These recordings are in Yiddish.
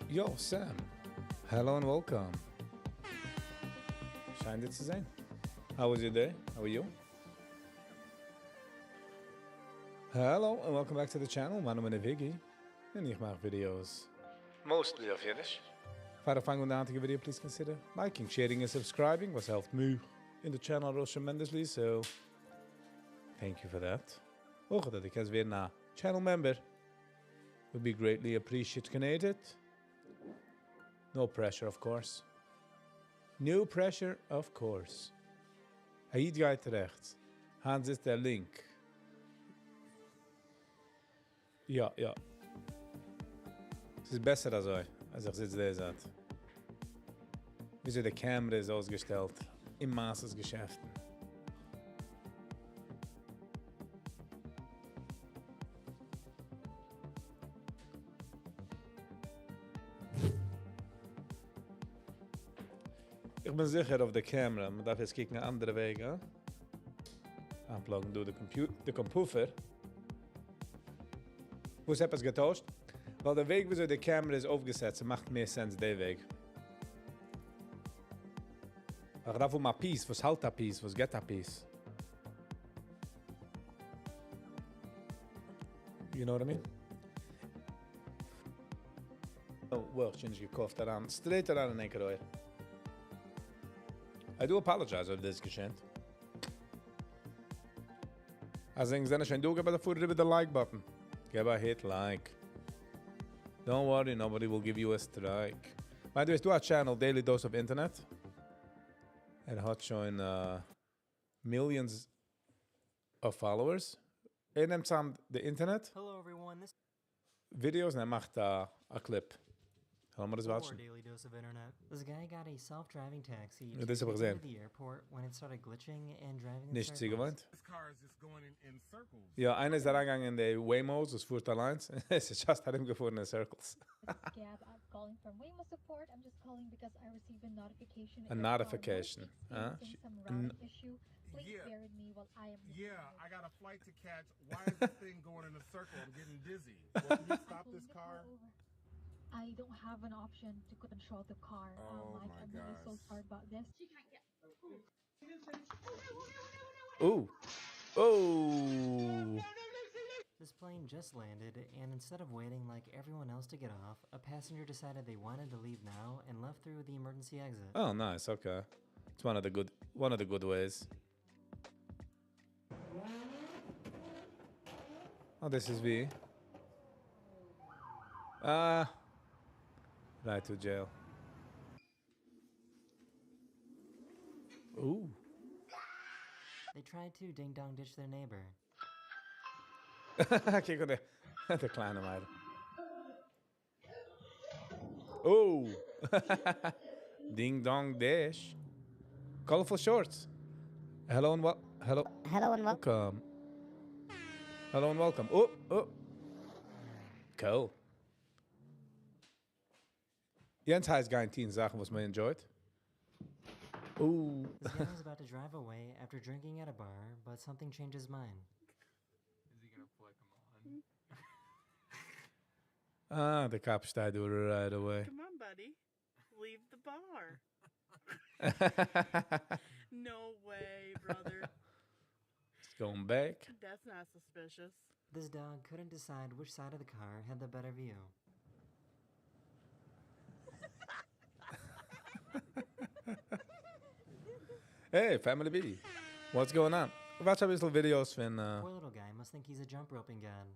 Yo, Sam. Hello and welcome. שיין דיר צו זען. How was your day? How are you? Hello and welcome back to the channel. מיין נאמען איז Viggy און איך מאך videos mostly אויף אידיש. פאר איך פאנג אן די היינטיגע video, please consider liking, sharing און subscribing, וואס העלפט מיר און די channel ארויס tremendously, so thank you for that. אויך אז דו קענסט ווערן א channel member would be greatly appreciated. No pressure, of course. No pressure, of course. א איד גייט רעכטס. היינט זיצט ער לינק. יא, יא. ס'איז בעסער אזוי, אז איך זיץ די זייט. וויאזוי די camera איז אויסגעשטעלט אין מעשה'ס געשעפטן. איך בין זיכער אויף די camera, מען דארף יעצט קוקן א אנדערע וועג, הא? Unplug ן דא די computer. וואס עפעס געטוישט? ווייל די וועג וויאזוי די camera איז אויפגעסעט, ס'מאכט מער sense די וועג. איך דארף האבן א piece, וואס האלט א piece, וואס געט א piece. You know what I mean? Oh, well, שוין נישט געקויפט אריין, straight אריין אין ענקער אויער. I do apologize אויב דאס איז געשען. אז ענק זענען שוין דא, געב א פאר איבער די like button. געב א hit like. Don't worry, nobody will give you a strike. By the way, ס'דא א channel, Daily Dose of Internet. ער האט שוין millions of followers. ער נעמט צאם די אינטערנעט Hello everyone, this videos און ער מאכט א clip. לאמיר דאס watch ן. Daily Dose of Internet. This guy got a self-driving taxi Ja, דאס האב איך געזען. to the airport when it started glitching and driving in נישט circles. צוגעוואוינט. This car is just going in circles. יא, איינער איז אריינגעגאנגען אין די Waymos, וואס פארט אליינס. עס איז just ארומגעפארן אין circles. This is Gab. I'm calling from Waymo support. I'm just calling because I received a notification. A that your car might notification. be Huh? experiencing She- some n- routing issue. Please Yeah. bear with me while I am looking Yeah, into I it. got a flight to catch. Why is this thing going in a circle? I'm getting dizzy. Well, can you I'm stop pulling this the car car? over. I don't have an option to control the car. Oh Mike, my I'm really so gosh. sorry about this. Ooh. Oh. This plane just landed, and instead of waiting like everyone else to get off, a passenger decided they wanted to leave now and left through the emergency exit. Oh, nice. Okay. It's one of the good ways. Oh, this is V. Right to jail. Ooh. They tried to ding dong ditch their neighbor. קוק אן די קליינע מיידל. Oh. Ding dong dish. Colorful shorts. Hello and hello. Hello and welcome. Hello and welcome. Oh, oh. Cool. יענץ הייסט גיין טון זאכן וואס מען enjoy ט. Ooh. This guy was about to drive away after drinking at a bar, but something changed his mind. Is he going to flick him on? Ah, the cop שטייט right away. Come on, buddy. Leave the bar. No way, brother. It's going back. That's not suspicious. This dog couldn't decide which side of the car had the better view. Hey, Family B. What's going on? Watch א ביסל videos פון Poor little guy must think he's a jump roping gun.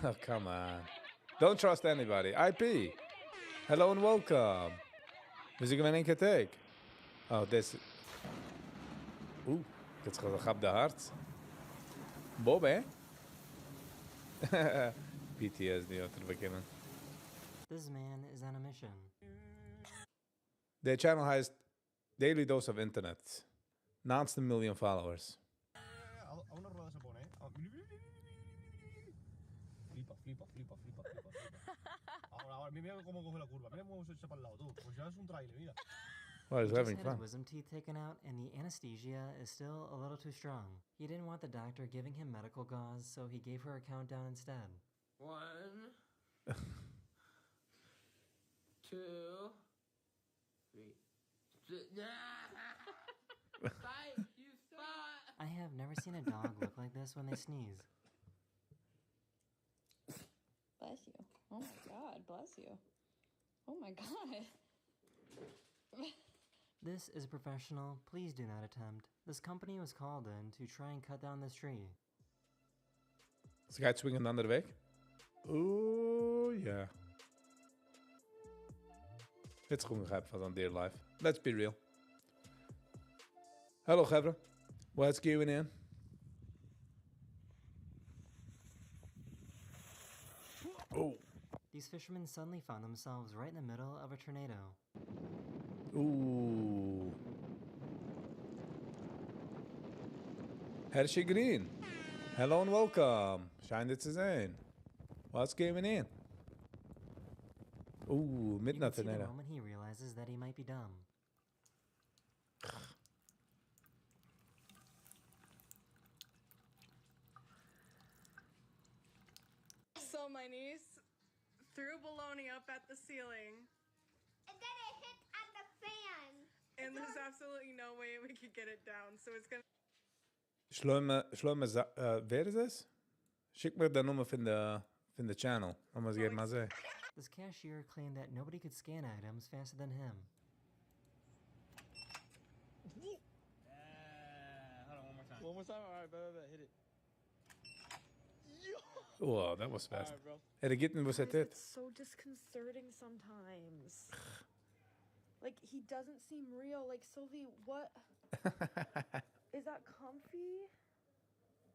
Oh, come on. Don't trust anybody. IP. Hello and welcome. ווי איז געווען ענקער טאג? Oh, דאס. יעצט כאפט די הארץ. באבע? PTSD האט ער באקומען. This man is on a mission. דער channel הייסט Daily Dose of Internet. 19 million followers. A una rueda se pone, ¿eh? Flipa, flipa, flipa, flipa, flipa, flipa. Ahora, ahora, mira cómo coge la curva. Mira cómo se echa para el lado, tú. Pues ya es un trailer, mira. Well, he's He just having had fun. his wisdom teeth taken out, and the anesthesia is still a little too strong. He didn't want the doctor giving him medical gauze, so he gave her a countdown instead. One, two, three. Five, you spot. I have never seen a dog look like this when they sneeze. Bless you. Oh my God, bless you. Oh my God. This is a professional. Please do not attempt. This company was called in to try and cut down this tree. עס גייט swingen די אנדערע וועג. Oh, yeah. יעצט קומען מיר אן dear life. Let's be real. Hello, חברה. What's going in? Oh. These fishermen suddenly found themselves right in the middle of a tornado. Ooh. Hershey Green. Hello and welcome. שיין דיך צו זען. What's going in? Ooh, You midnight can see the tornado. moment he realizes that he might be dumb. So my niece threw baloney up at the ceiling. And then it hit at the fan. And there's absolutely no way we could get it down. So it's gonna שלמה, שלמה, ווער איז עס? שיק מיר די נומער פון די channel. לאמיר געבן א זע. This cashier claimed that nobody could scan items faster than him. Hold on, one more time. One more time? All right, bet, bet, bet. Hit it. Oh, that was fast. All right, bro. ער גיט אים וואס ער Guys, טוט. it's so disconcerting sometimes. Like, he doesn't seem real. Like, Sylvie, what? Is that comfy?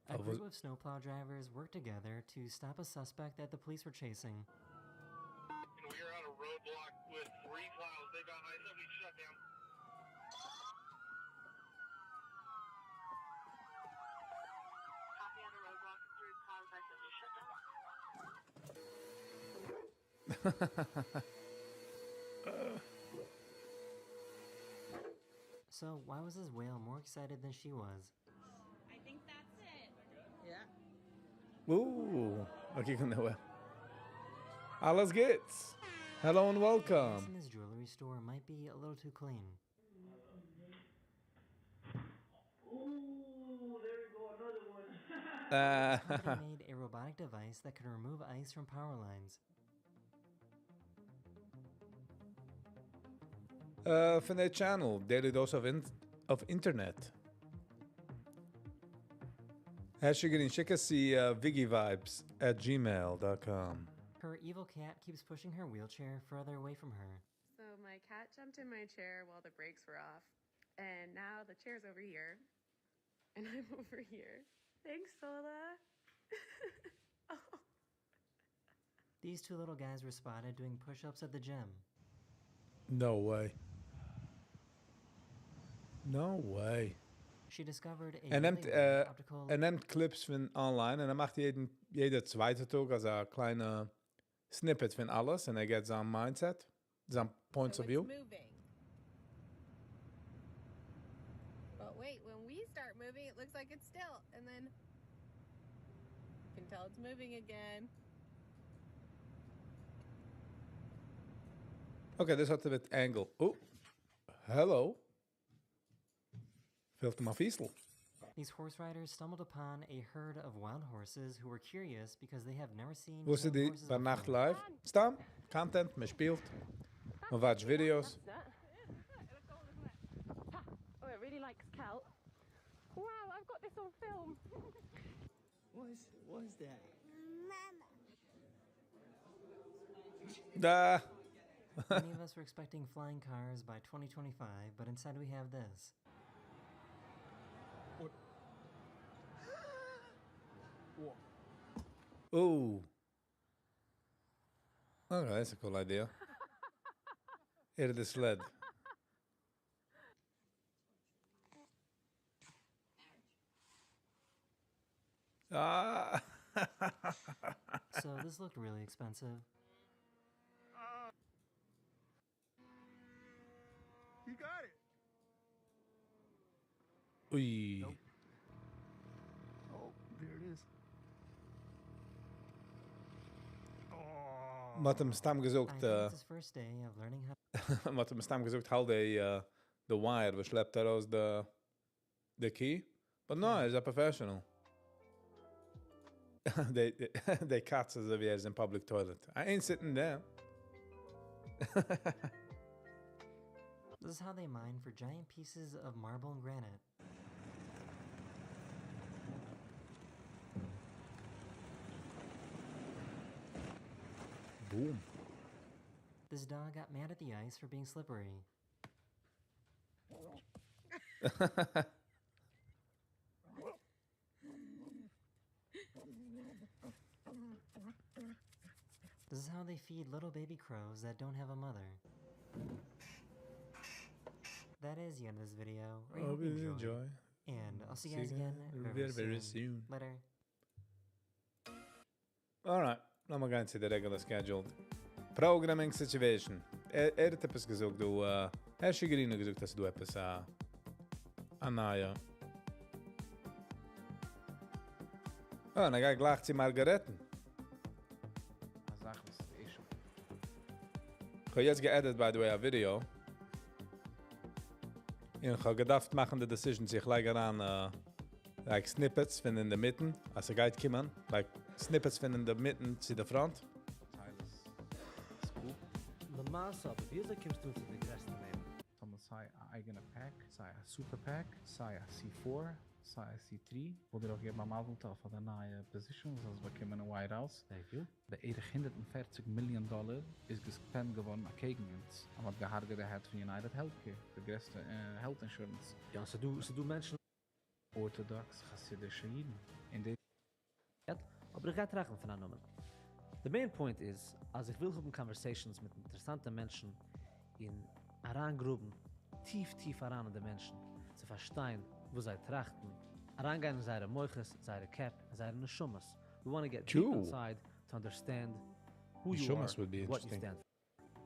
A Oh, was- group of snowplow drivers worked together to stop a suspect that the police were chasing. And we are on a roadblock with three plows. They got I-70 shut down. Copy on the roadblock, three plows, I-70 shut down. So, why was this whale more excited than she was? I think that's it. Yeah. Ooh, okay, קום נאר. אלעס גוטס. Hello and welcome. In this jewelry store might be a little too clean. Ooh, there we go, another one. This company made a robotic device that can remove ice from power lines. פון דער channel, Daily Dose of Internet. Hershey Green, שיק עס צו ViggyVibes@gmail.com. Her evil cat keeps pushing her wheelchair further away from her. So my cat jumped in my chair while the brakes were off. And now the chair's over here. And I'm over here. Thanks, Sola. Oh. These two little guys were spotted doing push-ups at the gym. No way. No way. She discovered a ער נעמט, really weird optical ער נעמט clips פון online און ער מאכט יעדע צווייטע טאג אזא קליינע snippet פון אלעס און ער גיט זיין mindset, זיין points So of view. it's moving. But wait, when we start moving, it looks like it's still. And then you can tell it's moving again. Okay, דאס האט מיט angle. Oh. Hello. פעלט אים א פיסל. These horse riders stumbled upon a herd of wild horses who were curious because they have never seen וואס איז tame די horses ביינאכט before. live? סתם content, מען שפילט, מען watch videos. Oh, it really likes kelp. Wow, I've got this on film. What is that? Da. Many of us were expecting flying cars by 2025, but instead we have this. What? What? Oh. Okay, that's a cool idea. Here the sled. Ah. So this looked really expensive. You got it. Ui. Nope. Oh, there it is. Oh. מ'האט אים סתם I געזאגט, think it's his first day of learning how מ'האט אים סתם געזאגט, האלט די, the wire, וואס שלעפט ארויס the key. But no, he's a professional. They cats as if he is in public toilet. I ain't sitting there. This is how they mine for giant pieces of marble and granite. Boom. This dog got mad at the ice for being slippery. This is how they feed little baby crows that don't have a mother. That is the end of this video. I hope Hope you you enjoyed. enjoy. And I'll see you See guys you again very, very, very soon. soon. Later. All right, לאמיר גיין צו the regular scheduled programming situation. ער האט עפעס געזאגט, דו, הערשי גרין האט געזאגט, אז דו עפעס, א נייע. אה, נא גיי גלייך צו מארגארעטן. א זאך, וואס איז issue. איך האב יעצט גע edit, by the way, א video. און איך האב געדארפט מאכן די decision, צו איך לייג אריין, like snippets פון אין דער מיטן, אז ער גייט קומען, like snippets פון אין דער מיטן צו דער front. למעשה, אבער וויאזוי קומסטו צו די גרעסטע נעמען? טאמער סיי א אייגענע PAC, סיי א super PAC, סיי א C4, סיי א C3, וואלט דיר אויך געבן א מזל טוב פאר די נייע position, וואס האסט באקומען אין White House. Thank you. בערך 140 מיליאן דאלאר איז גע spend געווארן אקעגן אונז. און מ'האט געהרג'עט די head פון United Healthcare, די גרעסטע health insurance. יא, ס'דא מענטשן Orthodox חסידישע אידן. אין די אבער איך גיי טראכטן פון א נאמען. The main point is, אז איך וויל האבן conversations מיט אינטערעסאנטע מענטשן און אריינגראבן, טיף טיף אריין אין די מענטשן, צו פארשטיין, וואס זיי טראכטן, אריינגיין אין זייערע מוחות, זייערע קעפ, זייערע נשמות. We want to get deep True. inside to understand who you נשמות are, would be what you interesting. stand for.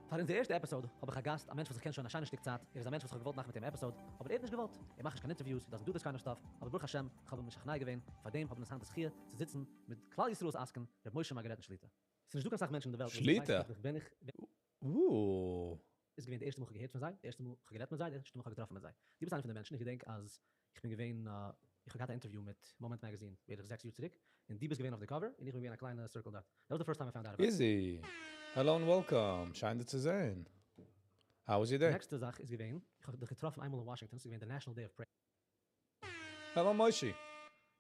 פאר אונזער ערשטע episode האב איך א גאסט, א מענטש וואס איך קען שוין א שיינע שטיק צייט. ער איז א מענטש וואס איך האב געוואלט מאכן מיט אים episode, אבער ער האט נישט געוואלט. ער מאכט נישט קיין interviews, he doesn't do this kind of stuff. אבער ברוך השם, איך האב אים משכנע געווען. פאר דעם האבן מיר היינט די זכיה צו זיצן מיט כלל ישראל'ס עסקן, ר' משה מארגארעטן שליט"א. עס איז נישט דא קיין סאך מענטשן אין דער וועלט, וואס שליט"א? ווייסן איך בין איך איז געווען די ערשטע מאל איך האב געהערט פון זיי, די ערשטע מאל איך האב גערעדט מיט זיי, די ערשטע מאל איך האב געטראפן מיט זיי. דו ביסט איינער פון די מענטשן, איך געדענק אז איך בין געווען, איך האב געהאט א interview מיט Moment Magazine בערך 6 יאר צוריק, און דו ביסט געווען אויף די cover, און איך בין געווען א קליינע circle דארט. That was the first time I found out about it. Izzy, hello and welcome. שיין דיך צו זען. How was your day? די נעקסטע זאך איז געווען, איך האב דיך געטראפן איינמאל אין Washington, ס'איז געווען the National Day of Prayer. Hello, Moishi.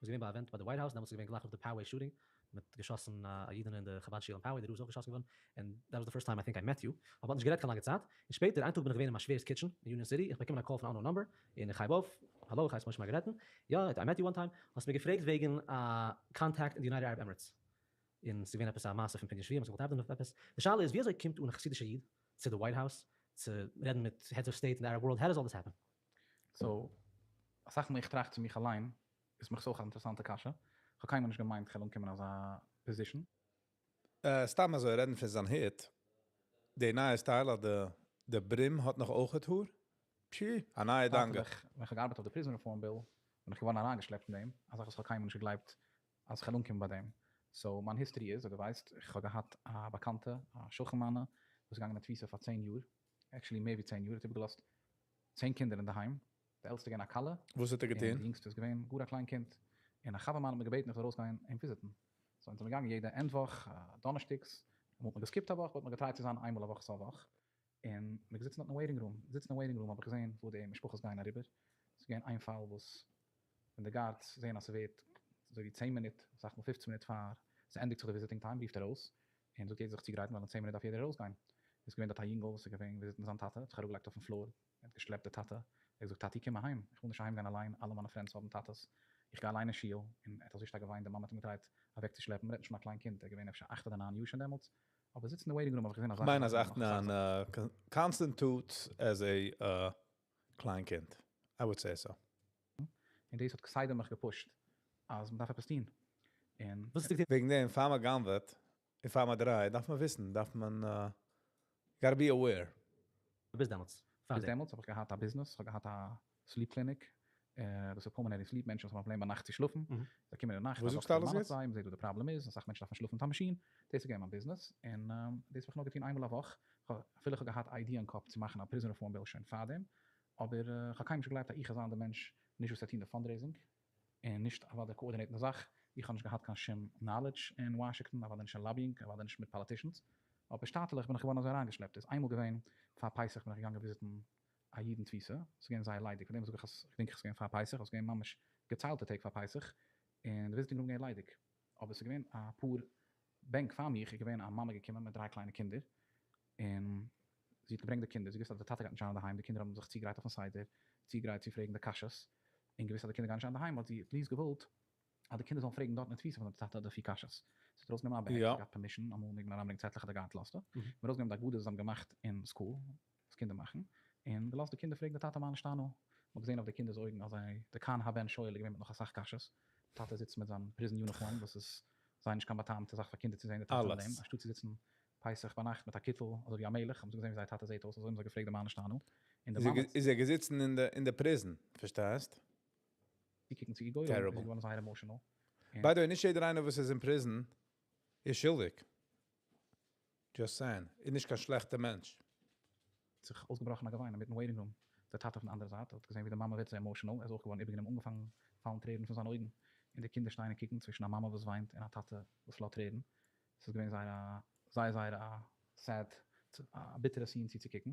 איז געווען ביי event ביי the White House, דעמאלטס איז געווען גלייך נאך די Poway shooting, מ'האט געשאסן א אידענע אין די חב"ד שול אין Poway, דער רב איז אויך געשאסן געווארן, and that was the first time I think I met you. אבער מ'האט נישט גערעדט קיין לאנגע צייט, און שפעטער, איין טאג בין איך געווען אין מיין שווער'ס kitchen אין Union City, איך באקום א call פון unknown number, און איך הייב אויף, האלא, איך הייס משה מארגארעטן, יא, I met you one time, האסט מיר געפרעגט וועגן א contact אין די United Arab Emirates, און ס'איז געווען עפעס א מעשה פון פדיון שבויים, מ'האט געוואלט ארבעטן אויף עפעס, די שאלה איז, ווי אזוי קומט אן א חסידישער איד צו די White House, צו רעדן מיט heads of state אין די Arab world, how does all this happen? So, אסאך מאל איך טראכט צו מיך אליין, איז מיך אויך אן אינטערעסאנטע קשיא. איך האב קיינמאל נישט געמיינט, איך וועל אנקומען אזא position. סתם אזוי רעדן פון זיין הוט. די נייע style האט די brim האט נאך אויך האר? פשי, א נייע דאנקע. ווען איך האב געארבעט אויף די prison reform bill, בין איך געווארן אריינגעשלעפט אין דעם, א זאך וואס איך האב קיינמאל נישט געגלייבט אז איך וועל אנקומען ביי דעם. So, מיין history איז, אז דו ווייסט, איך האב געהאט א באקאנטע, א שכן מיינע, וואס איז געגאנגען אין תפיסה פאר צען יאר, actually מער ווי 10 יאר, האט איבערגעלאזט 10 קינדער אינדערהיים, די עלטסטע געווען א כלה, וואס האט ער און געטון? די יונגסטע איז געווען גאר א קליין קינד, און א חבר מיינער האט מיר געבעטן איך זאל ארויסגיין אים visit ן, so אונז זעמיר געגאנגען יעדע end וואך, דאנערשטאגס, אמאל האט מען גע skip ט א וואך, but מ'האט גע try ט צו זיין איינמאל א וואך סוף וואך, און מ'איז געזיצן דארט אין waiting room, זיצן אין waiting room האב איך געזען וואו די משפחות גייען אריבער, ס'איז געווען איין פאל וואס ווען די guards זעען אז ס'ווערט אזוי ווי 10 מינוט, אסאך מאל 15 מינוט פאר ס'ענדיגט זיך די visiting time רופט ער אויס און זאגט יעדער זיך צוגרייטן ווייל אין 10 מינוט דארף יעדער ארויסגיין. איז געווען דארט א יונגל וואס איז געווען visit ן זיין טאטע, האט זיך אראפגעלייגט אויפן floor, ער האט געשלעפט די טאטע, ער האט געזאגט טאטי קום אהיים, איך וויל נישט אהיים גיין אליין, אלע מיינע friends האבן טאטעס, איך גיי אליין אין שול, און ער האט אזוי שטארק געוויינט, די מאמע האט אים גע try ט אוועקצושלעפן, מ'רעדט נישט פון א קליין קינד, ער איז געווען אפשר אכט אדער ניין יאר שוין דעמאלטס, אבער זיצן אין waiting room האב איך געזען אזאך כ'מיין אז זאכן, אכט נאך אסאך ניין זאכן. constitutes as a קליין קינד, I would say so. און דאס האט כסדר מיך גע push ט אז מ'דארף עפעס טון, און. וואס האסטו געטון? וועגן דעם פאר מען גנב'עט און פאר מען דרייט דארף מען וויסן, דארף מען gotta be aware. ביז דעמאלטס? ביז דעמאלטס האב איך געהאט א ביזנעס, איך האב געהאט א sleep clinic, דאס איז pulmonary sleep, מענטשן וואס האבן א פראבלעם ביינאכט צו שלאפן, זיי קומען אין די נאכט, וואס א זאגסטו דאקטער אלעס מאנעט יעצט? זיי, מ'זעט וואס די פראבלעם איז, אסאך מענטשן דארפן שלאפן מיט א מאשין, דאס איז געווען מיין ביזנעס, און דאס האב איך נאר געטון איינמאל א וואך, אפילו איך האב געהאט idea אין קאפ צו מאכן א prison reform bill שוין פארדעם, אבער איך האב קיינמאל נישט געגלייבט אז איך וועל זיין די מענטש, נישט וואס וועט טון די fundraising, און נישט אוודאי coordinate ן די זאך, איך האב נישט געהאט קיין שום knowledge אין וואשינגטאן, אוודאי נישט אין lobbying, אוודאי נישט מיט politicians, אבער שטאטעלעך בין איך געווארן אזוי אריינגעשלעפט, איז איינמאל געווען פאר פסח בין איך געגאנגען visit ן א איד אין תפיסה, ס'איז געווען זייער ליידיג, פאר דעם זאג איך אז כ'דענק איך ס'איז געווען פאר פסח, ס'איז געווען ממש געציילטע טעג פאר פסח, און די visiting room געווען ליידיג, אבער ס'איז געווען אפאר בענק פאר מיך איז געווען א מאמע געקומען מיט דריי קליינע קינדער, און זי האט געברענגט די קינדער, זי האט געוואוסט אז די טאטע גייט נישט זיין אינדערהיים, די קינדער האבן זיך צוגרייט אויפן סדר, צוגרייט צו פרעגן די קשיות, און געוואוסט אז די קינדער גייען נישט זיין אינדערהיים, האט זי at least געוואלט אז די קינדער זאלן פרעגן דארט אין תפיסה פון די טאטע די פיר קשיות. זי האט ארויסגענומען א bag, זי האט געהאט permission, אמאל מעג מען אריינברענגען צעטלעך אז די guard לאזט, און ארויסגענומען די הגדה וואס זיי האבן געמאכט אין school, וואס קינדער מאכן, און געלאזט די קינדער פרעגן די טאטע מה נשתנה, מען האט געזען אויף די קינדער'ס אויגן אז זיי, די כאן הבן שואל איז געווען מיט נאך אסאך קשיות, טאטע זיצט מיט זיין prison uniform וואס איז זייער נישט קיין באטעמטע זאך פאר קינדער צו זען די טאטע אין דעם, אלעס. אנשטאט צו זיצן פסח ביינאכט מיט א קיטל אזוי ווי א מלך, האבן זיי געזען ווי זייער טאטע זעט אויס, אזוי האבן זיי געפרעגט די מה נשתנה, און די מאמע האט. איז ער געזיצן אין די אין די prison, פארשטייסט? צוקוקן צו איר גורל, איז זי Terrible. געווארן זייער emotional, און. By the way, נישט יעדער איינער וואס איז אין prison איז שולדיג. Just saying. איז נישט קיין שלעכטע מענטש. זיך אויסגעבראכן א געוויין אינמיטן waiting room, דער טאטע פון די אנדערע זייט האט געזען ווי די מאמע ווערט אזוי emotional, ער איז אויך געווארן איבערגענומען אנגעפאנגן פאלן טרערן פון זיינע אויגן, און די קינדער שטייען און קוקן צווישן א מאמע וואס וויינט און א טאטע וואס לאזט טרערן, ס'איז געווען זייער א זייער זייער א sad א ביטערע scene צוצוקוקן,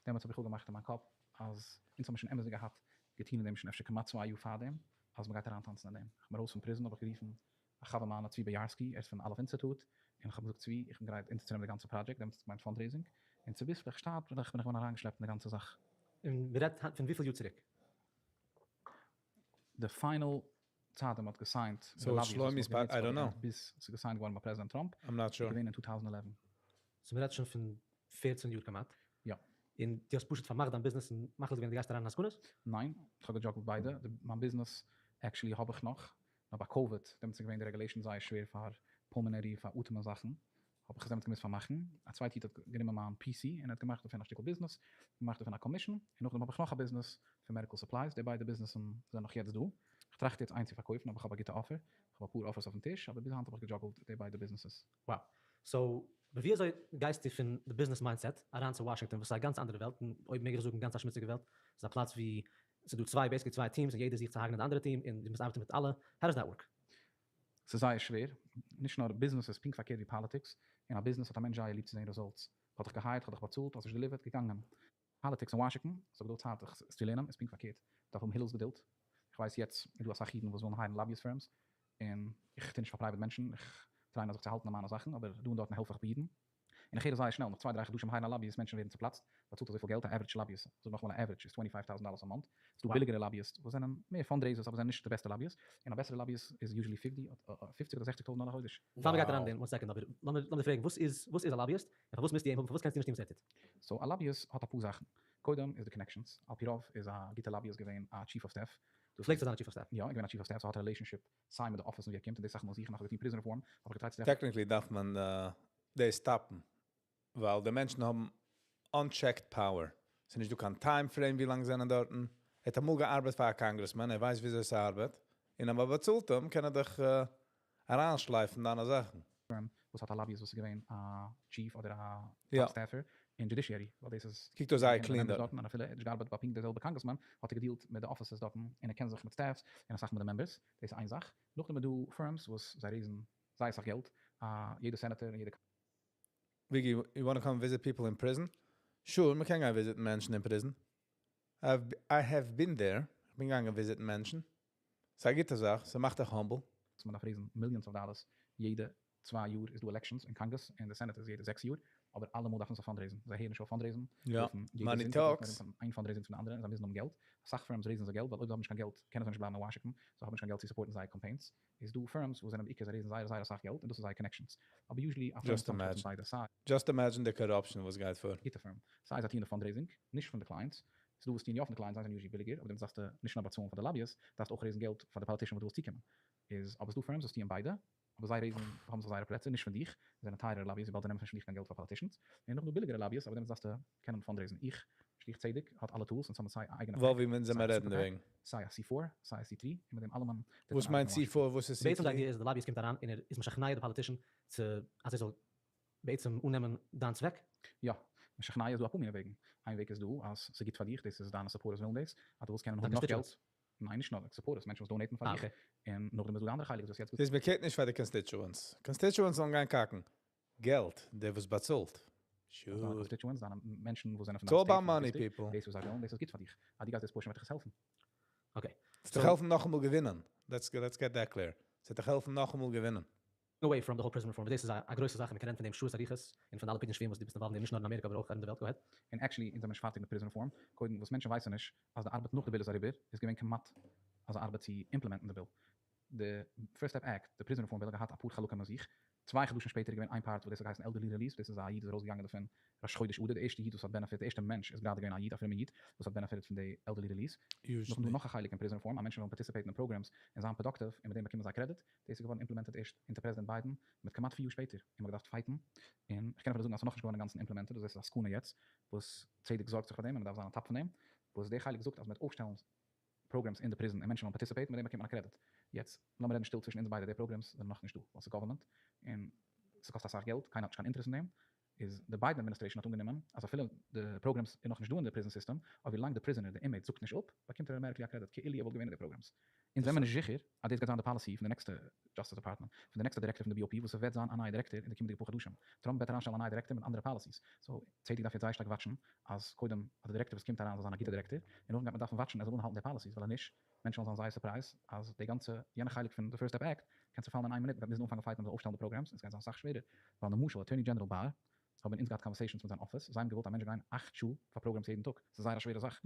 דעמאלטס האב איך אפגעמאכט אין מיין קאפ אז אונז האבן שוין אמת'דיג געהאט געטון אין דעם שוין אפשר כמעט 2 יאר פארדעם אז מ'גייט אריינטאנצן אין דעם, איך בין ארויס פון prison האב איך גערופן א חבר מיינער צבי ביארסקי, ער איז פון אלף אינסטיטוט, און איך האב געזאגט צבי, איך בין גרייט אונטערצונעמען די גאנצע פראדזשעקט, דעמאלטס האט עס געמיינט fundraising, און צוביסלעך שטאטליך בין איך געווארן אריינגעשלעפט אין די גאנצע זאך. און מען רעדט היינט פון וויפיל יאר צוריק? די final צייט ווען מען האט גע sign ט די So lobbies שלומי'ס וואס מען האט I don't גענוצט know. ביז ס'איז גע sign ט געווארן ביי פרעזידענט טראמפ, I'm not איז sure. געווען אין 2011. So מען רעדט שוין פון 14 יאר כמעט. יא. און דו האסט פשוט פארמאכט דיין ביזנעס און מחליט געווען דו גייסט אריין אין עסקנות? ניין, איך האב גע juggle ט ביידע, מיין ביזנעס actually האב איך נאך, נאר ביי COVID, דעמאלטס איז געווען די regulation זייער שווער פאר pulmonary, פאר אטעמען זאכן, האב איך עס דעמאלטס געמוזט פארמאכן, א צווייטע איד האט גענומען מיין PC און ער האט געמאכט דערפון א שטיקל ביזנעס, געמאכט דערפון א commission, און נאכדעם האב איך נאך א ביזנעס פון medical supplies, די ביידע ביזנעסן זענען נאך יעצט דא, איך טראכט יעצט איינס צו פארקויפן אבער איך האב א גוטע offer, איך האב אפאר offers אויפן טיש, אבער ביז היינט האב איך גע juggle ט די ביידע ביזנעסעס. Wow. So ווי אזוי גייסטו פון די ביזנעס mindset אריין צו וואשינגטאן וואס איז א גאנץ אנדערע וועלט, און אויב מעג איך זאגן גאנץ א שמוציגע וועלט, ס'איז א פלאץ ווי ס'איז דא צוויי basically צוויי teams און יעדער זוכט צו הרג'נען די אנדערע team און דו מוזט ארבעטן מיט אלע, how does that work? ס'איז זייער שווער, נישט נאר ביזנעס איז פונקט פארקערט ווי politics, אין א ביזנעס האט א מענטש זייער ליב צו זען results, כ'האב דיך גע hire ט, כ'האב דיך באצאלט, האסט נישט deliver ט, געגאנגען. politics אין וואשינגטאן, ס'האט געדויערט צייט זיך עס צו לערנען, איז פונקט פארקערט, מ'דארף האבן הילל'ס געדולד, כ'ווייס יעצט איז דא אסאך אידן וואס ווילן hire ן lobbyist firms, און איך טו נישט פאר private מענטשן, איך try נאר זיך צו האלטן אין מיינע זאכן, אבער דא און דארטן העלף איך אידן, און איך הער עס זייער שנעל, נאך צוויי דריי חדשים hire ן א lobbyist מענטשן ווערן צופלאצט, באצאלט אזויפיל געלט, א average lobbyist, זאג נאכאמאל א average איז 25 טויזנט דאלערס א month, ס'דא ביליגערע lobbyist וואס זענען מער fundraisers אבער זענען נישט די בעסטע lobbyist, און א בעסערע lobbyist איז usually 50 אדער 60 טויזנט דאלער א חודש. פאר מ'גייט אריין אין דעם, one second, אבער לאמיר פרעגן, וואס איז וואס איז א lobbyist, און פארוואס מוזטו אים האבן, פארוואס קענסטו נישט טון וואס ער טוט? So א lobbyist האט אפאר זאכן, קודם איז די connections, על פי רוב איז א גוטע lobbyist געווען א chief of staff, דו פלעגסט צו זיין א chief of staff? יא, איך בין א chief of staff, so האט א relationship סיי מיט די אפיס און ווי ער קומט און די זאכן וואס איך נאך געטון prison reform, האב איך גע try ט צו טרעפן. Technically דארף מען דאס stop ן, ווייל די מענטשן האבן unchecked power. ס'איז נישט דא קיין time frame ווי לאנג זענען דארטן. ער האט אמאל געארבעט פאר א congressman, ער ווייסט וויאזוי עס ארבעט, און אז מען באצאלט אים קען ער דיך אריינשלייפן דיינע זאכן. וואס האט א lobbyist וואס איז געווען א chief אדער א top staffer אין judiciary, ווייל דאס איז קוקט אויס זייער clean דארט. און אפילו ער האט נישט געארבעט ביי פונקט די זעלבע קאנגרעסמאן האט ער געדילט מיט די offices דארטן און ער קען זיך מיט staffs און אסאך מיט די members, דאס איז איין זאך. נאכדעם איז דא firms וואס זיי raise ן זייער אסאך געלט, א יעדע senator און יעדע. Viggy, you wanna come visit people in prison? Sure, מען קען גיין visit ן מענטשן אין prison. I have been there, איך בין געגאנגען visit ן מענטשן. ס'איז א גוטע זאך, ס'מאכט דיך humble. מען דארף raise ן millions of dollars יעדע צוויי יאר איז דא elections אין קאנגרעס און די Senate איז יעדע זעקס יאר, אבער אלעמאל דארפן זיי fundraise ן, זיי הערן נישט אויף fundraise ן, לויפן יעדע זונטאג לויפט מען ארום פון איין fundraising צום די אנדערע און זיי מוזן האבן געלט, אסאך firms raise ן זיי געלט ווייל אויב זיי האבן נישט קיין געלט קענען זיי נישט בלייבן אין וואשינגטאן, זיי האבן נישט קיין געלט צו support ן זייער קאמפיינס, איז דא firms וואס זענען בעיקר זיי raise ן זייער זייער אסאך געלט און דאס איז זייער connections, אבער usually א firm קומט פון ביידע סיי. Just imagine די corruption וואס גייט פאר. גוטע firm, סיי זיי טוען די fundraising, נישט פון די clients, ס'דא וואס טוען יא פון די clients זיי זענען usually ביליגער אבער דעמאלטס דארפסטו נישט נאר באצאלן פאר די lobbyists, דארפסט אויך raise ן געלט פאר די politician וואס דו ווילסט צוקומען, איז אבער ס'דא firms וואס טוען ביידע, אבער זיי raise ן האבן זיך זייערע פלעצער נישט פון דיך, זיי זענען טייערערע lobbyists וויבאלד זיי נעמען פון נישט קיין געלט פאר politicians, און נאכדעם דא ביליגערע lobbyists אבער דעמאלטס דארפסטו קענען fundraise ן, איך שליח צדק האט אלע tools אונז האבן סיי א אייגענע PAC, וואלווי מען זעמער סיי א רעדן super PAC, דערוועגן. סיי א C four, סיי א C three, און מיט דעם אלעמען טוט וואס מען מיינט ארבעטן C אין four וואס איז C בעצם די three? idea איז די lobbyist קומט אריין און ער איז משכנע די politician צו אז ער זאל בעצם אננעמען דיין צוועק. יא, משכנע איז דא אפאר מיני וועגן, איין וועג איז דא אז ס'גוט פאר דיך, דאס איז דיינע supporters ווילן דאס, אז דו ווילסט קענען האבן נאך געלט, ניין נישט נאר supporters, מענטשן וואס donate ן פאר דיך, און נאכדעם איז דא די אנדערע חלק וואס יעצט. דאס מען קערט נישט פאר די constituents, constituents זאלן גיין קאקן, געלט, דער וואס באצאלט. דיינע constituents, דיינע מענטשן וואס זענען פון דיין state פון די דיסטריקט, דאס וואס זיי ווילן, דאס איז גוט פאר דיך, אז דו גייסט דאס push ן וועט דיך עס העלפן. Okay. ס'וועט דיך העלפן נאכאמאל געווינען, let's get that clear, ס'וועט דיך העלפן נאכאמאל געווינען. Away from the whole prison reform, דאס איז א גרויסע זאך און מ'קען רעדן פון דעם שעות אריכות, און פון די אלע פדיון שבויים וואס דו ביסט involved אין דעם נישט נאר אין אמעריקא אבער אויך ארום די וועלט, go ahead. און actually אונז זעמיר נישט פארטיג מיט prison reform, קודם וואס מענטשן ווייסן נישט אז די ארבעט נאך די bill איז אריבער איז געווען כמעט אזא ארבעט צו implement ן די bill, די First Step Act, די prison reform bill האט געהאט אפאר חלקים אין זיך, צוויי חדשים שפעטער איז געווען איין part וואס דאס האט געהייסן elderly release, דאס איז א איד איז ארויסגעגאנגען דערפון ראש חודש אדר, די ערשטע איד וואס האט benefit, די ערשטע מענטש איז גראדע געווען א איד, א פרומע איד, וואס האט benefited פון די elderly release. נאכדעם דא נאך א חלק אין prison reform אז מענטשן וועלן participate ן אין programs און זיין productive און מיט דעם באקומען זיי קרעדיט, דאס איז געווארן implemented ערשט אונטער פרעזידענט ביידען מיט כמעט פיר יאר שפעטער און מ'האט געדארפט fight ן, און כ'קען אפילו זאגן אז ס'איז נאכנישט געווארן אינגאנצן implemented, דאס איז א סכנה יעצט וואס צדק זארגט זיך פאר דעם און מ'דארף זיין on top פון דעם, וואס די חלק זאגט אז מ'וועט אויפשטעלן programs אין די prison און מענטשן וועלן participate ן מיט דעם באקומט מען א קרעדיט. יעצט לאמיר רעדן שטיל צווישן אונז ביידע די programs זענען נאכנישט דא ווייל ס'איז government און ס'קאסט אסאך געלט קיינער האט נישט קיין אינטערעס אין דעם, איז די ביידען administration האט אנגענומען אז אפילו די programs איז נאכנישט דא אין די prison system אבער ווילאנג די prisoner די inmate זאגט נישט אפ באקומט ער automatically א קרעדיט כאילו ער וואלט געווען אין די programs. אונז זעמיר נישט זיכער אז דאס גייט זיין די policy פון די נעקסטע Justice Department, פון די נעקסטע דירעקטאר פון די BOP וואס ס'וועט זיין א נייע דירעקטאר אין די קומענדיגע פאר חדשים. טראמפ וועט אריינשטעלן א נייע דירעקטאר מיט אנדערע policies. So צדק דארף יעצט זייער שטארק watch ן אז קודם אז די דירעקטאר וואס קומט אריין זאל זיין א גוטע דירעקטאר, און נאכדעם גייט מען דארפן watch ן ער זאל אנהאלטן די policies ווייל אז נישט, מענטשן וועלן זיין זייער surprised אז די גאנצע יענע חלק פון די First Step Act קען צופאלן אין איין מינוט, מ'גייט מוזן אנפאנגען fight ן אז מ'זאל אויפשטעלן די programs און ס'גייט זיין אסאך שווערער, ווייל למשל Attorney General באר האבן אונז געהאט conversations מיט זיין אפיס, זיי האבן געוואלט א מענטש גיין אכט שעה פאר programs יעדן טאג, ס'איז זייער א שווערע זאך,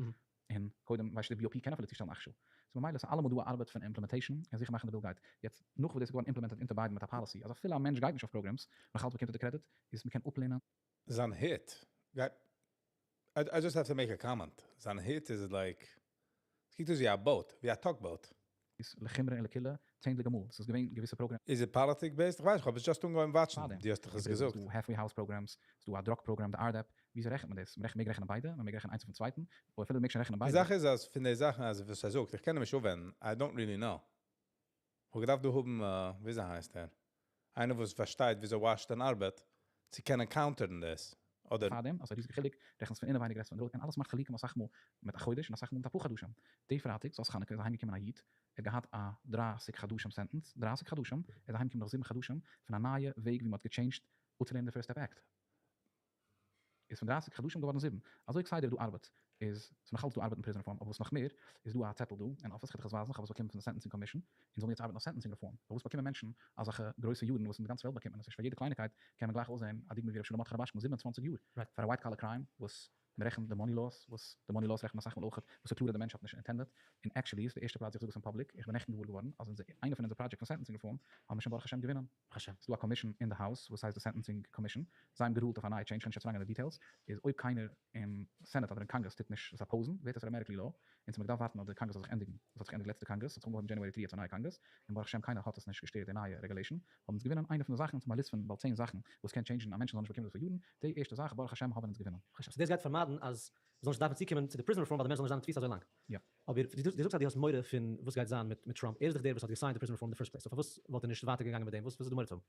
און קודם ווייסט די BOP קען אפילו צושטעלן אכט שעה, so ממילא ס'איז אלעמאל דא א ארבעט פון implementation און זיכער מאכן די bill גייט, יעצט נאך וואס דאס איז געווארן implemented אונטער ביידען מיט א policy אז אפילו א מענטש גייט נישט אויף programs נאך אלץ באקומט ער די קרעדיט, איז מ'קען אפלערנען. זיין הוט גייט, I just have to make a comment, זיין הוט איז like, ס'קוקט אויס ווי א boat, ווי א tug boat. איז לחומרא און לקולא צענדליגע מאל, ס'איז געווען געוויסע programs. איז it politic based? כ'ווייס נישט, כ'האב עס just אנגעהויבן watch ן, פארדעם. דו האסט דאך עס געזאגט. ס'איז דא halfway house programs, ס'איז דא א drug program די RDAP, וויאזוי רעכנט מען דאס? מ'רעכנט מעג רעכענען ביידע? מ'מעג רעכענען איינס אויפן צווייטן? או אפילו מ'מעג שוין רעכענען די ביידע? זאך איז אז פון די זאכן אז וואס ער זאגט, איך קען אים נישט אפווענדן, I don't really know. כ'וואלט געדארפט דא האבן וויאזוי הייסט ער? איינער וואס פארשטייט וויאזוי וואשינגטאן ארבעט, צו קענען counter ן דאס, אדער. פארדעם אז א ריזיגע חילוק, רעכנסט פון אינעווייניג רעכנסט פון אינדרויסן, און אלעס מאכט חילוקים אסאך מאל מיט א חודש און אסאך מאל מיט אפאר חדשים. די פרייטאג זאת חנוכה איז אהיימגעקומען א איד, ער האט געהאט א 30 חדשים sentence, 30 חדשים, ער איז אהיימגעקומען נאך זיבן חדשים פון א נייע וועג ווי מען האט גע change ט אפצולערנען די First Step Act. איז פון 30 חדשים געווארן זיבן. אזוי כסדר דא ארבעט איז ס'איז נאך אלץ דא ארבעט אין prison reform אבער וואס נאך מער איז דא א צעטל דא אין אפיס כ'וועל דיך עס ווייזן כ'האב עס באקומען פון די Sentencing Commission אונז זאלן יעצט ארבעטן אויף sentencing reform פארוואס באקומען מענטשן אזעלכע גרויסע יארן וואס אין די גאנצע וועלט באקומט מען עס נישט פאר יעדע קלייניקייט קען מען גלייך אויסזעהן א דוגמא ווי ר' שלום מרדכי רובאשקין 27 יאר פאר א white collar crime וואס מ'רעכנט די money loss וואס די money loss רעכנט מען אסאך מאל אויכעט וואס איז קלאר אז די מענטש האט נישט intended און actually איז די ערשטע פלאץ איך זאג עס אין public איך בין נעכטן געוואר געווארן אז אונזער איינע פון אונזער פראדזשעקט פון sentencing reform האבן מיר שוין ברוך השם געווינען. השם. ס'דא א commission אין די House וואס הייסט די Sentencing Commission, זיי האבן גע rule ט אויף א נייע change, כ'גיי נישט יעצט אריינגיין אין די details, איז אויב קיינער אין Senate אדער אין קאנגרעס טוט נישט עס oppose ן, ווערט עס automatically law, אונז האמיר געדארפט ווארטן אז די קאנגרעס זאל זיך ענדיגן, עס האט זיך געענדיגט לעצטע קאנגרעס, ס'האט זיך אנגעהויבן January three יעצט א נייע קאנגרעס, און ברוך השם קיינער האט עס נישט געשטערט די נייע regulation, האבן אונז געווינען איינע פון די זאכן, אונז האבן א list פון באלד צען זאכן וואס קען change ן אז מענטשן זאלן נישט באקומען אזויפיל יארן, די ערשטע זאך ברוך השם האבן אונז געווינען. ברוך השם. So דאס גייט פארמיידן אז מ'זאל נישט דארפן צוקומען צו די prison reform ווייל די מענטש זאל נישט זיין אין תפיסה אזוי לאנג. יא. אבער דו זאגסט אז דו האסט מורא פון וואס גייט זיין מיט טראמפ, ער איז דאך דער וואס האט גע sign ט די prison reform אין די first place, so פארוואס וואלט ער נישט ווייטער געגאנגען מיט דעם, וואס איז דא מורא צו האבן?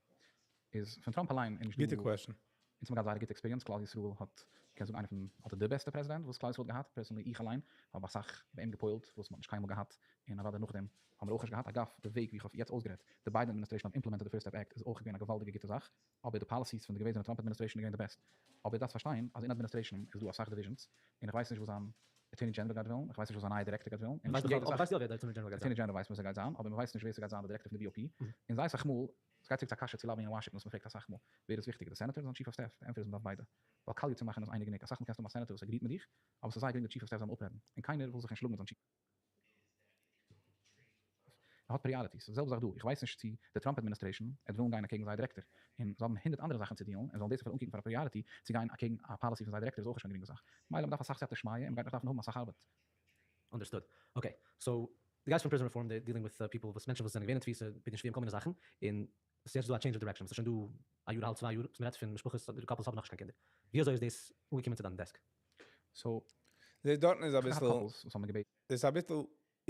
איז פון טראמפ אליין איז נישט דא. גוטע question. אונז האבן געהאט זייער א גוטע experience, כלל ישראל האט, מ'קען זאגן איינער פון אדער די בעסטע פרעזידענט וואס כלל ישראל האט געהאט, personally איך אליין האב אסאך ביי אים געפועלט וואס מ'האט נישט קיינמאל געהאט, און אוודאי נאכדעם האבן מיר אויך נישט געהאט, אגב די וועג ווי איך האב יעצט אויסגערעדט, די ביידען administration האט implemented די First Step Act איז אויך געווען א געוואלדיגע גוטע זאך, אבער די policies פון די געוועזענע טראמפ administration איז געווען די best, אבער דארפסט פארשטיין אז אין administration איז דא אסאך divisions, און איך ווייס נישט וואס זיין attorney general גייט וועלן, איך ווייס נישט וואס זיין נייע דירעקטאר גייט וועלן, און נישט יעדע זאך, attorney general ווייסט מען ווער ס'גייט זיין, אבער מ'ווייסט נישט ווער ס'גייט זיין די דירעקטאר פון די BOP, און זייער אסאך מאל ס'גייט צוריק צו א קשיא צו לאביען אין וואשינגטאן וואס מ'פרעגט אסאך מאל, ווער איז וויכטיגער די סענעטאר אדער זיין chief of staff? די ענטפער איז מ'דארף ביידע. ווייל קאליע צו מאכן איז איינער גענוג, אסאך מאל קענסטו האבן א סענעטאר וואס agreed מיט דיך, אבער ס'איז זייער גרינג די chief of staff זאל אים אפרעדן, און קיינער וויל זיך נישט שלאגן מיט זיין chief. ער האט priorities. די זעלבע זאך דא, איך ווייס נישט צו די טראמפ administration עט ווילן גיין אקעגן זייער דירעקטאר, און זיי האבן הונדערט אנדערע זאכן צו deal ן, און זאלן דאס אפילו אנקוקן פאר א priority, צו גיין אקעגן א policy פון זייער דירעקטאר איז אויך נישט קיין גרינגע זאך. מילא מ'דארף אסאך סייעתא דשמיא און מ'גייט נאך דארפן האבן אסאך ארבעט. Understood. Okay, so די גייסט פון prison reform, די dealing with people וואס מענטשן וואס זענען געווען אין תפיסה, פדיון שבויים כל מיני זאכן, און ס'איז יעצט דא א change of direction וואס איז שוין דא א יאר האלב צוויי יאר, וואס מ'רעדט פון משפחות אדער couples האבן נאכנישט קיין קינדער. ווי אזוי איז דאס אנגעקומען צו דיין desk? So זעהסט דארטן איז איך האב אביסל couples וואס האבן מיר געבעטן. דאס איז אביסל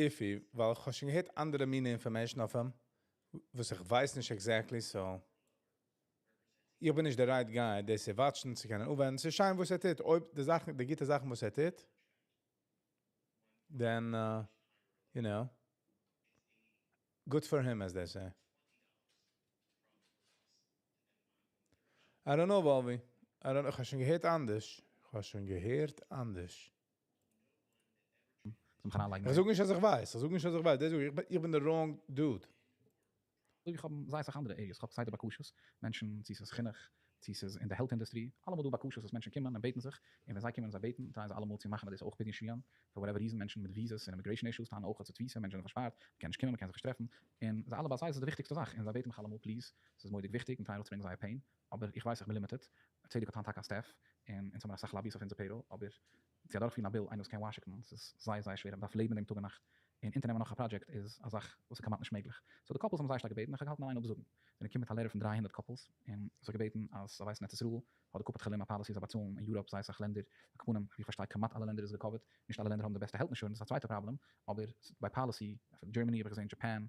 iffy ווייל איך האב שוין געהערט אנדערע מיני information אויף אים וואס איך ווייס נישט exactly so איך בין נישט די right guy דאס צו watch ן צו קענען אפווענדן, ס'איז שיין וואס ער טוט אויב די זאכן די גוטע זאכן וואס ער טוט then you know good for him as they say. I don't know וואלווי, I don't איך האב שוין געהערט אנדערש, איך האב שוין געהערט אנדערש. זאל מיך אריינלייגן איך זאג נישט אז איך ווייס, איך זאג נישט אז איך ווייס, דאס זאג איך, איך בין די wrong dude. איך האב זייער אסאך אנדערע areas, איך האב כסדר בקשות, מענטשן, צו ס'איז חינוך, צו ס'איז אין די health industry, אלעמאל דא בקשות וואס מענטשן קומען און בעטן זיך, און ווען זיי קומען און זיי בעטן, try ען זיי אלעמאל צו מאכן אז דאס איז אויך פדיון שבויים, for whatever reason, מענטשן מיט visas און immigration issues טענה'ן אויך אז ס'איז תפיסה, מענטשן זענען פארשפארט, מ'קען נישט קומען, מ'קען זיך נישט טרעפן, און זיי אלע ביי זיי איז עס די וויכטיגסטע זאך, און זיי בעטן מיך אלעמאל please, ס'איז מורא'דיג וויכטיג, און try ען ארויסצוברענגען זייער pain, אבער איך ווייס איך בין limited, צדק האט היינט טאקע א staff, און אונז האמיר אסאך lobbyists אויף אונזער payroll, אבער צו אדורכפירן א bill איינער וואס קען וואשינגטאן, ס'איז זייער זייער שווער, מ'דארף לעבן דעם טאג און נאכט, און אונטערנעמען נאך א פראדזשעקט איז א זאך וואס איז כמעט נישט מעגליך. So די couples האבן זייער שטארק געבעטן, איך האב געהאלטן אליין אפזאגן. זענען געקומען מיט א letter פון 300 couples, און זיך געבעטן אז זיי ווייסן ארץ ישראל האט די קופת חולים א policy זיי באצאלן אין יוראפ זייער סאך לענדער, על כל פנים ווי איך פארשטיי כמעט אלע לענדער איז גע cover ט, נישט אלע לענדער האבן די בעסטע health insurance איז א צווייטע פראבלעם, אבער ביי policy, Germany האב איך געזען, Japan,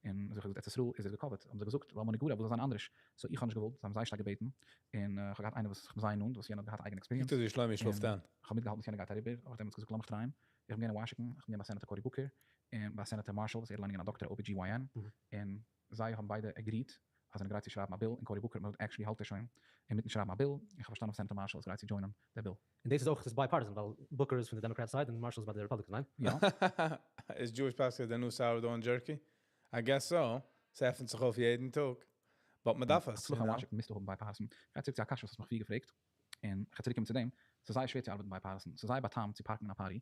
און אזוי געזאגט ארץ ישראל איז עס גע cover ט, האבן זיי געזאגט למה נגרע וואס זאל זיין אנדערש, so איך האב נישט געוואלט, זיי האבן זייער שטארק געבעטן, און איך האב געהאט איינער וואס איך בין זייער נאנט וואס יענער האט געהאט אייגענע experience, קוקט אויס ווי שלומי שלאפט און איין. איך האב מיטגעהאלטן וואס יענער גייט אריבער, האב איך דעמאלטס געזאגט לאמיך try ען, איך בין געווען אין וואשינגטאן, איך בין געווען ביי סענעטאר קארי בוקער, און ביי סענעטאר מארשאל וואס ער איז אליין געווען א דאקטער OBGYN, און זיי האבן ביידע agreed אז זיי זענען גרייט צו שרייבן א bill, און קארי בוקער האט actually האלט ער שוין אינמיטן שרייבן א bill, איך האב פארשטאנען אז סענעטאר מארשאל איז גרייט צו join ען די bill. און דאס איז אויך ס'איז bipartisan ווייל בוקער איז פון די Democrat side און מארשאל איז ביי די Republican, ניין? יא. איז Jewish Pascha the new sourdough and jerky? I guess so. ס'עפנט זיך אויף יעדן טאג. But מ'דארף עס, הצלחה you אין know. וואשינגטאן מוזטו האבן bipartisan. כ'גיי צוריק צו א קשיא וואס האסט מיך פריער געפרעגט, און כ'גיי צוריקקומען צו דעם. ס'איז זייער שווער צו ארבעטן bipartisan. ס'איז זייער בא'טעמ'ט צו פארקן אין א party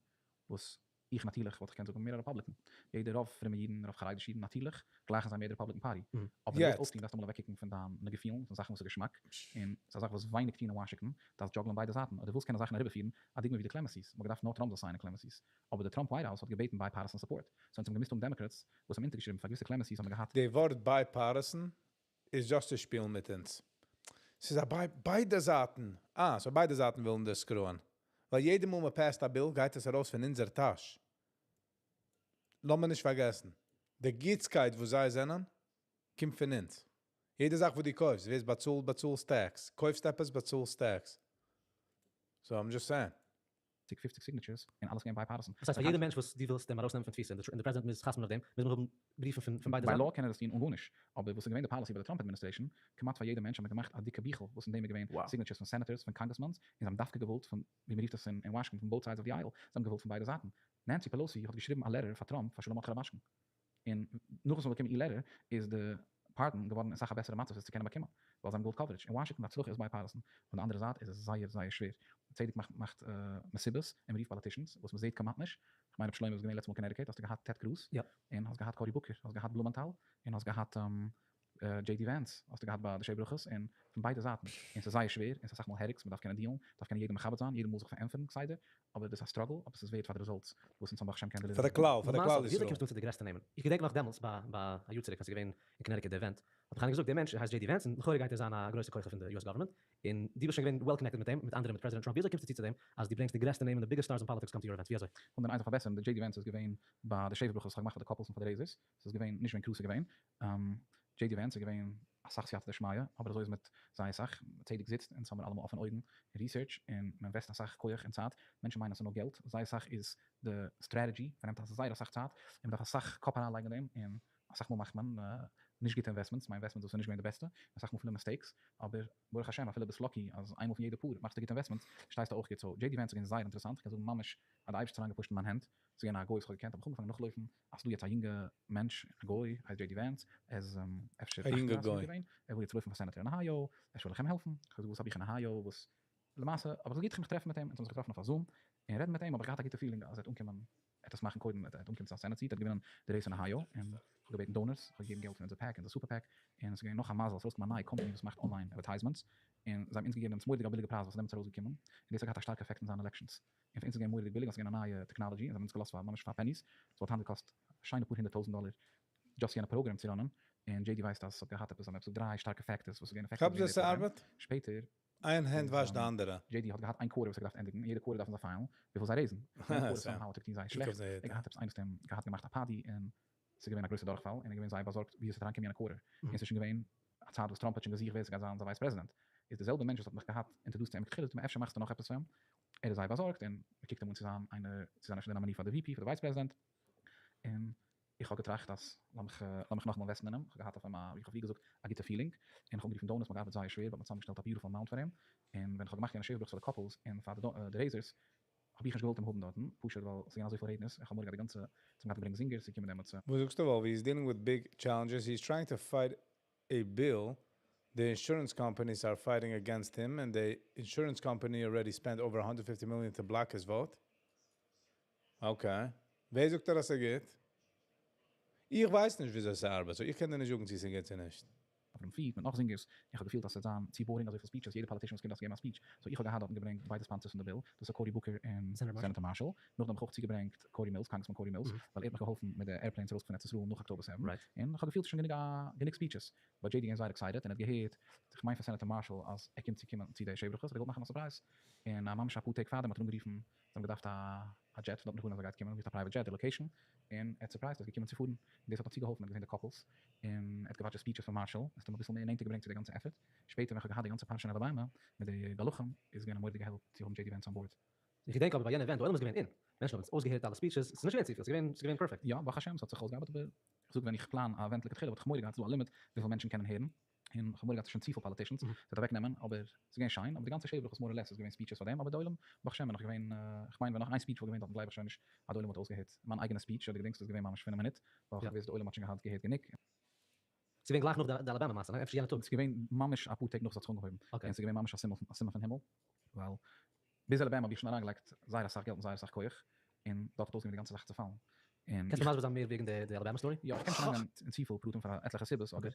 וואס איך נאטירליך וואלט איך געקענט זאגן מער א Republican. יעדער רוב פרומע אידן, רוב חרדישע אידן נאטירליך גלייכן זיי מער די Republican Party. אבער דו ווילסט יעצט. אויפטון דארפסטו אמאל אוועקקוקן פון דיינע געפילן, פון זאכן וואס איז געשמאק, און ס'איז א זאך וואס ווייניג טוען אין וואשינגטאן, דארפסט juggle ען ביידע זייטן, אויב דו ווילסט קענען זאכן אריבערפירן, א דוגמא ווי די clemencies, מ'האט געדארפט נאר טראמפ זאל sign ען clemencies, אבער די טראמפ White House האט געבעטן bipartisan support, so אונז האבן געמוזט האבן Democrats וואס האבן אונטערגעשריבן פאר געוויסע clemencies האבן געהאט. די ווארט bipartisan איז just צו שפילן מיט אונז. ס'איז א ביי ביידע זייטן. אה, so ביידע זייטן ווילן דאס screw ען. ווייל יעדע מאל מען pass ט א bill גייט עס ארויס פון אונזער טאש. לאמיר נישט פארגעסן, די גוטסקייט וואס זיי זענען, קומט פון אונז. יעדע זאך וואס דו קויפסט, ווערסט באצאלט, באצאלסט tax. קויפסט עפעס, באצאלסט tax. So I'm just saying. 50 signatures און אלעס געווען bipartisan. דאס הייסט פאר יעדע מענטש וואס דו ווילסט אים ארויסנעמען פון תפיסה און די פרעזידענט מוז חתמ'ן אויף דעם, מוז מען האבן בריוון פון ביידע ביי זייטן? law קען ער דאס טון אן גארנישט, אבער וואס איז געווען די policy ביי די טראמפ administration, כמעט פאר יעדע מענטש האט מען געמאכט א דיקע ביכל וואס אין דעם איז געווען signatures פון senators, פון congressmans, און זיי האבן דווקא געוואלט פון, ווי מען רופט עס אין וואשינגטאן, פון both sides of the aisle, זיי האבן געוואלט פון ביידע זייטן. נענסי פעלאסי האט געשריבן א letter פאר טראמפ פאר שלום מרדכי רובאשקין, און נאך וואס מען האט באקומען איר letter איז די pardon געווארן אין סאך א בעסערע מצב עס צו קענען באקומען, ווייל זיי האבן געוואלט coverage. אין וואשינגטאן הצלחה איז bipartisan, פון די אנדערע זייט איז עס זייער זייער שווער. צדק מאכט מאכט מסיבות און מ'רופט politicians וואס מ'זעהט כמעט נישט, כ'מיין רבי שלמה איז געווען לעצטע מאל קאנעטיקעט האסטו געהאט טעד קרוז, און האסט געהאט קארי בוקער, האסט געהאט בלומענטאל, און האסט געהאט דזשעי די ווענס האסטו געהאט ביי די שבע ברכות, און פון ביידע זייטן, און ס'איז זייער שווער, און ס'איז אסאך מאל headaches, מ'דארף קענען deal ן, מ'דארף קענען יעדעם מכבד זיין, יעדע מאל זיך פארענטפערן כסדר, אבער דאס איז א struggle, אבער ס'איז ווערד פאר די results וואס אונז האבן ברוך השם קען פאר די deliver ן. כלל, פאר די למעשה, כלל וויאזוי ישראל. קומסטו אן צו די גרעסטע נעמען? איך געדענק נאך דעמאלטס ביי ביי א יאר צוריק ווען ס'איז געווען אין קאנעטיקעט די event, האט מיך איינער געזאגט דער מענטש ער הייסט דזשעי די ווענס און לכאורה גייט ער זיין א גרויסע כוכב פון די US government, און דו ביסט שוין געווען well connected מיט אים, מיט אנדערע מיט פרעזידענט טראמפ, וויאזוי קומסטו צו צו דעם אז דו ברענגסט די גרעסטע נעמען די biggest stars אין politics come to your events, וויאזוי? און איינס זיך פארבעסערן, די דזשעי די ווענס איז געווען ביי די שבע ברכות וואס איך האב געמאכט פאר די couples און פאר די raisers, ס'איז געווען נישט ווען קרוז איז געווען, דזשעי די ווענס איז געווען א אסאך סייעתא דשמיא, אבער אזוי איז מיט זייער אסאך, צדק זיצט, אונז האבן אלעמאל אפענע אויגן און research, און מען invest אסאך כח און צייט, מענטשן מיינען אז ס'איז נאר געלט, זייער אסאך איז די strategy, פארנעמט זייער אסאך צייט, און מ'דארף אסאך קאפ אריינלייגן אין דעם, און אסאך מאל מאכט מען נישט גוטע investments, מיין investment דאס איז נישט געווען די בעסטע, אסאך מאל פילע mistakes, אבער ברוך השם אפילו ביסט lucky אז איינמאל פון יעדע פאר מאכסטו גוטע investments, שטייסטו אויך גוט, so JD Vance איז געווען זייער אינטערעסאנט, כ'קען זאגן ממש אז די אייבערשטער האט אריינגעפושט אין מיין הענט, ס'איז געווען א גוי וואס כ'האב געקענט, האב איך אנגעפאנגען נאכלויפן אז ס'דא יעצט א יונגע מענטש, א גוי, הייסט JD Vance, ער איז אפשר א יונגע 38 גוי. געווען, ער וויל יעצט לויפן פאר senator אין אהייאו, אפשר וועל איך אים העלפן, כ'האב געזאגט וואס האב איך אין אהייאו וואס, למעשה האב איך געזאגט איך מיך טרעפן מיט אים, אונז האבן זיך געטראפן אויף א Zoom, און רעדן מיט אים האב איך געהאט א גוטע feeling אז ער וועט אנקומען, ער וועט עס מאכן קודם, ער וועט אנקומען צו זיין Senate seat, ער האט געווינען די race אין אהייאו, און כ'האב געבעטן donors, כ'האב געגעבן געלט פון אונזער PAC, אונזער super PAC, און עס איז געווען נאך א מזל, עס איז ארויסגעקומען א נייע קאמפאני וואס מאכט online advertisements, און זיי האבן אונז געגעבן דעם מורא'דיג א ביליגע פרייז וואס איז דעמאלטס ארויסגעקומען, און דאס האט געהאט א שטארקע עפעקט אין זיינע elections. און פאר אונז איז געווען מורא'דיג ביליג ווייל ס'איז געווען א נייע technology און זיי האבן אונז געלאזט פאר ממש פאר pennies, ס'וואלט היינט געקאסט א שיינע פאר הונדערט טויזענט דאלער just יענע program צו run ען, און JD ווייסט אז ס'האט געהאט עפעס עפעס דריי שטארקע factors וואס איז געווען effective כאפסט געווען ווי די ס'ארבעט? פראגרעם, שפעטער איין הענט איז וואשט די אנדערע. JD האט געהאט איין quarter וואס ער געדארפט ענדיגן, און יעדע quarter דארפן זיי file ן וויפיל זיי raise ן, און איין quarter somehow האט ער געטון זייער שלעכט, ער האט געהאט עפעס איינער האט אים געהאט געמאכט א party און ס'איז געווען א גרויסע דורכפאל און ער איז געווען זייער באזארגט ווי עס וועט אריינקומען יענע quarter, און ס'איז שוין געווען א צייט וואס טראמפ האט שוין געזוכט ווער ס'גייט זיין זיין vice president, איז די זעלבע מענטש וואס האט מיך געהאט introduced צו אים מתחילה זאגט מיר אפשר מאכסטו נאך עפעס פאר אים, ער איז זייער באזארגט און מ'קוקט אים אן צו זיין איינער צו זיין אפשר די nominee פאר די VP פאר די vice president, און איך האב געטראכט אז לאמיך לאמיך נאכאמאל invest ן אין אים, איך האב געהאט אויף אים א ווי איך האב פריער געזאגט א גוטע feeling, און איך האב אנגערופן donors, מ'האט געארבעט זייער שווער but מ'האט צוזאמגעשטעלט א beautiful amount פאר אים, און ווען איך האב געמאכט יענע שבע ברכות פאר די couples און פאר די raisers האב איך נישט געוואלט אים האבן דארטן, פשוט ווייל ס'איז געווען אזויפיל רעדנערס, איך האב מורא געהאט די גאנצע, זיי האבן געהאט געברענגט זינגערס, ס'איז געקומען דעמאלטס. וואס זאגסטו ווייל he is dealing with big challenges he is trying to fight a bill the insurance companies are fighting against him and the insurance company already spent over 150 million to block his vote okay ווער זאגט דיר אז ס'איז גוט? איך ווייס נישט וויאזוי ס'ארבעט so איך קען דיר נישט זאגן צו ס'איז גוט צו נישט. אברהם פיט מיט נאך זינגערס, איך האב געפילט אז ס'וועט זיין צו boring אזויפיל speeches, יעדע politician וואס קומט דארף געבן א speech, so איך האב געהאט דארטן געברענגט ביידע sponsors פון די bill, דאס איז קארי בוקער און senator מארשעל, נאכדעם האב איך אויך צוגעברענגט קארי מילס, congressman קארי מילס, ווייל ער האט מיך געהאלפן מיט די airplanes ארויס פון ארץ ישראל נאך October 7, און איך האב געפילט ס'איז שוין גענוג א גענוג speeches, but JD געווען זייער excited און ער האט געהערט, איך מיין פון senator מארשעל אז ער קומט צו קומען צו די שבע ברכות, האט ער געוואלט מאכן א surprise, און ממש אפאר טעג פארדעם האט ער אנגערופן זיי האבן געדארפט א jet פון דארט נאך אן אז ער גייט קומען, גערופט א private jet די location, און ער האט surprised ער איז געקומען צו פארן, און דאס האט נאך צוגעהאלפן ער האט געזען די couples, און ער האט גע watch ט די speeches פון מארשעל, עס האט אים אביסל מער נענטער געברענגט צו די גאנצע effort, שפעטער ווען כ'האב געהאט די גאנצע פרשה אין אלאבאמא מיט די גלחים, איז געווען א מורא'דיגע help צו האבן JD Vance on board. איך געדענק אבער ביי יענע event, די עולם איז געווען אין, מענטשן האבן אויסגעהערט אלע speeches, ס'איז נישט געווען צופיל, ס'איז געווען ס'איז געווען perfect. יא, ברוך השם ס'האט זיך אויסגעארבעט, אבער איך זאג ווען איך plan א event לכתחילה וואלט איך מורא געהאט ס'איז דא א limit וויפיל מענטשן קענען הערן, און כ'האב מורא געהאט ס'איז שוין צופיל politicians, ס'וועט אוועק נעמען, אבער ס'איז געווען שיין, אבער די גאנצע שבע ברכות more or less איז געווען speeches פאר דעם, אבער די עולם, ברוך השם בין איך געווען, כ'מיין ווען נאך איין speech וואלט געווען דארטן גלייב איך שוין נישט אז די עולם וואלט אויסגעהערט מיין אייגענע speech, אדער געדענקסט איז געווען ממש פינף מינוט, ווייל כ'האב געוואוסט די עולם האט שוין געהאט געהערט גענוג. ס'איז געווען גלייך נאך די אלאבאמא מעשה, ניין? אפשר יענע טאג. ס'איז געווען ממש אפאר טעג נאך ס'האט זיך אנגעהויבן, און ס'איז געווען ממש א סימן פון הימל, ווייל ביז אלאבאמא האב איך שוין אריינגעלייגט זייער אסאך געלט און זייער אסאך כח, און דארט האט אויסגעזען ווי די גאנצע זאך איז צעפאלן. און קענסט מיר מסביר זיין מער וועגן די אלאבאמא story? יא, איך קען נישט אריינגיין אין צופיל פרטים פאר עטליכע סיבות, אבער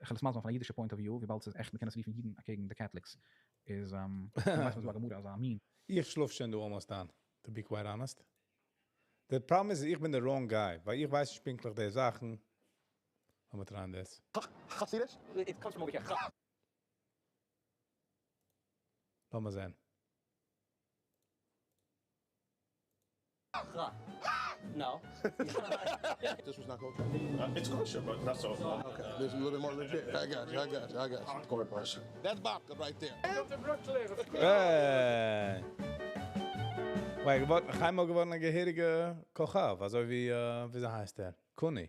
איך וועל עס מסביר זיין פון א אידישע point of view, וויבאלד ס'איז עכט מ'קען עס רופן אידן אקעגן די Catholics, איז מ'ווייסט מ'איז דא א גמרא אזא מין. איך שלאף שוין דא almost איין, to be quite honest. די פראבלעם איז איך בין די wrong guy, ווייל איך ווייס נישט פונקטליך די זאכן. לאמיר try ען דאס. חסידיש? It comes from over here. לאמיר זען. No. This was not kosher? It's kosher, but not so. Okay, this is a little bit more legit. I got you, I got you, I got you. Hardcore person. That's babka right there. Hey! ווייל געווארן, חיימ'ל געווארן א געהעריגע כוכב, אזוי ווי, וויאזוי הייסט ער? קוני.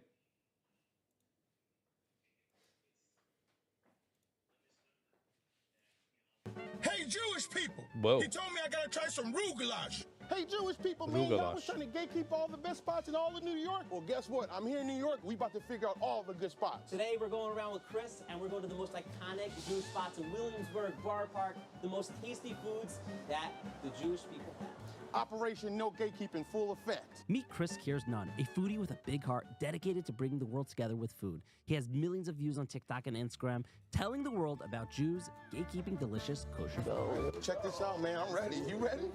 Hey Jewish people! Whoa. He told me I gotta try some rugelach. Hey Jewish people, man, y'all was trying to gatekeep all the best spots in all of New York. Well, guess what? I'm here in New York. We about to figure out all the good spots. Today we're going around with Chris, and we're going to the most iconic Jewish spots in Williamsburg, Borough Park, the most tasty foods that the Jewish people have. Operation No Gatekeeping full effect. Meet Chris Kears Nunn, a foodie with a big heart dedicated to bringing the world together with food. He has millions of views on TikTok and Instagram, telling the world about Jews gatekeeping delicious kosher food. Check this out, man. I'm ready. You ready?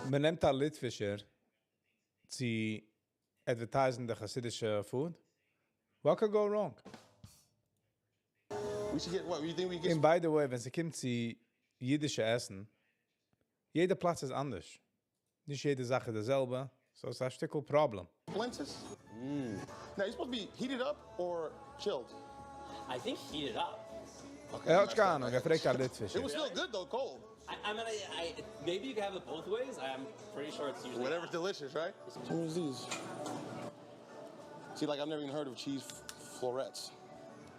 מען נעמט א ליטווישער צו advertise ן די חסידישע food. What could go wrong? We should get what? You think we get און by the way, ווען ס'קומט צו אידישע עסן, יעדע פלאץ איז אנדערש. נישט יעדע זאך איז די זעלבע, so ס'איז א שטיקל פראבלעם. Blintzes? Mm. Now, you're supposed to be heated up or chilled? I think heat it up. ער האט קיין אהנונג, ער פרעגט א ליטווישער. It was still good though, cold. I mean, I, maybe you can have it both ways. I'm pretty sure it's usually Whatever's delicious, right? What is these? See, like I've never even heard of cheese florets.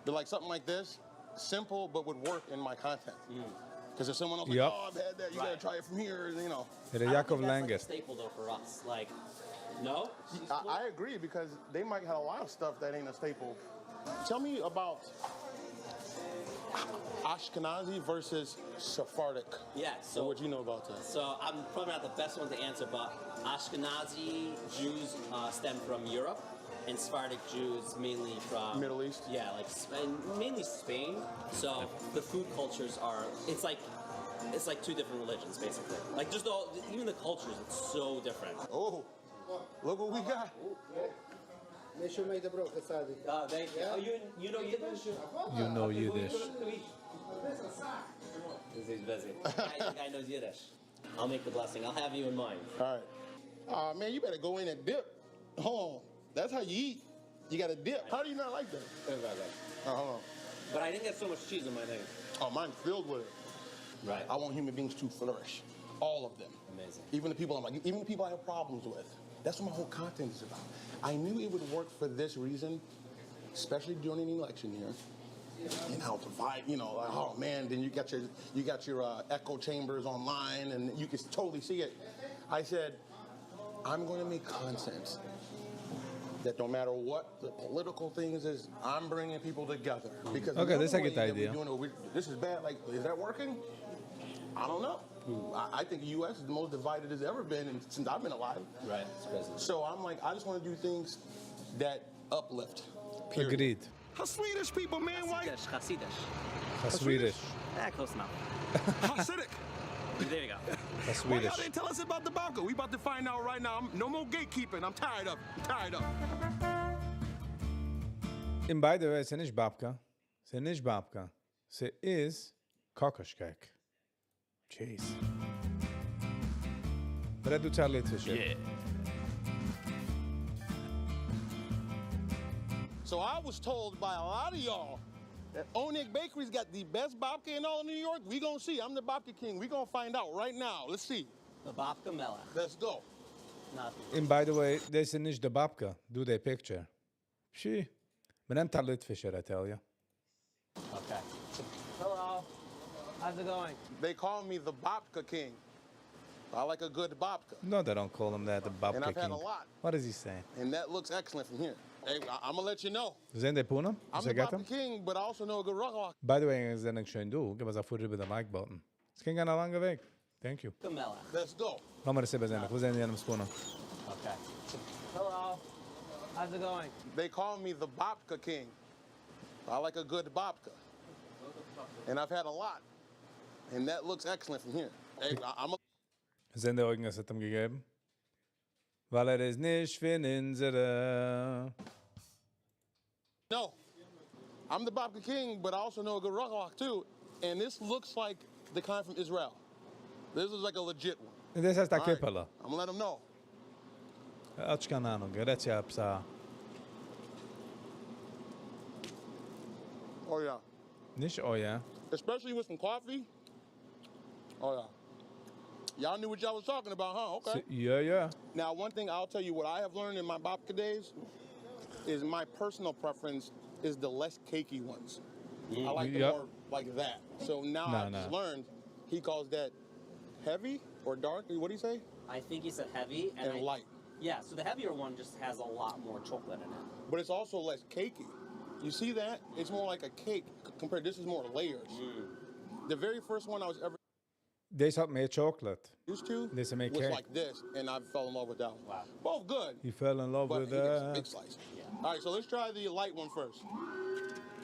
But like something like this, simple but would work in my content. Because if someone else like, oh, I've had that, you gotta try it from here. R' I don't Yaakov think that's like Langer. a staple though for us. Like, no? I agree because they might have a lot of stuff that ain't a staple. Tell me about Ashkenazi versus Sephardic. Yeah, so And what you know about that? So I'm probably not the best one to answer, but Ashkenazi Jews stem from Europe, and Sephardic Jews mainly from Middle East. Yeah, like Spain, mainly Spain. So the food cultures are it's like two different religions basically. Like just all even the cultures, it's so different. Oh, look what we got. Make sure make the brocha, Sadi. Thank you. Oh, you know Yiddish? You know Yiddish. He's busy. The guy knows Yiddish. I'll make the blessing. I'll have you in mind. All right. Aw, man, you better go in and dip. Hold on. That's how you eat. You got to dip. How do you not like that? Oh, hold on. But I didn't get so much cheese in my thing. Oh, mine's filled with it. Right. I want human beings to flourish. All of them. Amazing. Even the people I'm like, even the people I have problems with. That's what my whole content is about. I knew it would work for this reason, especially during an election year. And how to fight, like, oh man, then you got your echo chambers online and you can totally see it. I said, I'm going to make content that no matter what the political things is, I'm bringing people together. Because Okay, this is a the good other way that idea. we're doing it, this is bad. Like, is that working? I don't know. I think the U.S. is the most divided it's ever been since I've been alive. Right, it's crazy. So I'm like, I just want to do things that uplift. Period. Agreed. How Swedish people, man? Why? Hasidish, Hasidish. Swedish. Close enough. Hasidic. There you go. That's Why y'all Swedish. didn't tell us about the babka? We about to find out right now. No more gatekeeping. I'm tired of it. I'm tired of it. And by the way, ס'איז נישט babka. ס'איז נישט babka. ס'איז קאקאש cake. Jeez. רעד דו צו ליטווישע. Yeah. So I was told by a lot of y'all that Onig Bakery's got the best babka in all of New York. We going to see. I'm the babka king. We going to find out right now. Let's see. The babka melech. Let's go. Not And by the way, דאס איז נישט די babka. דא די picture. פשי. מ'נעמט א ליטווישער, I tell you. Okay. Hello. How's it going? They call me the babka king. I like a good babka. No, they don't call him that, the babka And I've had king. a lot. What is he saying? And that looks excellent from here. Hey, I'm going to let you know. זענען די פנים? I'm Is the I got babka them? king, but I also know a good rugelach. By the way, זענען שוין דא. גיב אונז א פאר איבער די like button. עס קען גיין א לאנגע וועג. Thank you. melech. Let's go. לאמיר עס איבערזען. וואו זענען די אנדערע פנים? Okay. Hello. How's it going? They call me the babka king. I like a good babka. And I've had a lot. And that looks excellent from here. Hey, I'm a זענען די אויגן, עס האט אים געגעבן? ווייל ער איז נישט פון אונזערע. No. I'm the babka king, but I also know a good rugelach too. And this looks like the kind from Israel. This is like a legit one. און דאס הייסט א All right. קיפעלע. I'm gonna let them know. ער האט קיין אהנונג. ער רעדט יא עפעס א- Oh yeah. נישט oh yeah. Especially with some coffee. Oh yeah. Y'all knew what y'all was talking about, huh? Okay. Yeah. Now, one thing I'll tell you what I have learned in my babka days is my personal preference is the less cakey ones. I like the more like that. So now No, I've no. just learned he calls that heavy or dark. What do you say? I think he said heavy and, And I, light. Yeah, so the heavier one just has a lot more chocolate in it. But it's also less cakey. You see that? It's more like a cake compared. This is more layers. The very first one I was ever דאס האט מער chocolate. used to This is make was cake. like this, and I fell in love with that one. Wow. Both good. You fell in love But with he gets a that. big slice. Yeah. All right, so let's try the light one first.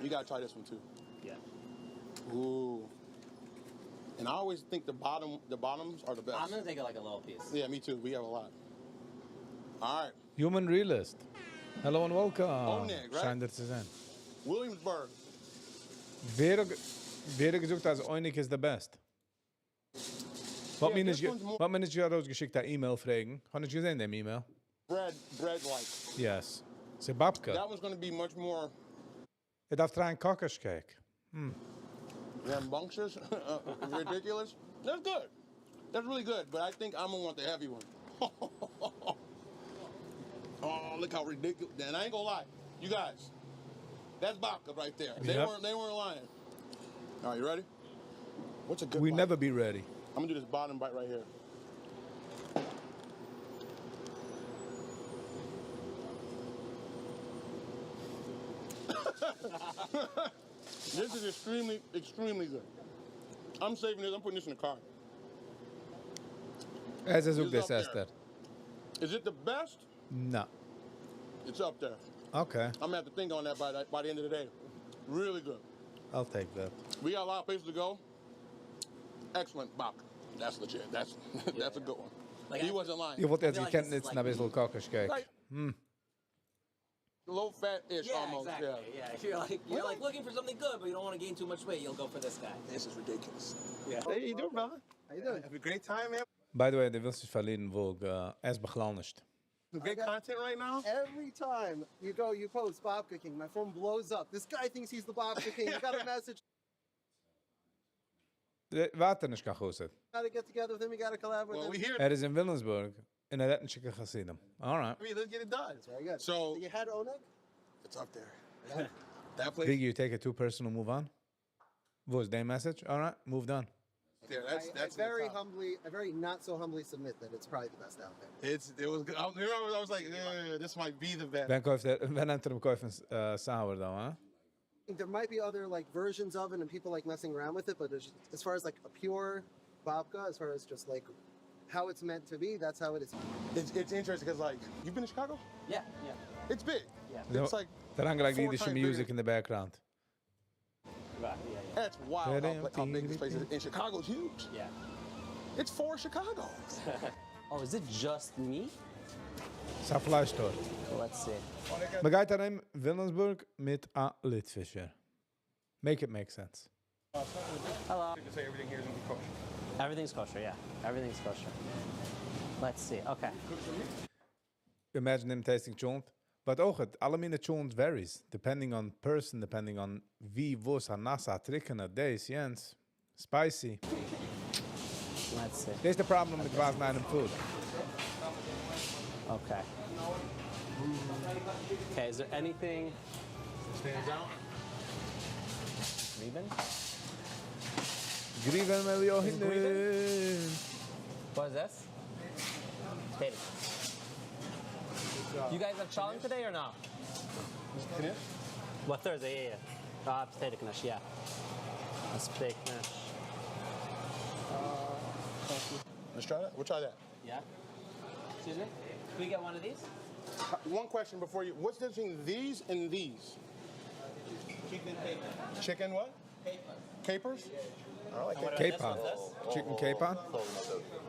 You got to try this one too. Yeah. Ooh. And I always think the bottoms are the best. I'm going to take a little piece. Yeah, me too. We have a lot. All right. Human Realist. Hello and welcome. Onig, right? שיין דיר צו זען. Williamsburg. ווער ווער געזאגט אז Onig is the best? וואס מיר נישט וואס מיר נישט ארויסגעשיקט א email פרעגן. האב נישט געזען דעם email. Bread, bread like. Yes. ס'איז babka. That one's going to be much more. ער דארף try ען קאקאש cake. Hmm. Rambunctious, ridiculous. That's good. That's really good, but I think I'm gonna want the heavy one. Oh, look how ridiculous. And I ain't gonna lie, you guys, that's babka right there. They weren't they weren't lying. All right, you ready? What's a good We bite? never be ready. I'm gonna do this bottom bite right here. This is extremely, extremely good. I'm saving this. I'm putting this in the car. עס איז אויך It's up there. disaster. Is it the best? No. It's up there. Okay. I'm gonna have to think on that by the end of the day. Really good. I'll take that. We got a lot of places to go. Excellent babka. That's legit. That's that's a good one. Like, he I- wasn't lying. איך וואלט יעצט feel like געקענט this is ניצן like א ביסל קאקאש cake. Like- Low fat ish Yeah, almost. exactly. Yeah. Yeah, you're like looking for something good, but you don't want to gain too much weight. You'll go for this guy. This is ridiculous. Yeah. Hey, you doing, brother? How you doing? Have a great time, man. By the way, דו ווילסט נישט פארלירן וואג, עס בכלל נישט. Some great content right now. Every time you go, you post Babka King. My phone blows up. This guy thinks he's the Babka King. You got a message. ווייטער נישט קיין חסיד. Gotta get together with him. You gotta collab with Well, him. we here. ער איז אין Williamsburg און ער רעדט נישט קיין חסידים. Alright. I mean, let's get it done. That's very good. So you had עונג? it's up there. That place Big, you take it too personal, move on. וואס, דעם message? Alright, moved on. there. That's I, that's I very the top. humbly, I very not so humbly submit that it's probably the best out there. It's it was good. I was like, yeah, this might be the best. ווען קויפט ער, ווען נעמט ער אים קויפן sourdough, huh? I think there might be other like versions of it and people like messing around with it, but there's, as far as like a pure babka, as far as just like how it's meant to be, that's how it is. It's interesting because like you've been to Chicago. Yeah, yeah. It's big. Yeah. It's like דער four אידישע times music bigger. in the background. Right. Yeah, yeah. That's wild how big this place is. And Chicago's huge. Yeah. It's four Chicagos. Oh, is it just me? ס'איז א פלייש store. Let's see. מען גייט אריין Williamsburg מיט א ליטווישער. Make it make sense. Hello. You can say everything here is gonna be kosher. Everything's kosher. Yeah, everything's kosher. Let's see. Okay. Imagine him tasting cholent. But אויך, אלע מיני cholent varies, depending on person, depending on ווי, וואס, א נאסע, א טרוקענע, דאס, יענץ. Spicy. Let's see. דאס איז the problem מיט ווייזן איינעם food. Okay. Okay. Is there anything? Stands out. Reuben? גריוון מיליאנען. What is this? Potato. You guys have cholent today or no? Knish? What Thursday? Yeah, yeah. Potato knish, yeah. That's potato knish. Let's try that. We'll try that. Yeah. Excuse me. Can we get one of these? One question before you. What's the difference between these and these? Chicken capers. Chicken what? Capers. I like What that. about this? Capon. What's this? Chicken capon?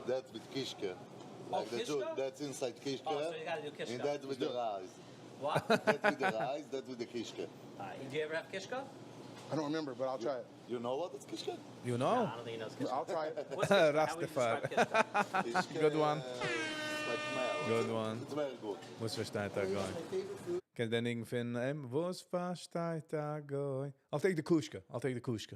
That's with kishke. Oh, Like the Jew, kishke? that's inside kishke. Oh, so you gotta do kishke. And that's with the rice. What? That's with the rice, that's with the kishke. Do you ever have kishka? I don't remember, but I'll try it. You know what is kishke? You know? No, I don't think he knows kishka. I'll try it. What's kishka? How would you Rastafari. describe kishka? Kishke, Good one. It's like smell. Good one. It's very good. וואס פארשטייט דער גוי? My favorite food. קען דער ניגון פון אים, וואס פארשטייט דער גוי? I'll take the kushka. I'll take the kushka.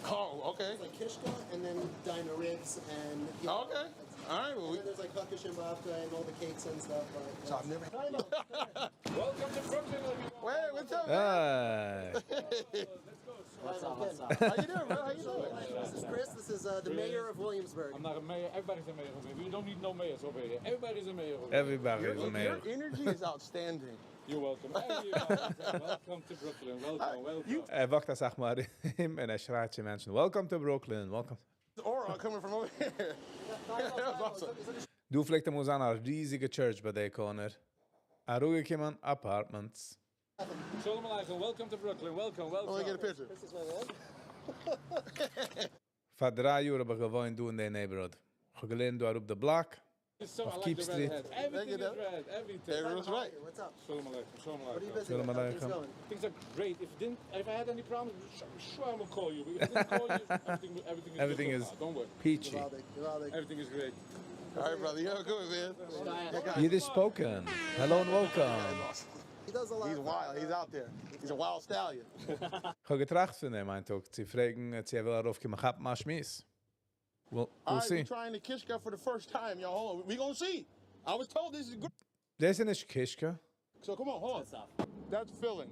Oh, okay. It's like kishka and then dino ribs and you know, Okay. All right. Well, And we, then there's like huckish and babka and all the cakes and stuff. But so I've never. Welcome to Brooklyn, everyone. Wait, what's up? Man? Hey. What's up? What's up? How you doing, bro? How you doing? This is Chris. This is the mayor of Williamsburg. I'm not a mayor. Everybody's a mayor over here. We don't need no mayors over here. Everybody's a mayor over here. Everybody is Your, a mayor. your energy is outstanding. You're welcome. Everybody. welcome to Brooklyn. Welcome, welcome. ער וואקט אסאך מאל ארום און ער שרייט צו מענטשן, Welcome to Brooklyn, welcome. Aura coming from over here. that was awesome. דא פלעגט אמאל זיין א ריזיגע church ביי די corner. אראפגעקומען apartments. שלום עליכם. Welcome to Brooklyn. Welcome, welcome. I want to get a picture. This is my man. פאר דריי יאר האב איך געוואוינט דא אין די neighborhood. איך האב געלערנט דא אראפ the block. So, Off I like Keep the red Street. hat. Everything you, is Dad. red. Everything. Everyone's right. What's up? שלום עליכם. שלום What are you עליכם. busy שלום with? How things עליכם. going? Things are great. If didn't, if I had any problems, I'm sure I will call you. But if I didn't call you, everything, everything is Everything good is so far. Don't worry. peachy. Gewaldig, gewaldig. Everything is great. All right, brother. You have a good one, man. Yiddish spoken. Hello and welcome. He does a lot. He's wild. He's out there. He's a wild stallion. איך האב געטראכט פון דעם איין טאג צו פרעגן, צו ער וויל ארויפקומען כאפן א שמועס. We'll, All we'll right, see. we're trying the kishka for the first time, y'all. Hold on. We gonna see. I was told this is good. דאס איז נישט קישקע. So come on, hold on. That's filling.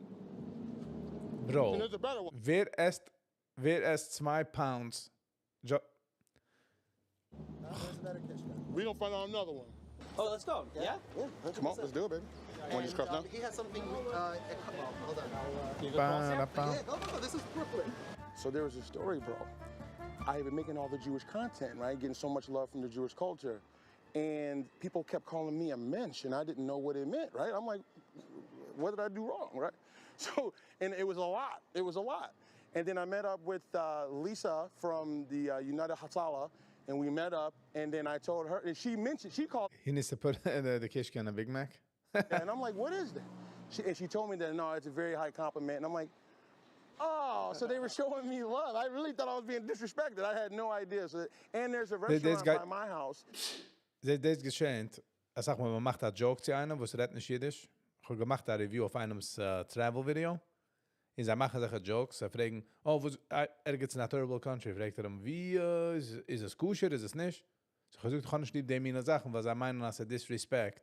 Bro, And there's a better one. ווער עסט, ווער עסט 2 pounds? We gonna find out another one. Oh, let's go. Yeah? Yeah. Come on, let's do it, baby. Want to just And, cross now? He has something. Well, hold on. I'll, Ba-da-ba. yeah, go, go, go. This is Brooklyn. So there was a story, bro. I had been making all the Jewish content, right? Getting so much love from the Jewish culture. And people kept calling me a mensch, and I didn't know what it meant, right? I'm like, what did I do wrong, right? So, and it was a lot. It was a lot. And then I met up with Lisa from the United Hatzalah, and we met up, and then I told her, and she mentioned, she called, He needs to put the kishka in a Big Mac. and I'm like, what is that? And she told me that, no, it's a very high compliment. And I'm like, oh, so they were showing me love. I really thought I was being disrespected. I had no idea. So, and there's a There- there's restaurant guy- by my house. דאס געשעט, איך זאג מאל, מען מאכט א joke צו איינעם, וואס רעדט נישט אידיש. איך האב געמאכט א review אויף איינעמס travel video. און זיי מאכן אזעלכע jokes, זיי פרעגן, oh, וואו, ערגעץ אין א third world country, פרעגט ער אים, ווי, איז עס כשר, איז עס נישט? So, איך האב געזאגט, איך האב נישט ליב די מינע זאכן, ווייל זיי מיינען, אז ס'איז disrespect.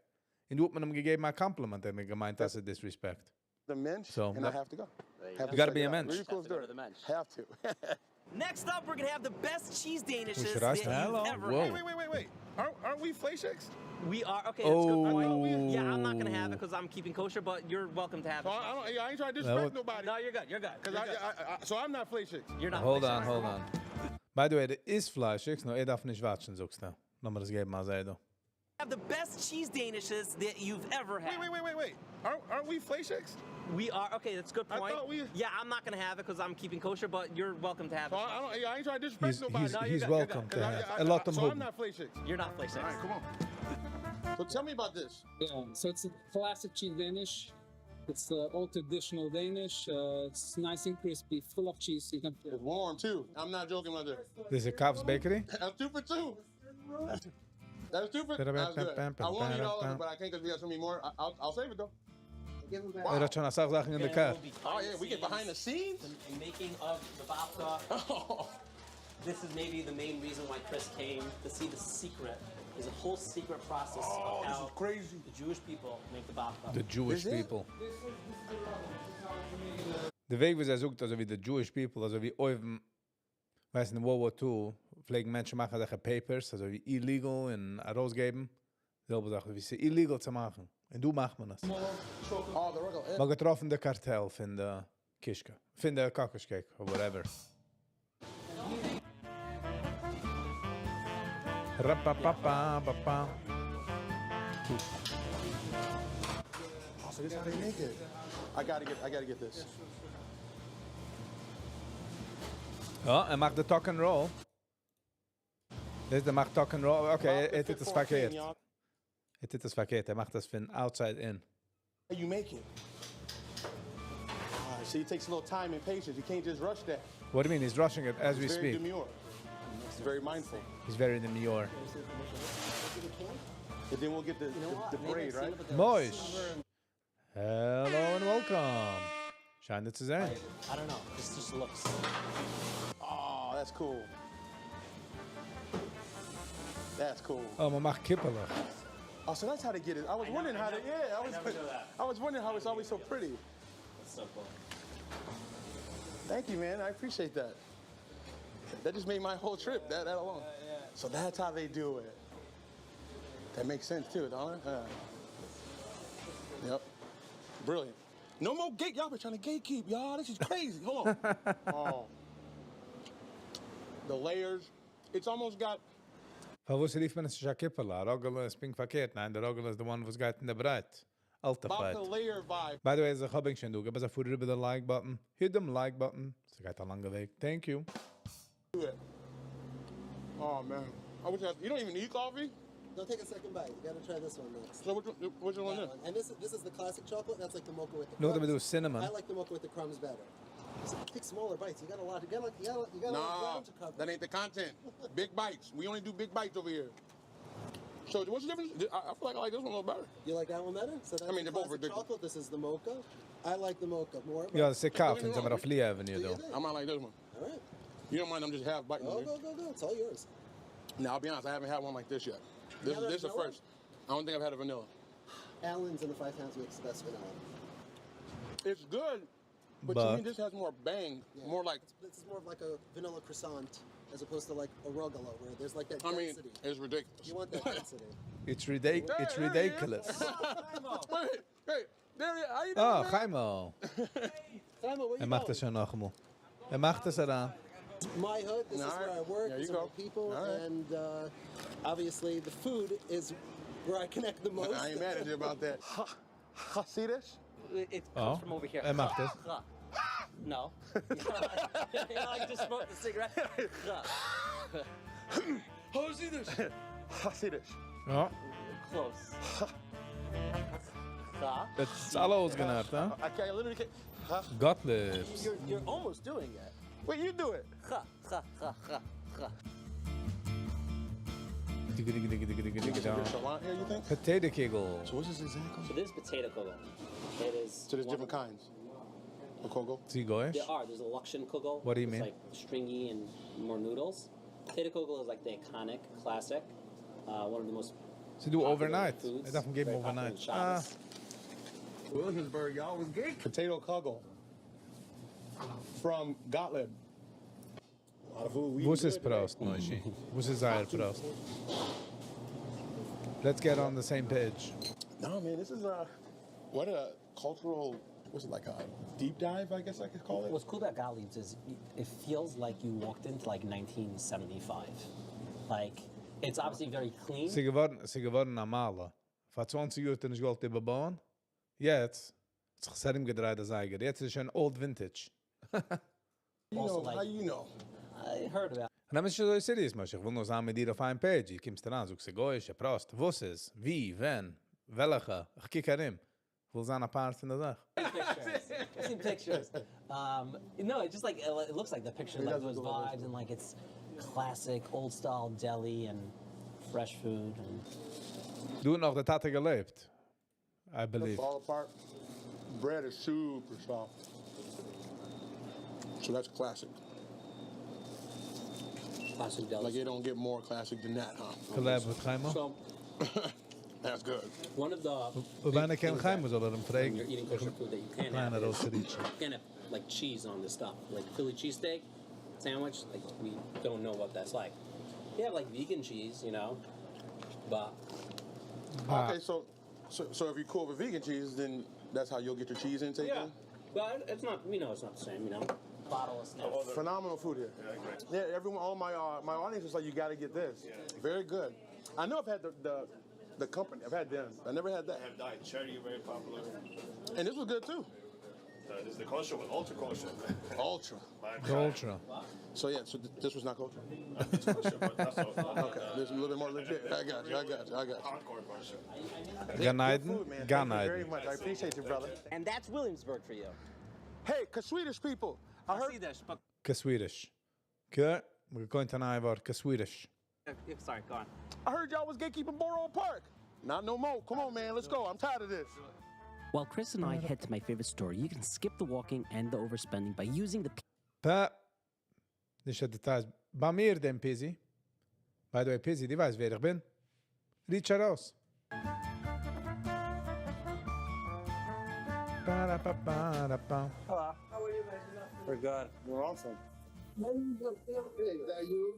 און דא האט מען אים געגעבן א compliment, ער האט געמיינט, אז ס'איז disrespect. The mensch, So, and I have to go. Have You to gotta check be it a out. mensch. Really cool Have to go story. to the mensch. Have to. Next up, we're gonna have the best cheese danishes should I that start? you've Hello. ever Whoa. had. Wait, wait, wait, wait. Aren't we fleishigs? We are okay. That's a good point. Oh. Yeah, I'm not gonna have it because I'm keeping kosher, but you're welcome to have So it. I don't, I ain't trying to disrespect nobody. No, you're good. You're good. 'Cause You're I, good. I, so I'm not fleishigs. You're not. Hold fleishigs. on, hold on. By the way, דער איז פליישיג, נאר ער דארף נישט וואשן, זאגסטו. לאמיר דאס געבן, א זייט דא. Have the best cheese danishes that you've ever had. Wait, wait, wait, wait, wait. Aren't we fleishigs? We are okay. That's a good I point. thought we- Yeah, I'm not gonna have it because I'm keeping kosher, but you're welcome to have So it. I don't, I ain't trying to disrespect nobody. He's, No, you're he's good, you're welcome good. to 'Cause have. A lot so of I'm not fleishigs. You're not fleishigs. All right, come on. So tell me about this. Yeah, so it's a classic cheese Danish. It's the old traditional Danish. It's nice and crispy, full of cheese. You can It's warm too. I'm not joking about this. This is Kav's Bakery? That's two for two. That's two for. That's good. I want to eat all of it, but I can't because we got so many more. I'll save it though. Give him back. ער האט שוין א סאך זאכן אין די And car. we'll be Oh yeah, we get behind the scenes. The making of the babka. This is maybe the main reason why Chris came to see the secret. There's a whole secret process Oh, of this how is crazy. the Jewish people make the babka. The Jewish Is it? people. דער וועג, ווי ער זאגט, אזוי ווי the Jewish people, אזוי ווי אויבן, ווייסט, אין World War II, פלעגן מענטשן מאכן אזעלכע papers, אזוי ווי illegal און ארויסגעבן. זעלבע זאך, ווי ס'איז illegal צו מאכן. און דא מאכט מען עס. Oh, the regular. מ'האט געטראפן די קארטל פון די קישקע, פון די קאקאש cake, or whatever. Rapapapapapa. Oh, so this is how they make it. I gotta get this. יא, ער מאכט די tuck and roll. דאס דער מאכט tuck and roll. Okay, ער טוט עס פארקערט. ער טוט עס פארקערט. ער מאכט דאס פון outside in. How you make it? Ah, see, it takes a little time and patience. You can't just rush that. What do you mean? He's rushing it as we It's very speak. demure. It's very mindful. He's very demure. And then we'll get the braid, right? Moish. Hello and welcome. שיין דיך צו זען. I don't know. This just looks. Oh, that's cool. That's cool. Oh, מען מאכט קיפעלעך. Oh, so that's how they get it. I was wondering how they. Yeah, I was. never knew that. I was wondering how it's always so pretty. That's so cool. Thank you, man. I appreciate that. That just made my whole trip. That alone. So that's how they do it. That makes sense too, don't it? Yep. Brilliant. No more gate. Y'all been trying to gatekeep, y'all. This is crazy. Hold on. Oh. The layers. It's almost got פארוואס רופט מען עס נישט א קיפעלע? א ראגעלע איז פונקט פארקערט. ניין, דער ראגעלע איז the one וואס גייט אין דער ברייט. אלטע about fight. the layer vibe. By the way, איך האב שוין דא. גיב אונז א פאר איבער די like button. Hit דעם like button. ס'גייט א לאנגע וועג. Thank you. to it. Oh man. I wish I, you don't even eat coffee? No, take a second bite. You gotta try this one next. So which one, which one That is one. And this is the classic chocolate. That's like the mocha with the No, crumbs. the cinnamon. I like the mocha with the crumbs better. So take smaller bites. You got a lot. You got a lot of Nah, ground to cover. that ain't the content. Big bites. We only do big bites over here. So what's the difference? I feel like I like this one a little better. You like that one better? So that's I mean, the they're both classic ridiculous. chocolate. This is the mocha. I like the mocha more. יא, דאס איז קאפ, אונז זעמיר אויף Lee Avenue דא. I might like this one. All right. You don't mind? I'm just half biting. Go, here. go, go, go. It's all yours. Now I'll be honest. I haven't had one like this yet. This Never is this is the vanilla? first. I don't think I've had a vanilla. Allen's in the Five Towns makes the best vanilla. It's good, but, to But- me this has more bang, more like. This is more of like a vanilla croissant as opposed to like a rugolo where there's like that I mean, density. it's ridiculous. You want that density. It's ridic it's ridiculous. Wait, hey, there he, how you doing? Oh, man? Chaimo. Chaimo, where ער you מאכט going? עס שוין נאכאמאל. ער מאכט עס אריין. My hood. This is All where right. I work. There These you are go. my people, All right. and obviously the food is where I connect the most. I ain't mad at you about that. Hasidish? It Oh, comes from over here. ער מאכט עס. No. you know, I just smoked a cigarette. Hasidish. Hasidish. יא. Close. דאס איז אלע אויסגענארט, הא? I can't, I literally can't. Gottlieb's. You're almost doing it. Wait, you do it. Ha, ha, ha, ha, ha. Chalant here, you think? Potato kugel. So what's this exactly? So this is potato kugel. It is. So there's different kinds of kugel? Is he goyish? There are. There's a Lakshan kugel. What do you It's mean? like stringy and more noodles. Potato kugel is like the iconic classic. One of the most ס'איז דא overnight. foods. ער דארף אים געבן Very popular in overnight. Ah. Shabbos. Williamsburg, y'all was gay. Potato kugel from Gottlieb. A lot of food. We וואס איז good today. פראסט, Moshe? וואס איז זייער פראסט? Let's get on the same page. No, man, this is a what a cultural. What's it like a deep dive? I guess I could call it. What's cool about Gottlieb's is it feels like you walked into like 1975. Like it's obviously very clean. ס'איז געווארן, ס'איז געווארן א מעלה. פאר 20 יאר האט ער נישט געוואלט איבערבויען. יעצט האט זיך עס ארומגעדרייט דער זייגער. יעצט איז שוין old vintage. You Also know, like- how you know? I heard about. און דאן איז שוין אזוי serious, Moshe. איך וויל נאר זיין מיט דיר אויף איין page. דו קומסט אריין, זאגסט, גוי'איש, פראסט. וואס איז? ווי? ווען? וועלכע? איך קוק ארום. איך וויל זיין א part פון דער זאך. pictures. I've seen pictures. No, it just like it looks like the picture, It like does those look a little vibes, and like it's classic old style deli and fresh food. And דא האט נאך דער טאטע געלעבט. I believe. Fall apart. Bread is super soft. So that's classic. Classic deli. Like it don't get more classic than that, huh? Collab with Chaimo? So that's good. One of the וואו איינער קען Chaimo, זאל ער אים פרעגן. when you're eating kosher food that you can Plan have it is אויסצוריטשן. you can have like cheese on the stuff, like Philly cheesesteak sandwich. Like we don't know what that's like. You have like vegan cheese, but Okay, so if you're cool with vegan cheese, then that's how you'll get your cheese intake. yeah, in? but it's not. We know it's not the same. Bottle of snacks. Phenomenal food here. Yeah, everyone, all my audience was like, you got to get this. Very good. I know I've had the company. I've had them. I never had that. Have Diet Cherry, very popular. And this was good too. This is the kosher one, ultra kosher. Ultra. Ultra. So yeah, so this was not kosher. It's kosher, but that's all. Okay, this is a little bit more legit. I got you. I got you. I got you. Hardcore kosher. גן עדן? Food, man. גן Thank you very עדן. much. I appreciate you, brother. And that's Williamsburg for you. Hey, Swedish people. I heard. Hasidish, but Swedish. Okay, מיר קענען אן ווארט, Swedish. Sorry, go on. I heard y'all was gatekeeping Borough Park. Not no more. Come on, man. Let's go. I'm tired of this. While Chris and I head to my favorite store, you can skip the walking and the overspending by using the פא. נישט details. ביי מיר דעם Pizzy. By the way, Pizzy, דו ווייסט, ווער איך בין. Reach ארויס. Ba-da-ba-ba-da-ba. Hello. How are you guys? We're good. We're awesome. Hey, is that you?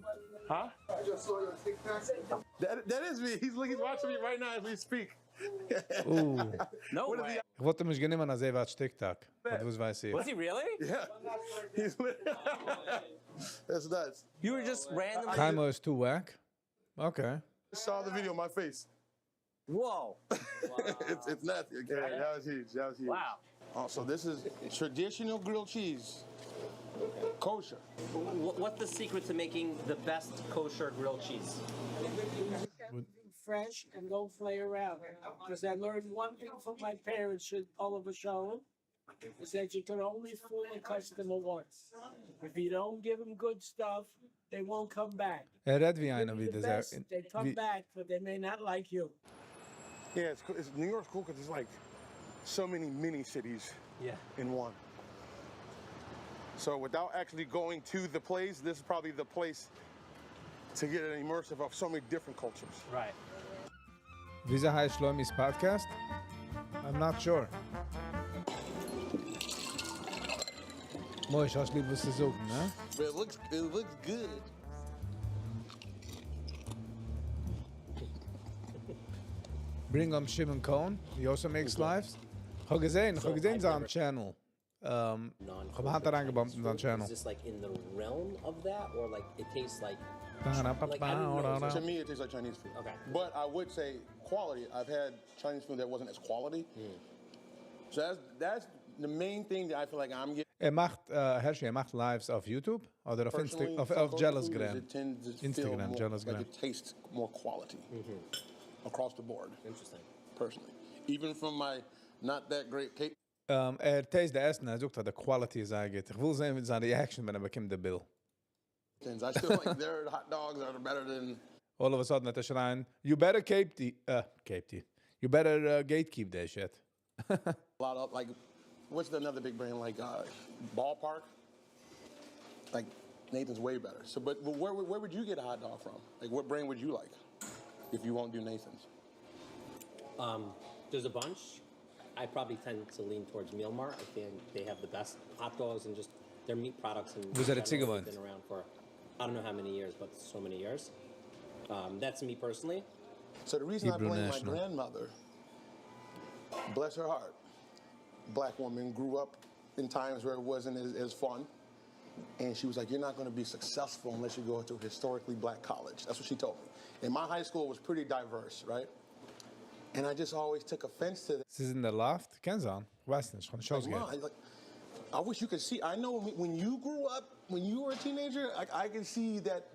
Huh? I just saw your TikTok. That is me. He's watching me right now as we speak. No What is way. איך וואלט אים נישט גענומען, אז ער watch TikTok. אבער וואס ווייס איך. Was he really? Yeah. He's That's nuts. You were just randomly. Chaimo is too whack. Okay. Saw the video on my face. Whoa. It's nuts. Yeah, that was huge. That was huge. Wow. Oh, so this is traditional grilled cheese. Kosher. What's the secret to making the best kosher grilled cheese? Fresh and don't play around. Because I learned one thing from my parents, should עליו השלום, is that you can only fool a customer once. If you don't give them good stuff, they won't come back. ער רעדט ווי איינער Give ווי them the דער best, they come ווי back, but they may not like you. Yeah, it's New York's cool because it's like so many mini cities in one. So without actually going to the place, this is probably the place to get an immersive of so many different cultures. Right. וויאזוי הייסט Shlomi's podcast? I'm not sure. מויש, האסט ליב וואס צו זאגן, נע? But it looks good. Bring on Shimon Cohen. He also makes lives. איך האב געזען, איך האב געזען זיין channel. איך האב האנט אריינגעבאמפט אין זיין channel. Is this like in the realm of that, or like it tastes like, I don't know. To me, it tastes like Chinese food. Okay. But I would say quality. I've had Chinese food that wasn't as quality. So that's the main thing that I feel like I'm getting. ער מאכט, Hershey, ער מאכט lives אויף YouTube אדער אויף Insta Personally, אויף, from אויף kosher Jealous food is Gram. It tends to feel Instagram, more, Jealous like Gram. it tastes more quality across the board. Interesting. Personally, even from my not that great cake. ער taste די עסן, ער זאגט, אז the quality איז זייער גוט. איך וויל זען, ווי זיין reaction, ווען ער באקומט די bill. I still like their hot dogs are better than All of a sudden, וועט ער שרייען, you better keep the, keep the, you better gatekeep that shit. A lot of, like, what's the another big brand, like Ballpark? Like Nathan's way better. So, but where would you get a hot dog from? Like, what brand would you like if you won't do Nathan's? There's a bunch. I probably tend to lean towards Meal Mart. I think they have the best hot dogs and just their meat products and וואו זענט איר צוגעוואוינט? been around for I don't know how many years, but so many years. That's me personally. So the reason I Hebrew blame my National. grandmother, bless her heart, black woman, grew up in times where it wasn't as fun. And she was like, "You're not going to be successful unless you go to a historically black college." That's what she told me. And my high school was pretty diverse, right? And I just always took offense to that. ס'איז אין דער loft? קען זיין. איך ווייס נישט, איך האב נישט Like, אויסגעהערט. "Mom, like, I wish you could see. I know when you grew up, when you were a teenager, I could see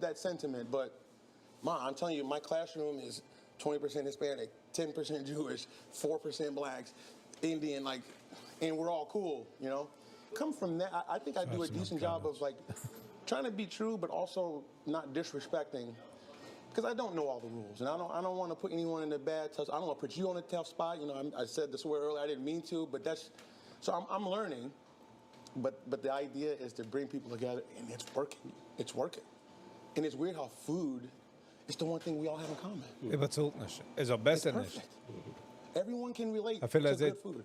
that sentiment. But, Ma, I'm telling you, my classroom is 20% Hispanic, 10% Jewish, 4% blacks, Indian, like, and we're all cool, you know? Come from that, I think I do a That's decent not job of trying to be true, but also not disrespecting. Because I don't know all the rules, and I don't want to put anyone in a bad touch. I don't want to put you on a tough spot. I said the swear earlier. I didn't mean to, but that's, so I'm learning. But the idea is to bring people together, and it's working. It's working, and it's weird how food is the one thing we all have in common. ער באצאלט נישט. איז אויך בעסער נישט. Everyone can relate I feel to as good it- food.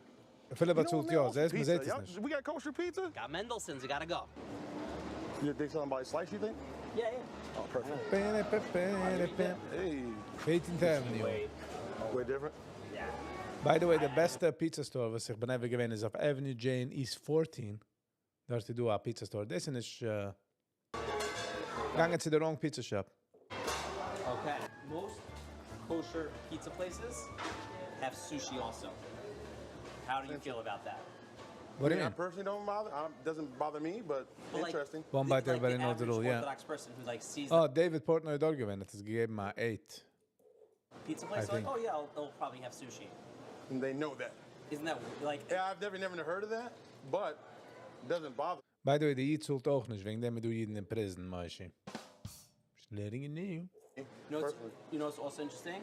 אפילו באצאלט יא, זעסט, מען זעט עס Pizza. נישט. We got kosher pizza? Got Mendelssohn's, you gotta go. You think somebody slice, you think? Yeah. Oh, perfect. Hey. 18th Avenue. Way different? Yeah. By the way, the בעסטע pizza store, וואס איך בין ever געווען, איז אויף Avenue J in East 14. דארט איז דא א pizza store. דאס איז נישט, געגאנגען צו the wrong pizza shop. Okay. Most kosher pizza places have sushi also. How do you feel about that? What do you I mean? personally don't bother. Doesn't bother me, but But like, interesting. One bite, like everybody the knows the average rule, yeah. Orthodox person who like sees Oh, David Portnoy איז דארט געווען, האט עס געגעבן א 8. the pizza place, I they're like, think. oh yeah, they'll probably have sushi. And they know that. Isn't that like? Yeah, I've never heard of that, but it doesn't bother. By the way, דער איד צאלט אויך נישט, וועגן דעם דא אידן אין prison, Moshe. Just letting you know. You know what's also interesting?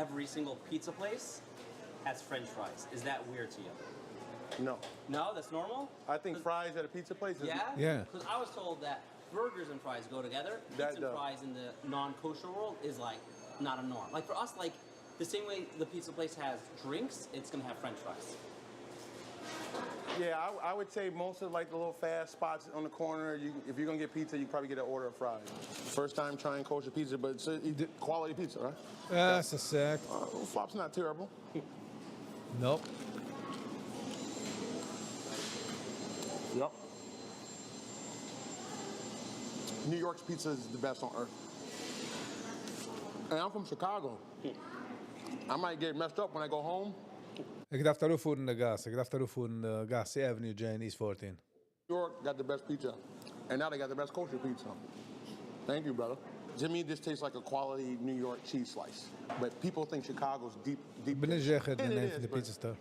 Every single pizza place has French fries. Is that weird to you? No. No, that's normal? I think fries at a pizza place is Yeah? Yeah. Because I was told that burgers and fries go together. That Pizza and does. fries in the non-kosher world is like not a norm. Like for us, like the same way the pizza place has drinks, it's gonna have French fries. Yeah, I would say most of like the little fast spots on the corner. If you're gonna get pizza, you probably get an order of fries. First time trying kosher pizza, but it's a quality pizza, right? That's a sick. Flop's not terrible. Nope. Yep. New York's pizza is the best on earth. And I'm from Chicago. I might get messed up when I go home. איך דארף ארויפפארן די גאס. איך דארף ארויפפארן די גאס, Avenue J in East 14. New York got the best pizza. And now they got the best kosher pizza. Thank you, brother. To me, this tastes like a quality New York cheese slice. But people think Chicago's deep, deep. בין נישט זיכער, And the it name is, of the but pizza store.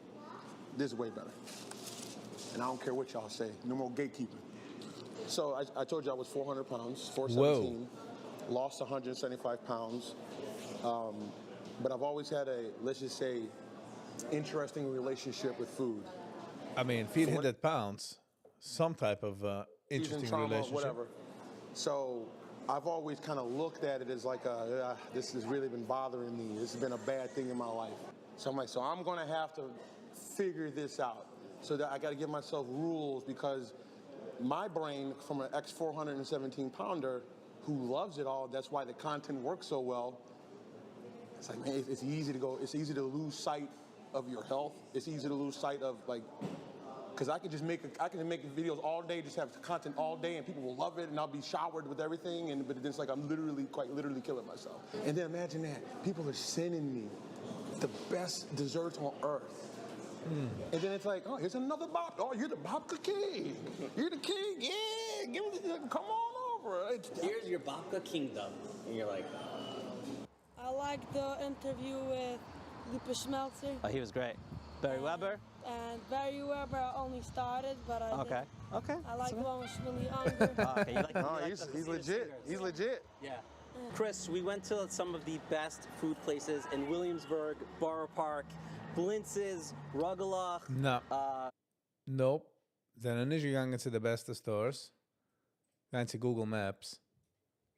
This is way better. And I don't care what y'all say. No more gatekeeping. So I, I told you I was 400 pounds, 417, lost 175 pounds. Um, but I've always had a, let's just say, interesting relationship with food. I mean, 400 pounds, some type of uh, Fusion interesting trauma, relationship. whatever. So I've always kind of looked at it as like, a, uh, this has really been bothering me. This has been a bad thing in my life. So I'm like, so I'm gonna have to figure this out. So that I got to give myself rules because my brain, from an ex 417 pounder who loves it all, that's why the content works so well. It's like, man, it's, it's easy to go, it's easy to lose sight of your health. It's easy to lose sight of like Cause I could just make I can make videos all day, just have content all day, and people will love it, and I'll be showered with everything. And but it's like I'm literally, quite literally killing myself. And then imagine that people are sending me the best desserts on earth. And then it's like, oh, here's another bob. Oh, you're the babka king. You're the king. Yeah, give me the, come on over. It's, Here's your babka kingdom. And you're like, I like the interview with Lupa Schmelzer oh, he was great. Barry Weber. and Barry Weber. I only started, but I Okay. did- Okay. I like the one with Shmuley Unger. Oh, okay. You like, you oh, like he's, the he's Hasidic legit. singers. He's legit. Yeah. Chris, we went to some of the best food places in Williamsburg, Borough Park, Blintz's, Rugelach. No. Uh, Nope. זענען נישט געגאנגען צו די בעסטע stores. גיין צו Google Maps.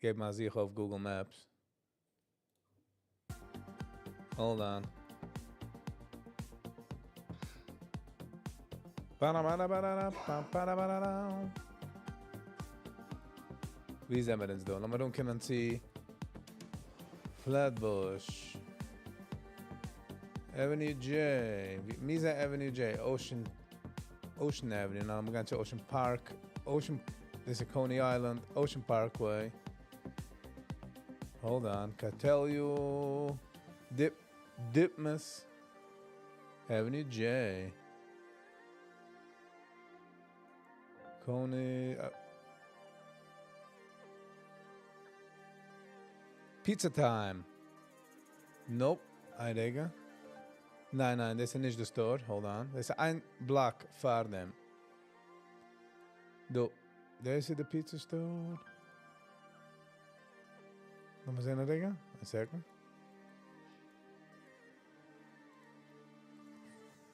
געב מיר א זוך אויף Google Maps. Hold on. Ba-da-ba-da-ba-da-da, וואו זענען מיר אונז דא? לאמיר אנקומען צו Flatbush. Avenue J. וואו איז Avenue J? Ocean Ocean Avenue. Now I'm going to Ocean Park. Ocean this is Coney Island. Ocean Parkway. Hold on. Can I tell you Dip Ditmas Avenue J. Coney uh, Pizza Time. Nope. איין רגע. ניין, ניין, דאס איז נישט די store. Hold on. דאס איז איין block פאר דעם. דא. דאס איז די pizza store. לאמיר זען א רגע. A second.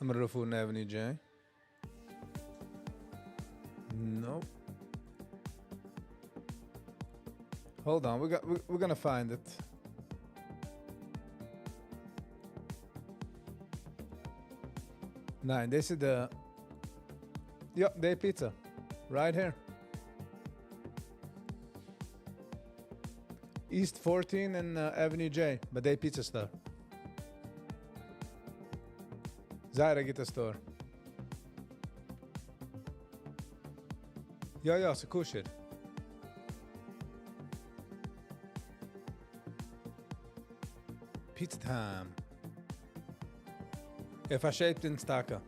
לאמיר ארויפפארן Avenue J. Nope. Hold on, we got, we, we're gonna find it. ניין, דאס איז די... יא, די pizza. Right here. East 14 and uh, Avenue J, ביי די pizza store. זייער א גוטע store. יא יא, ס'איז כשר. Pizza time. ער פארשעמט אונז טאקע.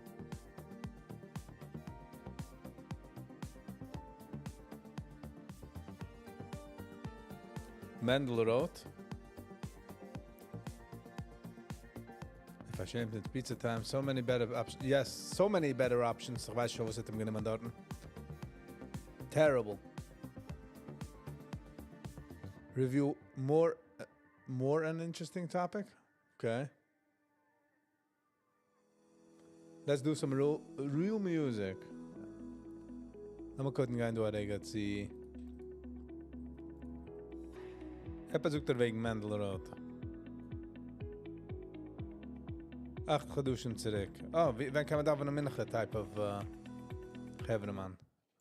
מענדל רוט. ער פארשעמט אונז Pizza Time. So many better options. Yes, so many better options. איך ווייס שוין וואס האט אים גענומען דארטן. Terrible. Review more uh, more an interesting topic. Okay. Let's do some real, real music. לאמיר קודם גיין דא א רגע צו עפעס זאגט ער וועגן מענדל רוט. אכט חדשים צוריק. אה, ווען קען מען דאווענען מנחה type of חברה'מאן.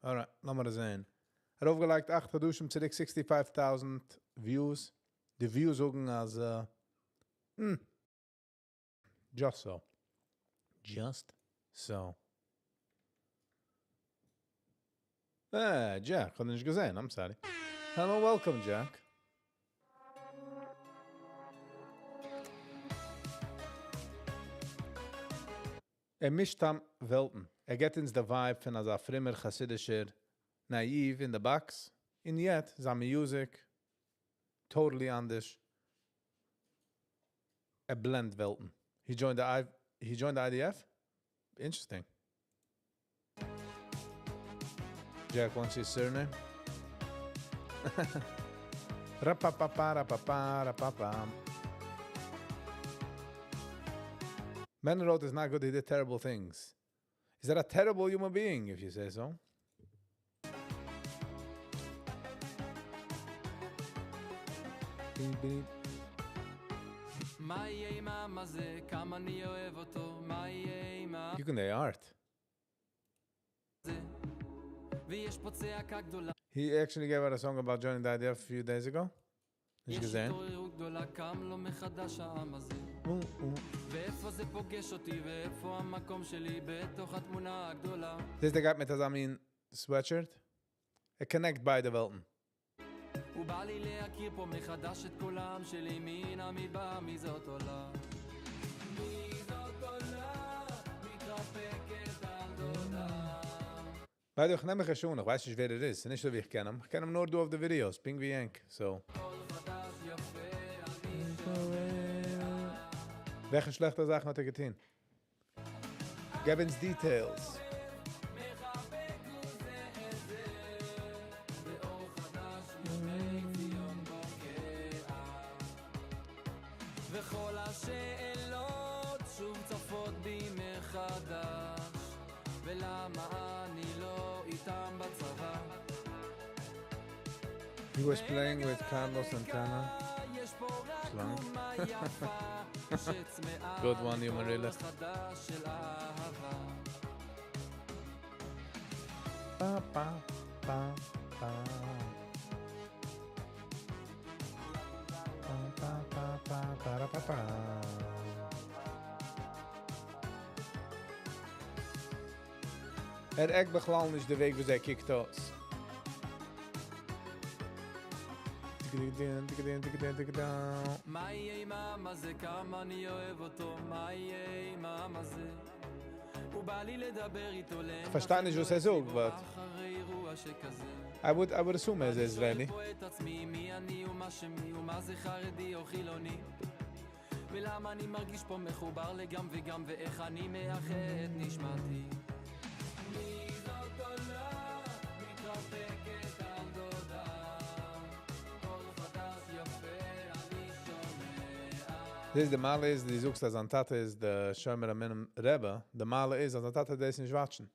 Alright, לאמיר זען. ארויפגעלייגט אכט חדשים צוריק 65 טויזנט views. די views זאגן אז mm, just so. Just so. אה, Jack, האב נישט געזען, I'm sorry. Hello, welcome, Jack. ער מישט צאם וועלטן. ער געבט אונז די vibe פון אזא פרומער חסידישער naive in the box, און yet זיין music totally אנדערש. ער blend וועלטן. He joined the I he joined the IDF? Interesting. Jack wants his surname. Ra-pa-pa-pa-ra-pa-pa-ra-pa-pam. Mendel Roth is not good, he did terrible things. Is that a terrible human being, if you say so? You can the art. He actually gave out a song about joining the IDF a few days ago. נישט געזען. דאס דער גייט מיט אזא מין sweatshirt? ער connect ביידע וועלטן. By the way, איך נעם מיך נישט אן, איך ווייס נישט ווער ער איז, ס'איז נישט אזוי ווי איך קען אים, איך קען אים נאר דא אויף די videos, פונקט ווי ענק, so. וועלכע שלעכטע זאכן האט ער געטון? געב אונז details. He was playing with Carlos Santana. שלאנג. Good one, human realist. Ba, ba, ba, ba. Ba, ba, ba, ba, ba, ra, ba, ba. ער act בכלל נישט די וועג ווי ער קוקט אויס. כ'פארשטיי נישט וואס ער זאגט but I would I would assume ער איז Israeli. זעסט די מעלה איז די זאגסט אז זיין טאטע איז די שומר אמונים רבי, די מעלה איז אז זיין טאטע דאס נישט watch ן.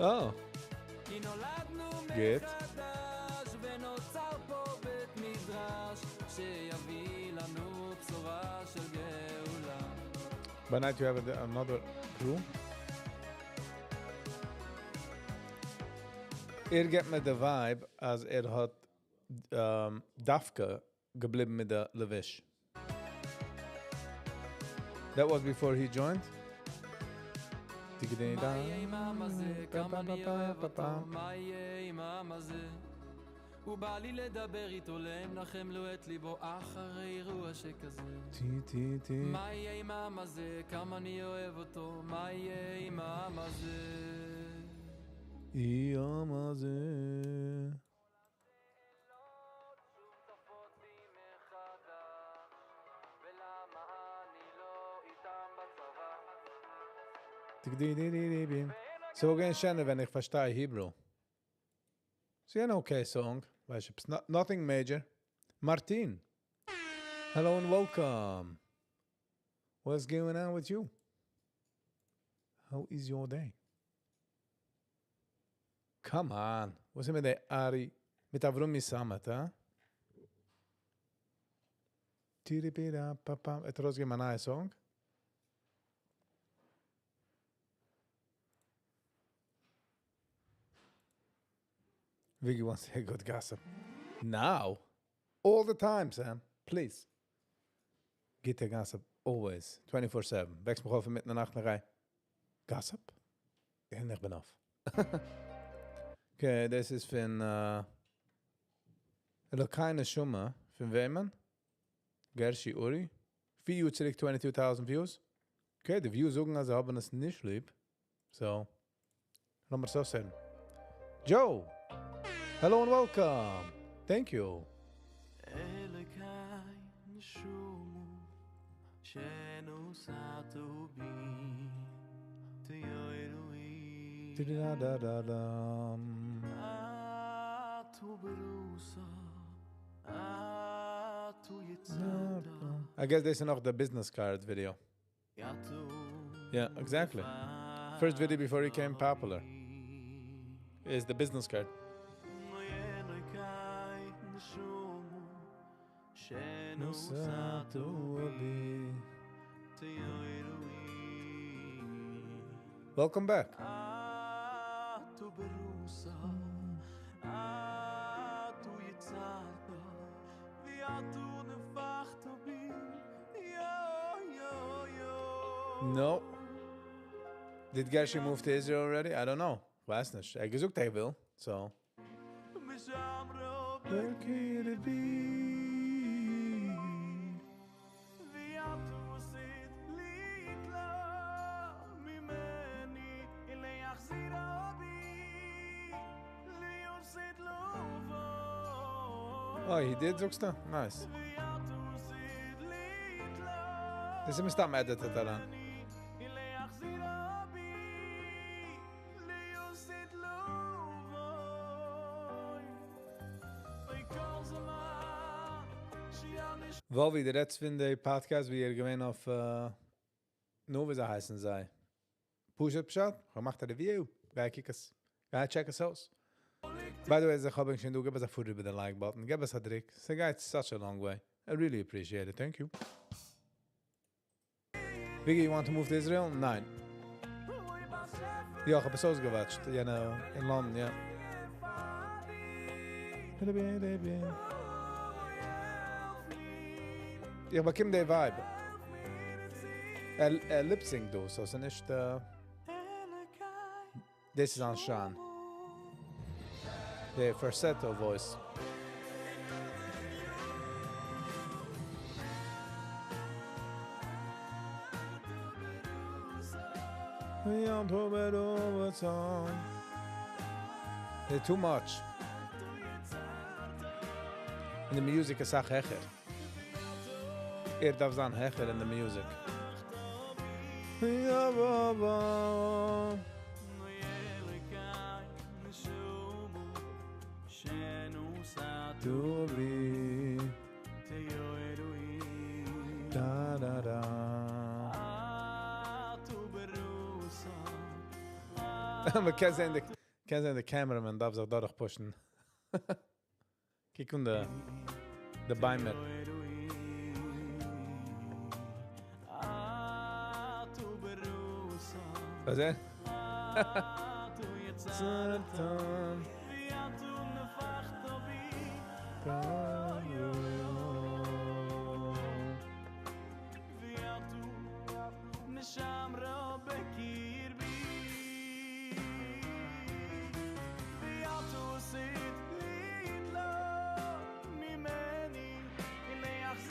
אה. גוט. By night you have another crew. ער געבט מיר די vibe אז ער האט דווקא געבליבן מיט די לבוש. That was before he joined? ס'וואלט געווען שענער ווען איך פארשטיי Hebrew. ס'איז אן okay song, ווייס איך, nothing major. Martin, hello and welcome. What's going on with you? How is your day? Come on, וואס איז מיט די ארי, מיט אברומי סאמעט, הא? טיריפיראפאפא, ער האט ארויסגעגעבן א נייע song? Viggy wants to hear good gossip. Now? All the time, Sam. Please. גוטע gossip always. 24/7. וועקסט מיך אויף אינמיטן די נאכט נאך gossip? און איך בין אויף. Okay, דאס איז פון אלוקי נשמה. פון וועמען? Gershi Uri. 4 יאר צוריק 22,000 views. Okay, די views זאגן אז זיי האבן עס נישט ליב. So, לאמיר עס אויסהערן. Joe! Hello and welcome! Thank you! I guess דאס איז נאך די business card video. Yeah, exactly. First video before he came popular is the business card. Welcome back. No. Did Gershi move to Israel already? I don't know. ווייס נישט. ער האט געזאגט ער וויל, so. Oh, he did, זאגסטו? Nice. דאס איז מסתם edited אריין. וואלווי, דו רעדסט פון די podcast ווי ער געווען אויף, נו, וויאזוי הייסן זיי? פשוט פשט? כ'האב געמאכט א review. גיי קוק עס. גיי check עס אויס. By the way, אז איך האב שוין דא, גיב עס א פאר איבער די like button. גיב עס א דריק. ס'גייט such a long way. I really appreciate it. Thank you. Biggie, you want to move to Israel? ניין. יא, איך האב עס אויסגעוואטשט. יענע אין לאנדאן, יא. איך באקום די vibe. ער lip-sync דא, so ס'איז נישט... דאס איז אנשאן. די falsetto voice. Too much. און די music איז אויך העכער. ער דארף זיין העכער אין די music. יא באבא. דובי. Da da da. מען קען זען די קען זען די cameraman דארף זיך דורכפושן. קוק אן די די ביימער. וואס איז?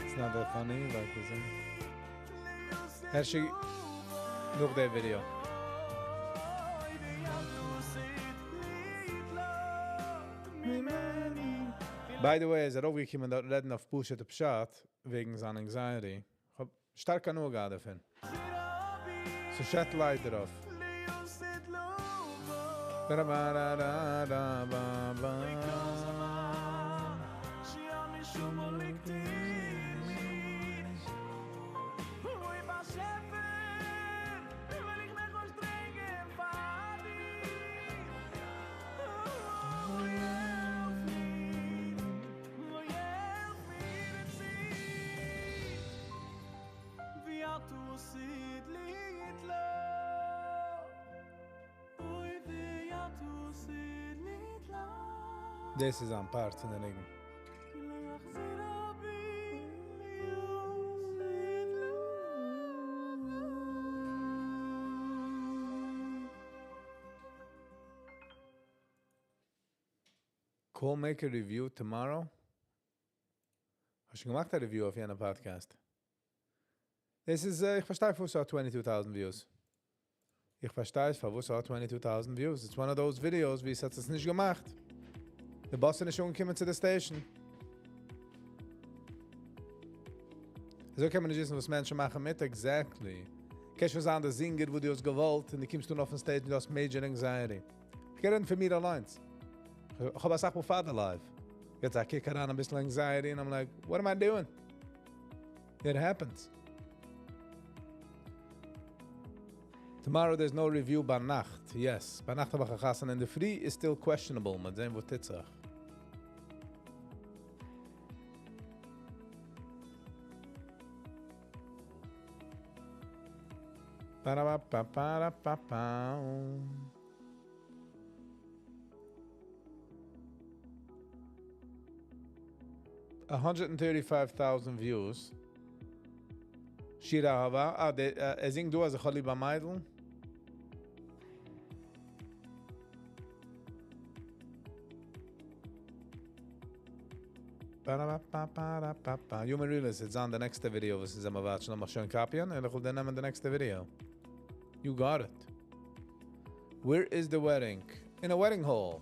It's not that funny, like is it? הערשי נאך די video. By the way, איז ער אויפגעקומען דארט רעדן אויף פשוט'ע פשט וועגן זיין anxiety. כ'האב שטארק הנאה געהאט דערפון. ס'שעט light דערויף. דאס איז איין part פון די ניגון. Cool make a review tomorrow? האסט שוין געמאכט א review אויף יענע podcast? דאס איז, איך פארשטיי פארוואס ס'האט 22,000 views. איך פארשטיי פארוואס ס'האט 22,000 views. It's one of those videos ווי עס האט עס נישט געמאכט. די באס איז נישט אנגעקומען צו די station. אזוי קען מען נישט וויסן וואס מענטשן מאכן מיט, exactly. קענסט שוין זיין דער singer וואס דו האסט געוואלט און דו קומסט אן אויפן stage און דו האסט major anxiety. איך קען רעדן פון מיר אליינס. איך האב אסאך מאל פאר די live. יעצט א kick אריין אביסל anxiety and I'm like, what am I doing? It happens. Tomorrow there's no review ביינאכט. Yes, ביינאכט האב איך א חתונה אינדערפרי איז still questionable. מ'וועט זען וואס טוט זיך. Ba-da-ba-ba-ba-da-ba-ba. 135,000 views. שיר אהבה. אה, דער, ער זינגט דא אז איך האב ליב א מיידל. Ba-da-ba-ba-ba-da-ba-ba. Human Realist, it's on the next video, וואס איז אמאל watch ן, לאמיך שוין copy ען, און איך וועל דאן נעמען the next video. You got it. Where is the wedding? In a wedding hall.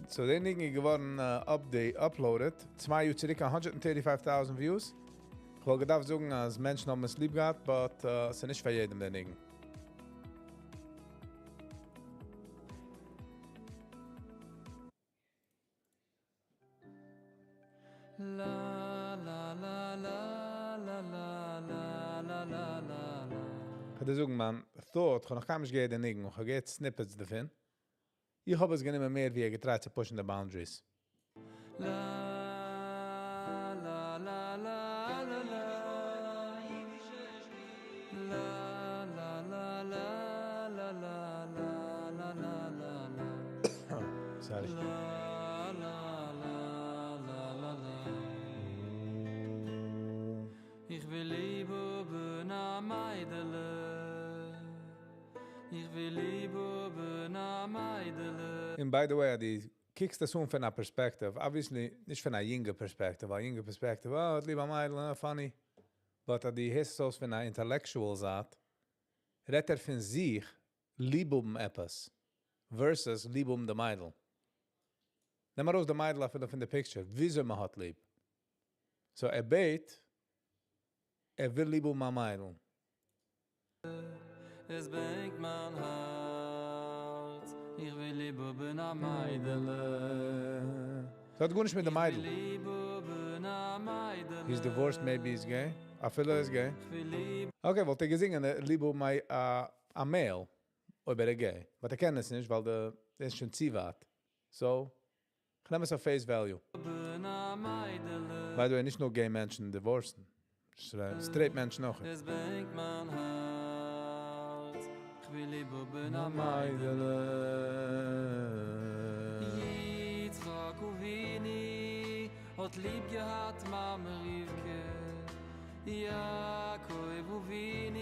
So דער ניגון איז געווארן update, uploaded, צוויי יאר צוריק, 135,000 views. איך וואלט געדארפט זאגן אז מענטשן האבן עס ליב געהאט, but עס איז נישט פאר יעדעם דער ניגון. La la la la la la la la la la la. איך וועל דיר זאגן, מיין thought, איך האב נאך קיינמאל נישט געהערט דעם ניגון, איך האב געהערט snippets דערפון. איך האב עס גענומען מער ווי ער גע try ט צו push ן די boundaries. La la la la la la. La la la la la la la la la la. Sorry. La la la la la la. איך וויל ליב האבן א מיידעלע. איך וויל ליב האבן א מיידעלע. And by the way, דו קוקסט דאס אן פון א perspective, obviously נישט פון א יונגע perspective, א יונגע perspective, oh, האט ליב א מיידל, funny. But אז דו הערסט עס פון א intellectual זייט, רעדט ער פון זיך ליב האבן עפעס, versus ליב האבן די מיידל. נעם ארויס די מיידל אפילו פון די picture, וויאזוי מען האט ליב. So ער בעט, ער וויל ליב האבן א מיידל. עס בענקט מיין הארץ, איך וויל ליב האבן א מיידעלע. ס'האט גארנישט מיט די מיידל. איך וויל ליב האבן א מיידעלע. He's divorced, maybe he's gay. אפילו ער איז gay. איך וויל ליב Okay, וואלט ער געזינגען, ליב האבן א male, אויב ער איז gay. But ער קען עס נישט, ווייל דער איז שוין צו ווייט. So, איך נעם עס אויף face value. האבן א מיידעלע. By the way, נישט נאר gay מענטשן divorce ן. Straight מענטשן אויך. עס בענקט מיין הארץ, איך וויל ליב האבן א מיידעלע. יצחק אבינו האט ליב געהאט מאמע רבקה. יעקב אבינו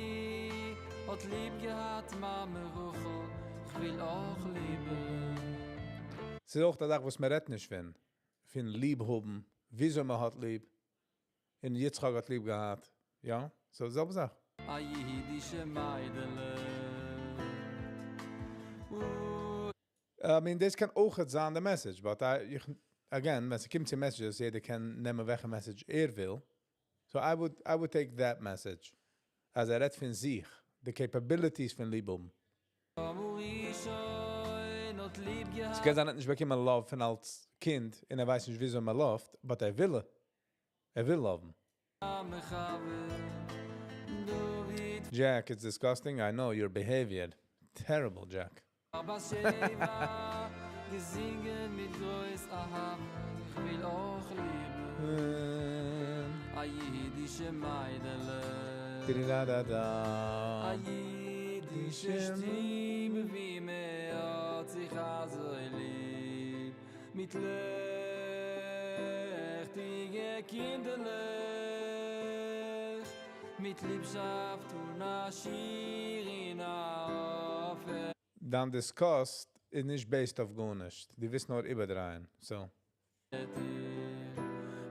האט ליב געהאט מאמע רחל. איך וויל אויך ליב האבן. ס'איז אויך די זאך, וואס מען רעדט נישט פון. פון ליב האבן, וויאזוי מען האט ליב. און יצחק האט ליב געהאט. יא, so זעלבע זאך. א אידישע מיידעלע. I mean, דאס קען אויך זיין the message, but I, איך, again, ווען ס'קומט צו messages, יעדער קען נעמען וועלכע message ער וויל. So I would take that message. אז ער רעדט פון זיך, the capabilities פון ליב האבן. עס קען זיין, ער האט נישט באקומען love פון אלס קינד, און ער ווייסט נישט וויאזוי מען love ט, but ער וויל. ער וויל love ן. Jack, it's disgusting. I know your behavior. Terrible, Jack. געזינגען מיט גרויס אהבה, איך וויל אויך ליב האבן א אידישע מיידעלע. Da-da-da-da. א אידישע שטוב ווי מ'האט זיך אזוי ליב מיט לעכטיגע קינדערלעך מיט ליבשאפט און א שיר אין א דיין disgust איז נישט based אויף גארנישט, דו ווילסט נאר איבערדרייען, so.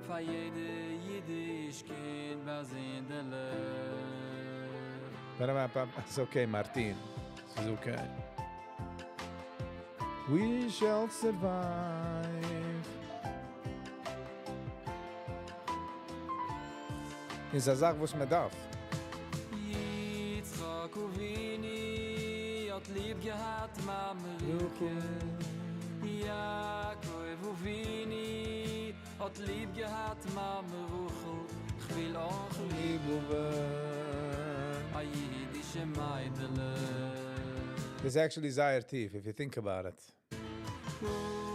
פאר יעדע אידיש קינד באזונדערליך. It's okay Martin, ס'איז okay. We shall survive. איז א זאך וואס מען דארף. יצחק אבינו האט ליב געהאט מאמע רבקה, יעקב אבינו האט ליב געהאט מאמע רחל, כ'וויל אויך ליב האבן א אידישע מיידעלע. איז actually זייער טיף, if you think about it.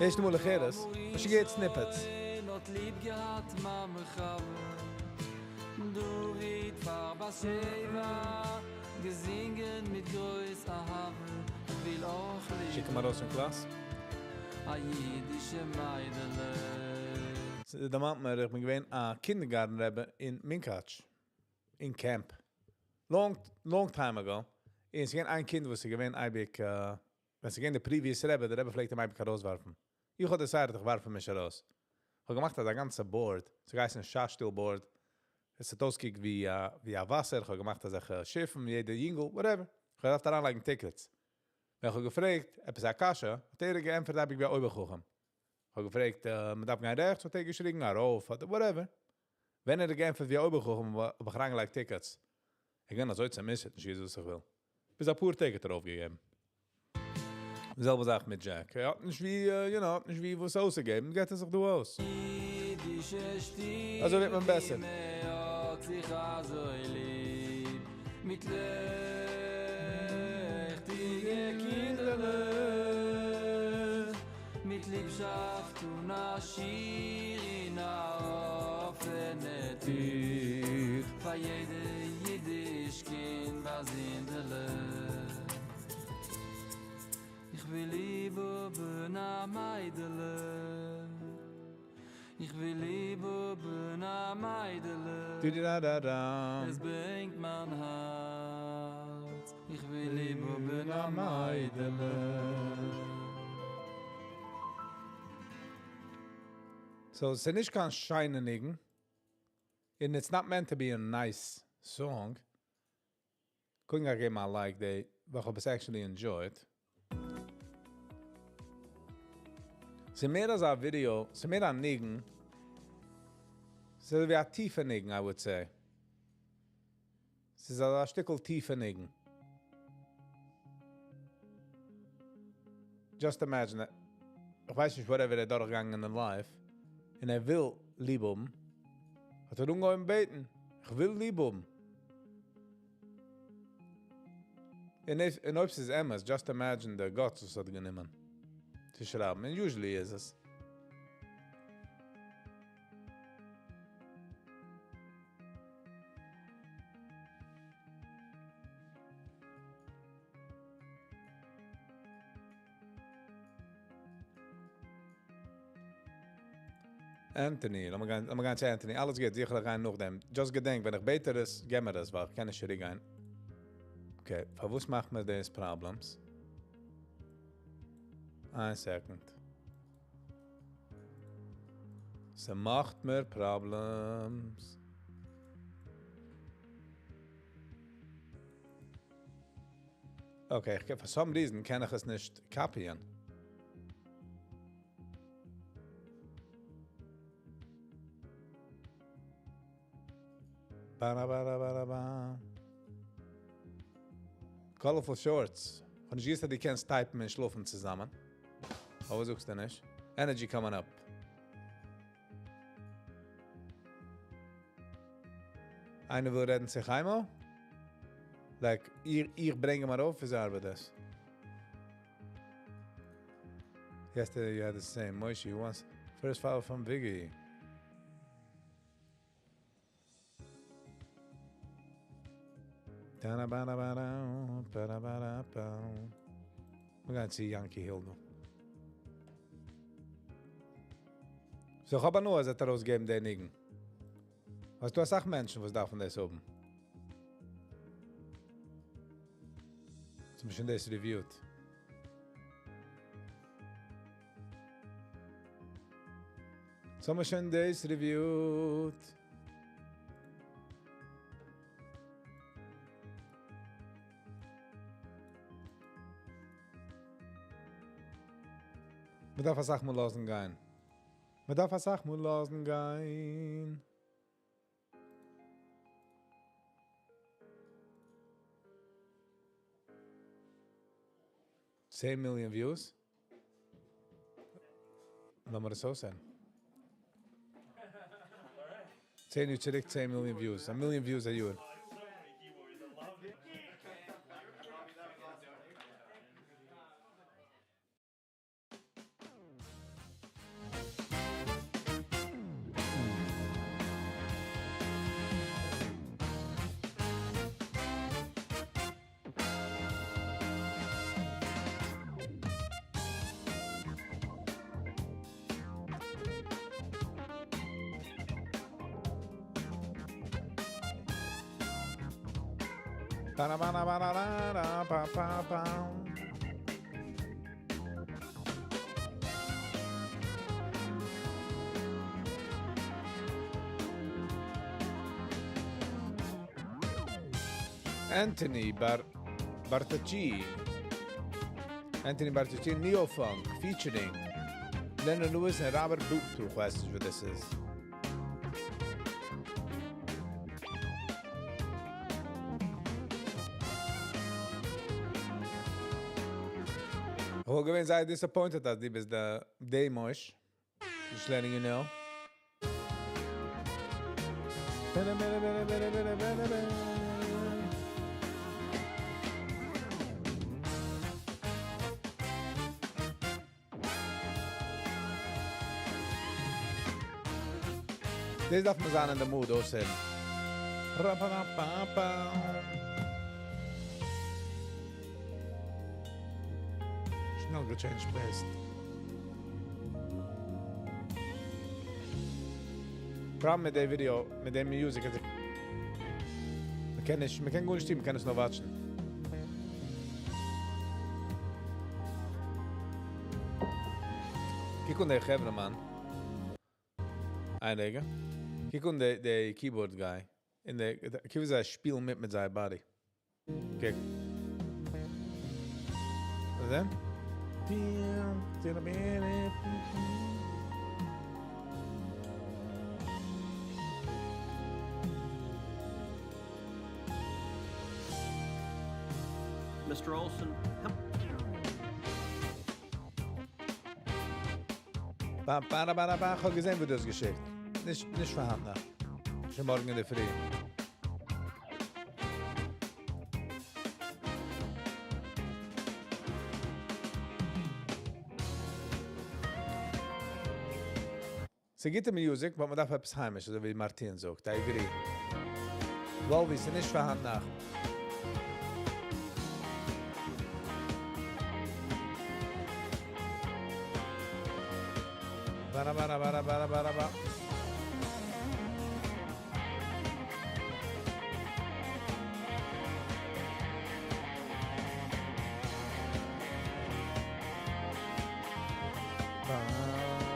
ערשטע מאל איך הער עס, איך שוין געהערט snippets. האט ליב געהאט מאמע חוה, דוד פאר בת שבע, געזינגען מיט גרויס אהבה, כ'וויל אויך ליב שיק אים ארויס פון קלאס. א אידישע מיידעלע. ס'דערמאנט מיר, איך בין געווען א kindergarten רבי אין מונקאטש, אין camp. Long, long time ago. און ס'איז געווען איין קינד וואס איז געווען אייביג, ווען ס'איז געווען די previous רבי, דער רבי פלעגט אים אייביג ארויסווארפן. איך האב decided איך ווארף אים נישט ארויס. איך האב געמאכט אזא גאנצע board, ס'האט געהייסן שאשטיל board. עס האט אויסגעקוקט ווי ווי א וואסער, איך האב געמאכט אזעלכע שיפן, יעדע יונגל, whatever. איך האב געדארפט אריינלייגן tickets. ווען איך האב געפרעגט עפעס א קשיא, האט ער געענטפערט אייביג ווי א אויבערחכם. איך האב געפרעגט, מען דארף גיין רעכטס, האט ער געשריגן ארויף, אדער whatever. ווען ער האט געענטפערט ווי א אויבערחכם, האב איך אריינגעלייגט tickets. איך בין אזוי צעמישט, נישט געוואוסט וואס איך וויל. ביז אפאר טעג האט ער אויפגעגעבן. די זעלבע זאך מיט Jack. ער האט נישט ווי, you know, האט נישט ווי וואס אויסצוגעבן, געבט ער זיך דא אויס. אזוי ווערט מען בעסער. מיט לעכטיגע קינדערלעך, מיט ליבשאפט און א שיר אין א אפענע טיר, פאר יעדע אידיש קינד באזונדערליך. איך וויל ליב האבן א מיידעלע, איך וויל ליב האבן א מיידעלע, עס בענקט מיין הארץ, איך וויל ליב האבן א מיידעלע. So, ס'איז נישט קיין שיינע ניגון, and it's not meant to be a nice song. קודם גיי איך געבן א like די, ווייל איך האב עס actually enjoyed. ס'איז מער אזא ווידיאו, ס'איז מער א ניגון. ס'איז ווי א טיפע ניגון, I would say. ס'איז אזא שטיקל טיפע ניגון. Just imagine that. איך ווייס נישט whatever ער איז דורכגעגאנגען אין life, און ער וויל ליב האבן, האט ער אנגעהויבן בעטן, איך וויל ליב האבן. און if, און אויב ס'איז אמת, just imagine the guts וואס האט גענומען צו שרייבן, און usually איז עס. Anthony, לאמיר גיין, לאמיר גיין צו Anthony. אלעס גוט, זיכער איך גיי נאכדעם. Just געדענק, ווען איך בעט דיר עס, געב מיר עס, ווייל איך קען נישט צוריקגיין. Okay, פארוואס מאכט מיר דאס problems? איין second. ס'מאכט מיר problems. Okay, איך קען, for some reason קען איך עס נישט copy ען. Ba ba ba ba. Colorful shorts. כ'האב נישט געוואוסט אז דו קענסט type ן און שלאפן צוזאמען. אבער וואס זאגסטו נישט? Energy coming up. איינער וויל רעדן צו חיימו? Like, איך, איך ברענג אים ארויף, וויאזוי ארבעט דאס? Yesterday you had the same. Moshe, he wants first follow from Viggy. Da-da-ba-da-ba-da, ba-da-ba-da-ba. We're gonna see Yankee Hill now. So, איך האב הנאה, אז ער האט ארויסגעגעבן דעם ניגון. ווייסט דו, אסאך מענטשן, וואס דארפן דאס האבן. צום שוין דאס reviewed. ס'האמיר שוין דאס reviewed. מ'דארף אסאך מאל לאזן גיין. מ'דארף אסאך מאל לאזן גיין. 10 million views. לאמיר עס אויסזען. 10 יאר צוריק, 10 million views. A million views a year. Ba-da-ba-da-ba-da-da-ba-ba-ba. Anthony Bar Bartocci. Anthony Bartocci, Neo-Funk, featuring Leonard Lewis and Robert Boot. איך ווייס נישט ווער דאס איז. איך וואלט געווען זייער disappointed אז דו ביסט דער day Mosh. Just letting you know. דאס דארף מען זיין אין די mood אויסהערן. Ra-pa-pa-pa-pa. שנעל גע change playlist. Problem מיט די video, מיט דעם music, איז, מ'קען נישט, מ'קען גארנישט טון, מ'קען עס נאר watch ן. קוק אן דער חברה מאן. איין רגע. קוק אן די keyboard guy. אין די, קוק ווי זיי שפילן מיט זיין body. קוק. זען? Mr. Olson, how Ba, ba, ba, ba, ba, איך האב געזען, וואו דו האסט געשיקט. נישט פארהאנדן. שוין מארגן אין דער פרי. ס'גוטע music, אבער מ'דארף עפעס היימיש, אזוי ווי מארטין זאגט. I agree. וואלווי, ס'איז נישט פארהאנדן. Bara, bara, bara, bara, bara, ba. Ba,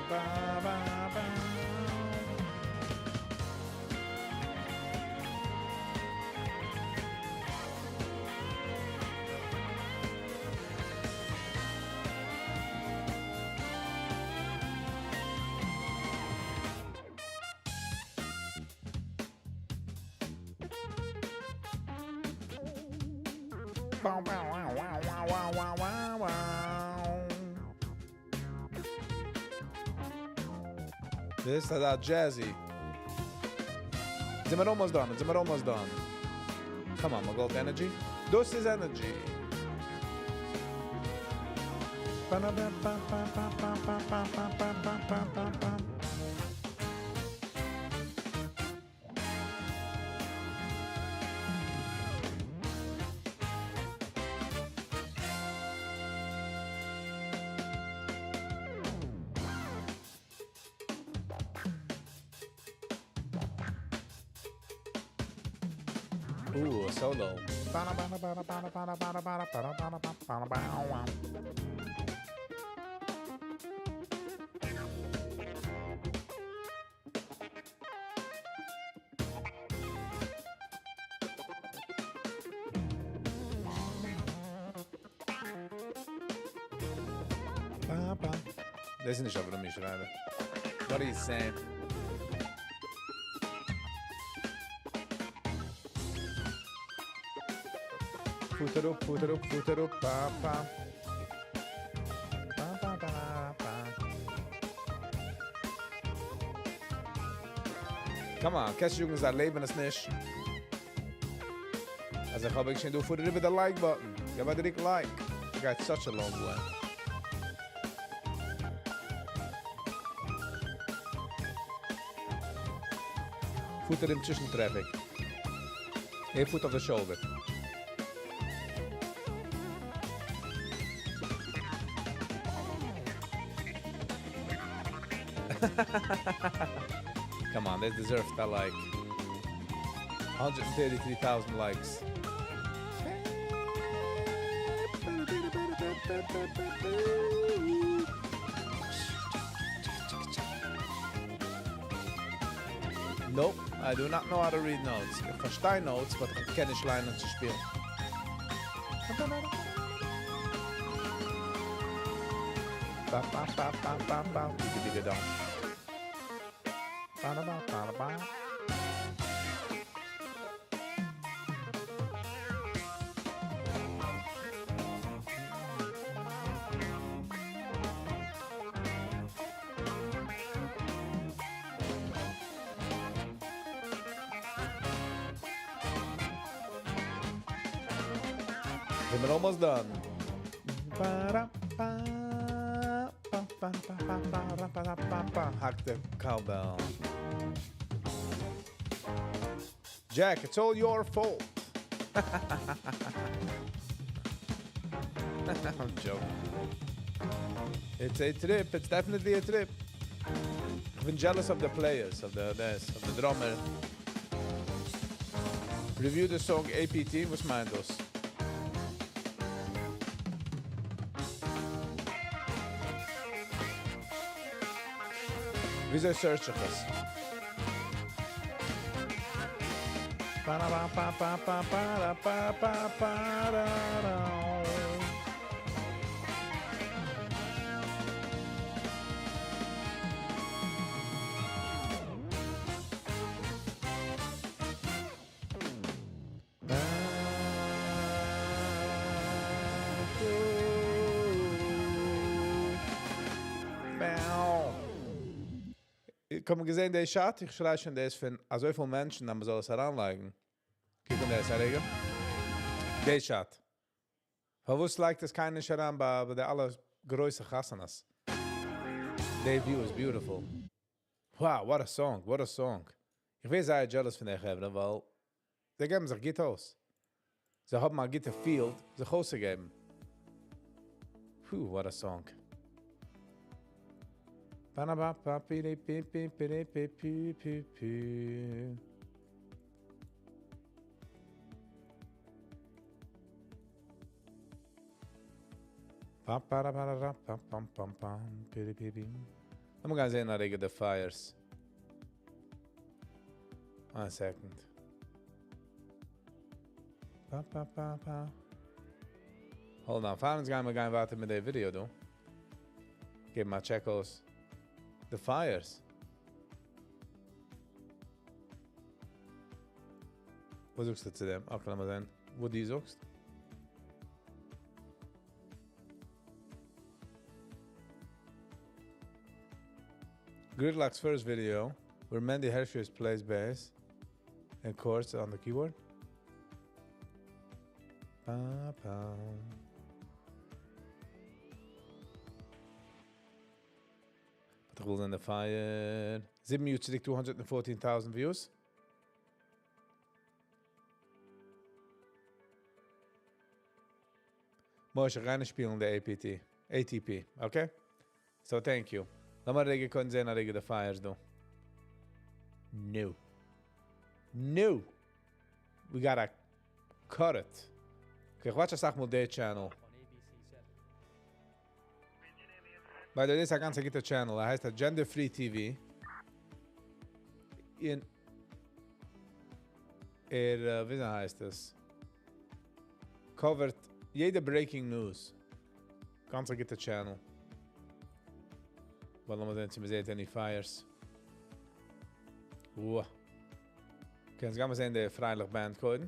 ba, ba, ba. Bow, bow, wow, wow, wow, wow, wow, wow, wow. דאס איז דא jazzy. זענען מיר almost done, זענען מיר almost done. Come on, my gold energy. דאס איז energy. Ba ba ba ba ba ba ba ba ba ba ba ba ba ba. Ooh, a solo. Ba ba ba ba ba ba ba ba ba ba ba ba ba ba ba. Pa, pa. דאס איז נישט אברומי שרייבער. What are you saying? פוט אראפ, פוט אראפ, פוט אראפ, פא, פא. פא, פא, פא, פא. Come on, קענסט זאגן זיי לעבן עס נישט. אז איך האב איך שוין דא פאר איבער די like button. געב א דריק like. You got such a long way. פארט ארום צווישן traffic. ער פארט אויף די shoulder. Come on, they deserve that like. 133,000 likes. Nope, I do not know how to read notes. איך פארשטיי notes, but איך קען נישט ליינען צו שפילן. Ba, ba, ba, ba, ba, ba, digga, digga, dong. Ba, da, ba, ba, da, ba. We're almost done. Ba, ba, ba, ba, ba, ba, ba, ba, ba, ba, ba. Hack the cowbell. Jack, it's all your fault. I'm joking. It's a trip. It's definitely a trip. I've been jealous of the players, of the this, of the drummer. Review the song APT. וואס מיינט דאס? וויאזוי search איך עס? Pa pa pa pa pa pa pa pa pa ra, ra. Bow. איך האב געזען, דער shot, איך שריי שוין, דער איז פון אזוי פיל מענטשן, אז מען זאל עס אריינלייגן. קוק אן דאס, א רגע. דער shot. פארוואס לייגט עס קיינער נישט אריין ביי, ביי די אלע גרויסע חתונות? The view is beautiful. Wow, what a song, what a song. איך בין זייער jealous פון די חברה, ווייל זיי געבן זיך גוט אויס. זיי האבן א גוטע field, זיך אויסצוגעבן. Whew, what a song. Ba ba pi pi pi pi pi pi pi pi. Pa pa ra pa ra pa pam pam pam pi pi pi. לאמיר גיין זען א רגע the fires. One second. Pa pa pa pa. Hold on, פאר אונז גייען מיר גיין ווייטער מיט דער video דא. געב מיר א check אויס. The fires. וואס זאגסטו צו דעם? Okay, לאמיר זען. וואס דו זאגסט? Gridlock's first video, where Mendy Hershey plays bass and chords on the keyboard. Pa, pa. Put the in the fire. 7 מינוט צוריק 214,000 views. משה, גיי שפילן די APT. ATP, okay? So thank you. לאמיר א רגע קענען זען א רגע the fires דא. No. No. We gotta cut it. Okay, איך watch אסאך מאל די channel. By the way, דאס איז א גאנץ גוטע channel. ער הייסט Gender Free TV. אין ער, ווי הייסט עס? Covered יעדע breaking news. גאנץ א גוטע channel. ווייל לאמיר זען צו מ'זעט any fires. וואו. Okay, יעצט גייען מיר זען די פרייליך band קודם.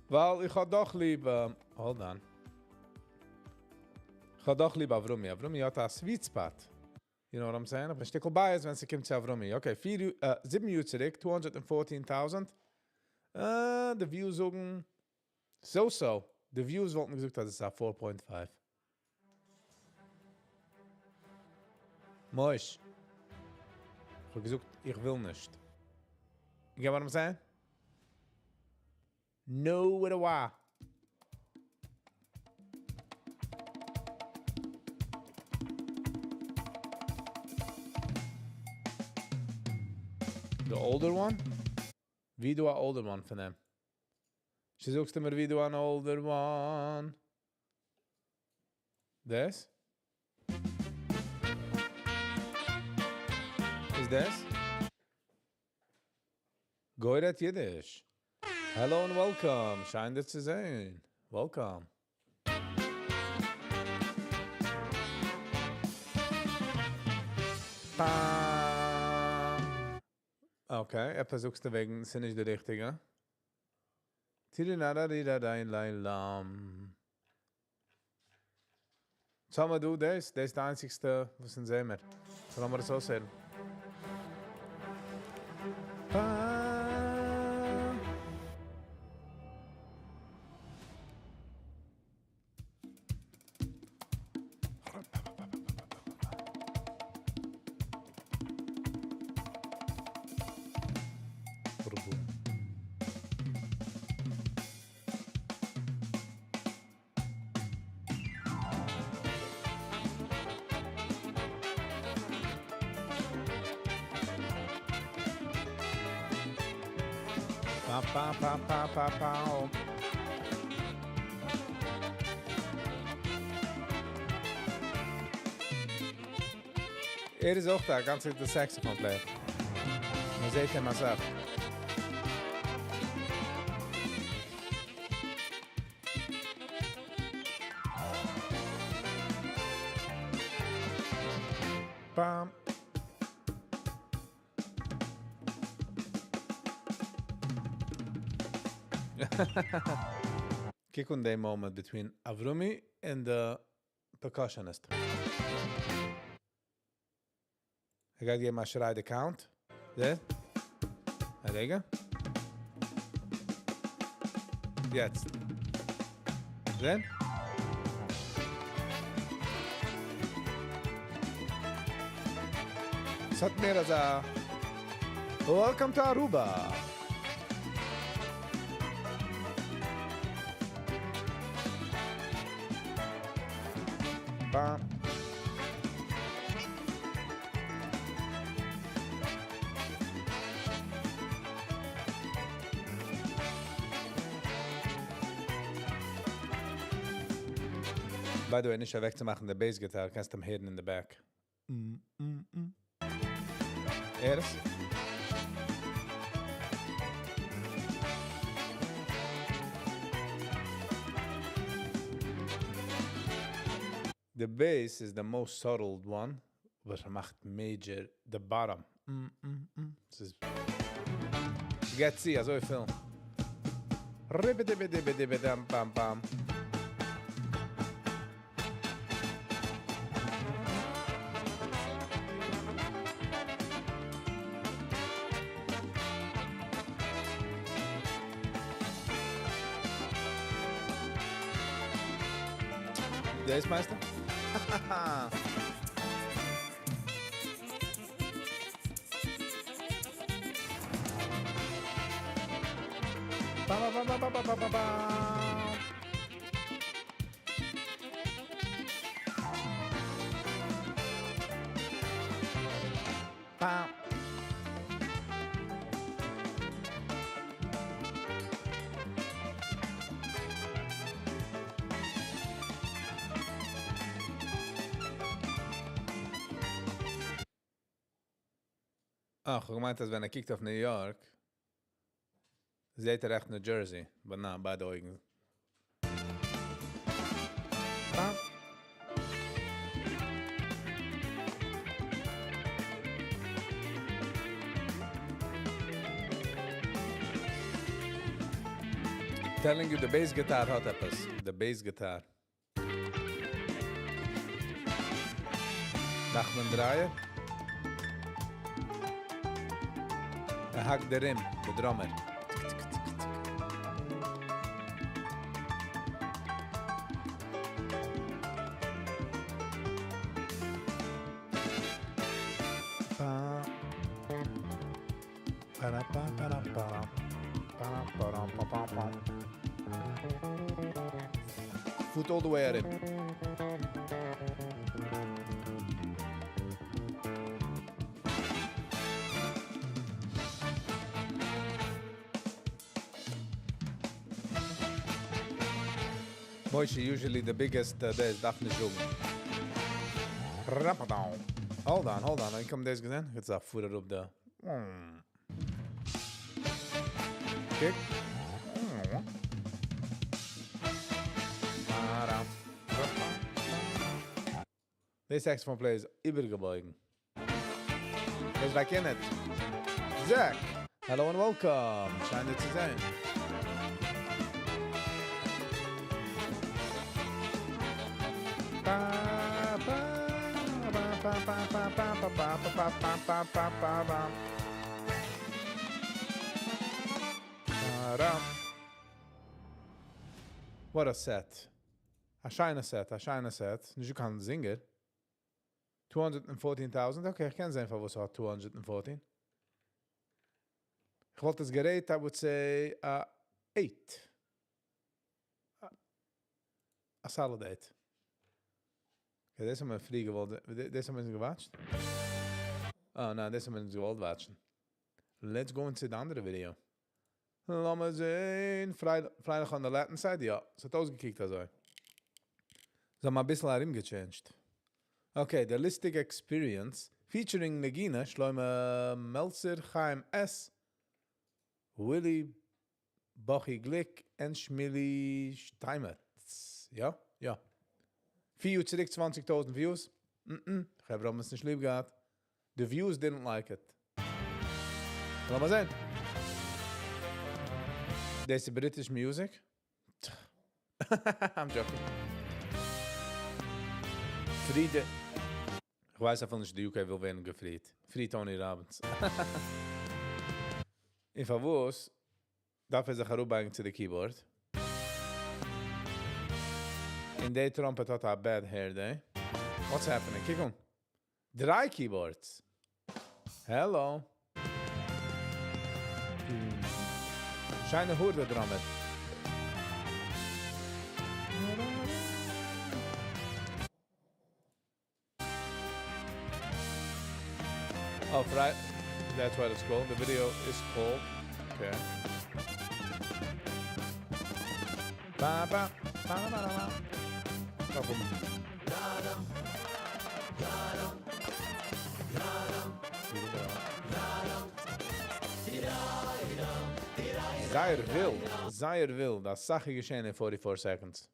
ווייל איך האב דאך ליב, hold on. איך האב דאך ליב אברומי. אברומי האט א sweet spot. You know what I'm saying? איך בין שטיקל biased ווען ס'קומט צו אברומי. Okay, פיר, 7 יאר צוריק, 214,000. The views זאגן so-so. The views וואלטן געזאגט, אז עס איז א 4.5. מויש. איך האב געזאגט, איך וויל נישט. You get what I'm saying? No with a Y. The older one? ווי דא א older one פון דעם? זי זאגסט מיר ווי דא אן older one. דאס? איז דאס? גוי רעדט אידיש. Hello and welcome. שיין דיך צו זען. Welcome. Pa. Okay, עפעס זאגסטו וועגן, ס'איז נישט די ריכטיגע. Tirinarariradailalam. זאג מאל דו, דאס, דאס איז די איינציגסטע, וואס אונז זעען מיר. זאלן מיר עס אויסהערן? Pa. Pa, pa, pa, pa, pa, pa. ער איז אויך דא, גאנץ דער saxophone player. מען זעט אים אסאך. Bam. קוק אן דעם moment between Avrumi and the percussionist. ער גייט געבן א שריי the count. זעסט? א רגע. יעצט. זען? עס האט מער אזא Welcome to Aruba. Bam. By the way, נישט אוועקצומאכן די bass guitar, קענסט אים הערן in the back. ערסט? The bass is the most subtle one, but ער מאכט major the bottom. עס איז גייט צו, אזוי פיל. Ribbidibidibidibidam bam bam. דאס מיינסטו? Ba, ba, ba, ba, ba, ba, ba, ba. Ba. אך, איך געמיינט, אז ווען ער קוקט אויף New York, זעט ער עכט New Jersey, but נא, ביידע אויגן. Bam. Telling you, the bass guitar האט עפעס. The bass guitar. Nachman Dreyer. ער האקט ארום, the drummer. Pa. Para pa para para. Para para pa pa pa. Foot all the way at him. Moshe, usually the biggest דאס דארף נישט זאגן. Rapadon. Hold on, hold on. איך קום דאס געזען? יעצט א פאר אראפ דא. Kick. The saxophone player איז איבערגעבויגן. איז באקענט. Zach, hello and welcome. שיין דיך צו זען. Ba, ba, ba, ba, ba, ba, ba, ba, ba, ba, ba, ba, ba, ba. Ba-dum. What a set. א שיינע set, א שיינע set. נישט קיין singer. 214,000. Okay, איך קען זען, פארוואס האט 214. איך וואלט עס גע rate, I would say 8. A solid 8. Okay, דאס האבן מיר פריער געוואלט. דאס האבן מיר גע watched? Oh, ניין, דאס האבן מיר געוואלט watch ן. Let's go into the אנדערע video. לאמיר זען. פרייליך on the Latin side? יא, עס האט אויסגעקוקט אזוי. זיי האבן א ביסל ארומגע changed. Okay, the Listig Experience featuring Nagina, Shloime Meltzer, Chaim S., Willy Bochi Glick and Shmili Steinmetz. יא? יא. פיר יאר צוריק 20.000 views. חברה האבן עס נישט ליב געהאט. The views didn't like it. לאמיר זען. דאס איז British music. I'm joking. Free איך ווייס אפילו נישט, די UK וויל ווערן גע freed. Free Tony Robbins. און פארוואס דארף ער זיך אראפבייגן צו די keyboard? און די trumpet האט א bad hair day. What's happening? קוק אן. דריי keyboards. Hello. שיינע האר, דער drummer. Oh, right. That's what it's called. The video is called. Okay. Ba ba ba ba ba ba. Ba boom. זייער ווילד, זייער ווילד. א סאך איז געשען אין 44 seconds.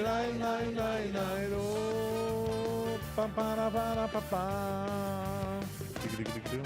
Lai, lai, lai, lai, oh, pa, pa, ra, pa, ra, pa, pa. Tig, tig, tig, tig.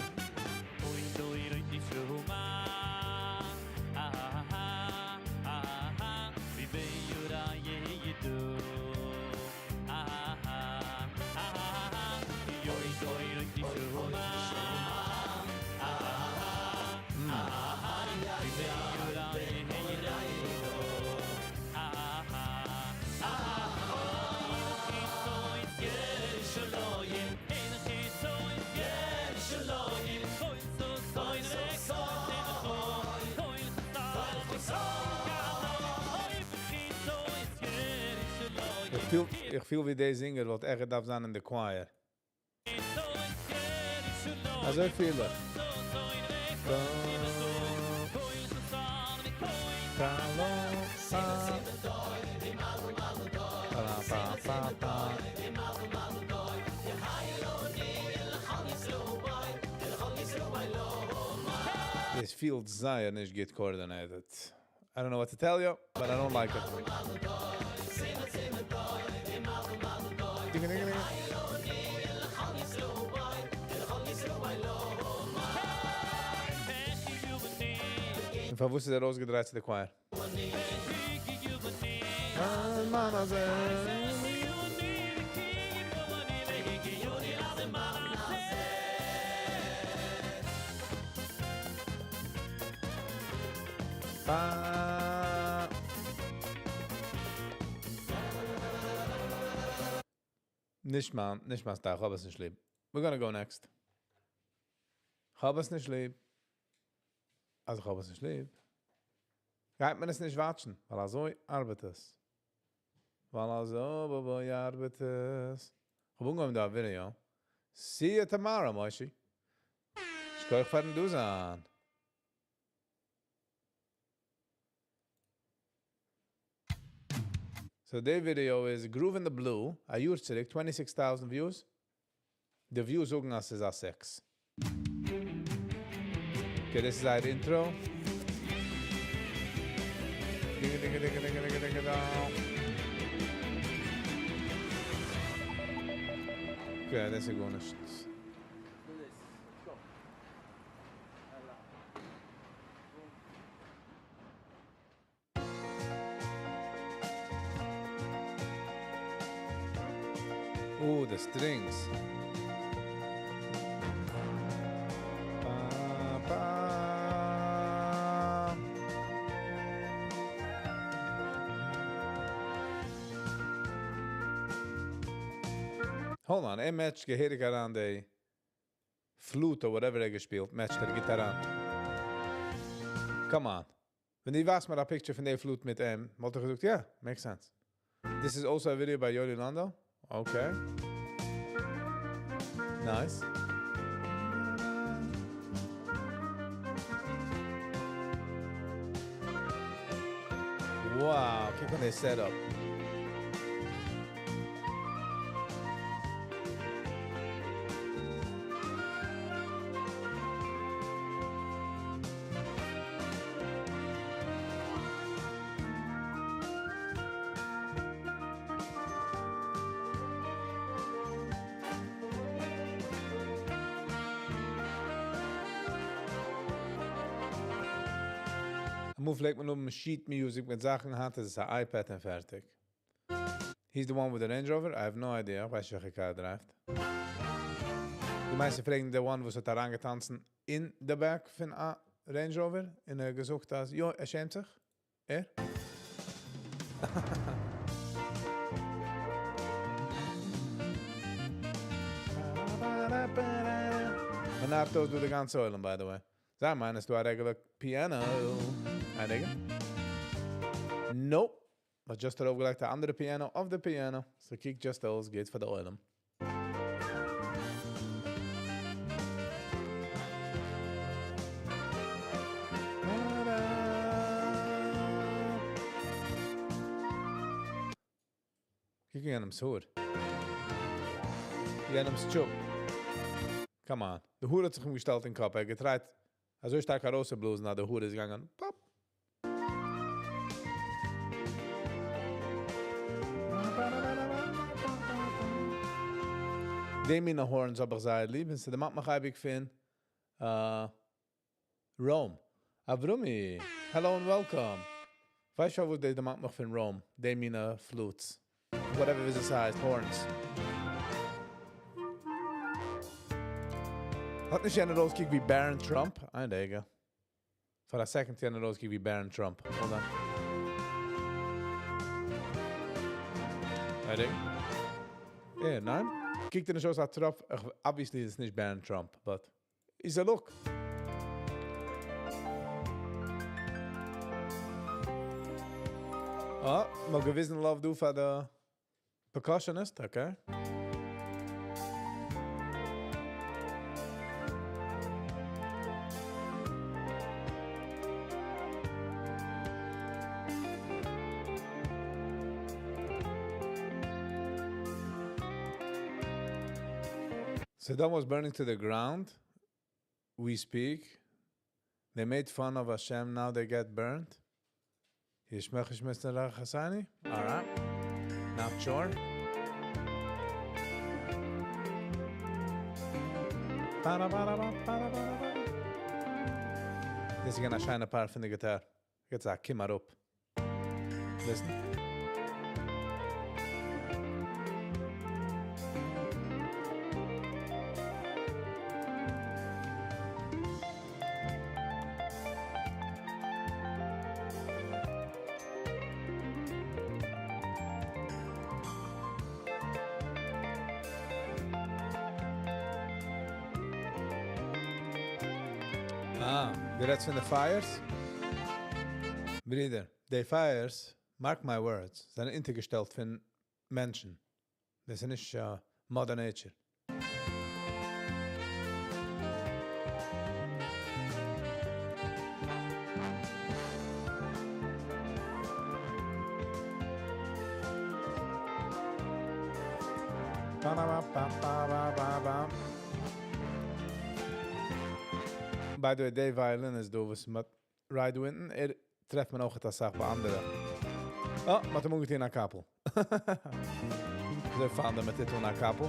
איך פיל ווי דער singer וואלט עכט געדארפט זיין אין די choir. אזוי פיל איך. Da, da, lo, pa. Pa, pa, pa, pa. This feels זייער נישט גוט coordinated. I don't know what to tell you, but I don't like it. פארוואס איז ער אויסגעדרייט צו די choir? נישט מיין, נישט מיין style, כ'האב עס נישט ליב. We're gonna go next. כ'האב עס נישט ליב. אז כ'האב עס נישט ליב, גייט מען עס נישט watch ן, ווייל אזוי ארבעט עס. ווייל אזוי ארבעט עס. כ'האב אנגעהויבן דא א video. See you tomorrow, מוישי. שכוח פארן דא זיין. So די video איז Groove in the Blue, א יאר צוריק, 26,000 views. די views זאגן אז ס'איז א 6. Okay, דאס איז זייער intro. דינג דינג דינג דינג דינג דינג דאנג. Okay, דאס איז גארנישט. Oh, the strings. Ba, ba. Hold on, ער match ט געהעריג אריין די flute or whatever ער געשפילט, match ט ער גוט אריין. Come on. ווען דו ווייזט מיר א picture פון די flute מיט אים, וואלט איך געזאגט, yeah, makes sense. This is also a video by Yoli Lando. Okay. Nice. Wow, קוק אן די setup. אמאל פלעגט מען האבן sheet music מיט זאכן, היינט איז עס א iPad און פארטיג. He's the one with the Range Rover? I have no idea. איך ווייס נישט וועלכע car ער drive ט. די מיינסט פרעגן the one וואס האט אריינגעטאנצן אין the back פון א Range Rover און ער האט געזאגט אז יא, ער שעמט זיך? ער? מען נארט אויס דא די גאנצע עולם by the way. זיי מיינען ס'איז דא א regular piano. איין רגע. Nope. מ'האט just ארויפגעלייגט א אנדערע piano אויף די piano. ס'קוקט just אויס גוט פאר די עולם. קוק יענעמ'ס האר. יענעמ'ס טשופ. Come on. די האר האט זיך אים געשטעלט אין קאפ. ער האט גע try ט אזוי שטארק ארויסצובלאזן אז די האר איז געגאנגען pop. די מינע horns האב איך זייער ליב און ס'דערמאנט מיך אייביג פון Rome. אברומי, hello and welcome. ווייסט שוין וואס דאס דערמאנט מיך פון Rome, די מינע flutes. Whatever ווי עס הייסט, horns. האט נישט יענער אויסגעקוקט ווי Baron Trump? איין רגע. פאר א second יענער אויסגעקוקט ווי Baron Trump. Hold on. איין רגע. אה, ניין? קוקט ער נישט אויס א טראפ? Obviously איז עס נישט Baron Trump, but איז א look. אה, מ'האט געוויזן love דא פאר די percussionist, okay. Saddam was burning to the ground. We speak. They made fun of Hashem, now they get burnt. Alright. Not sure. דאס איז געווען א שיינע part פון די guitar. יעצט א קום אראפ. Listen. אה, דו רעדסט פון די fires? ברידער, די fires, mark my words, זענען אונטערגעשטעלט פון מענטשן. דאס איז נישט Mother Nature. By the way, די violin איז דא וואס מיט Ride Winton, ער טרעפט מען אויך א סאך ביי אנדערע. אה, מ'האט אים אנגעטון א קאפל. זיי פאנדן מיט טון א קאפל.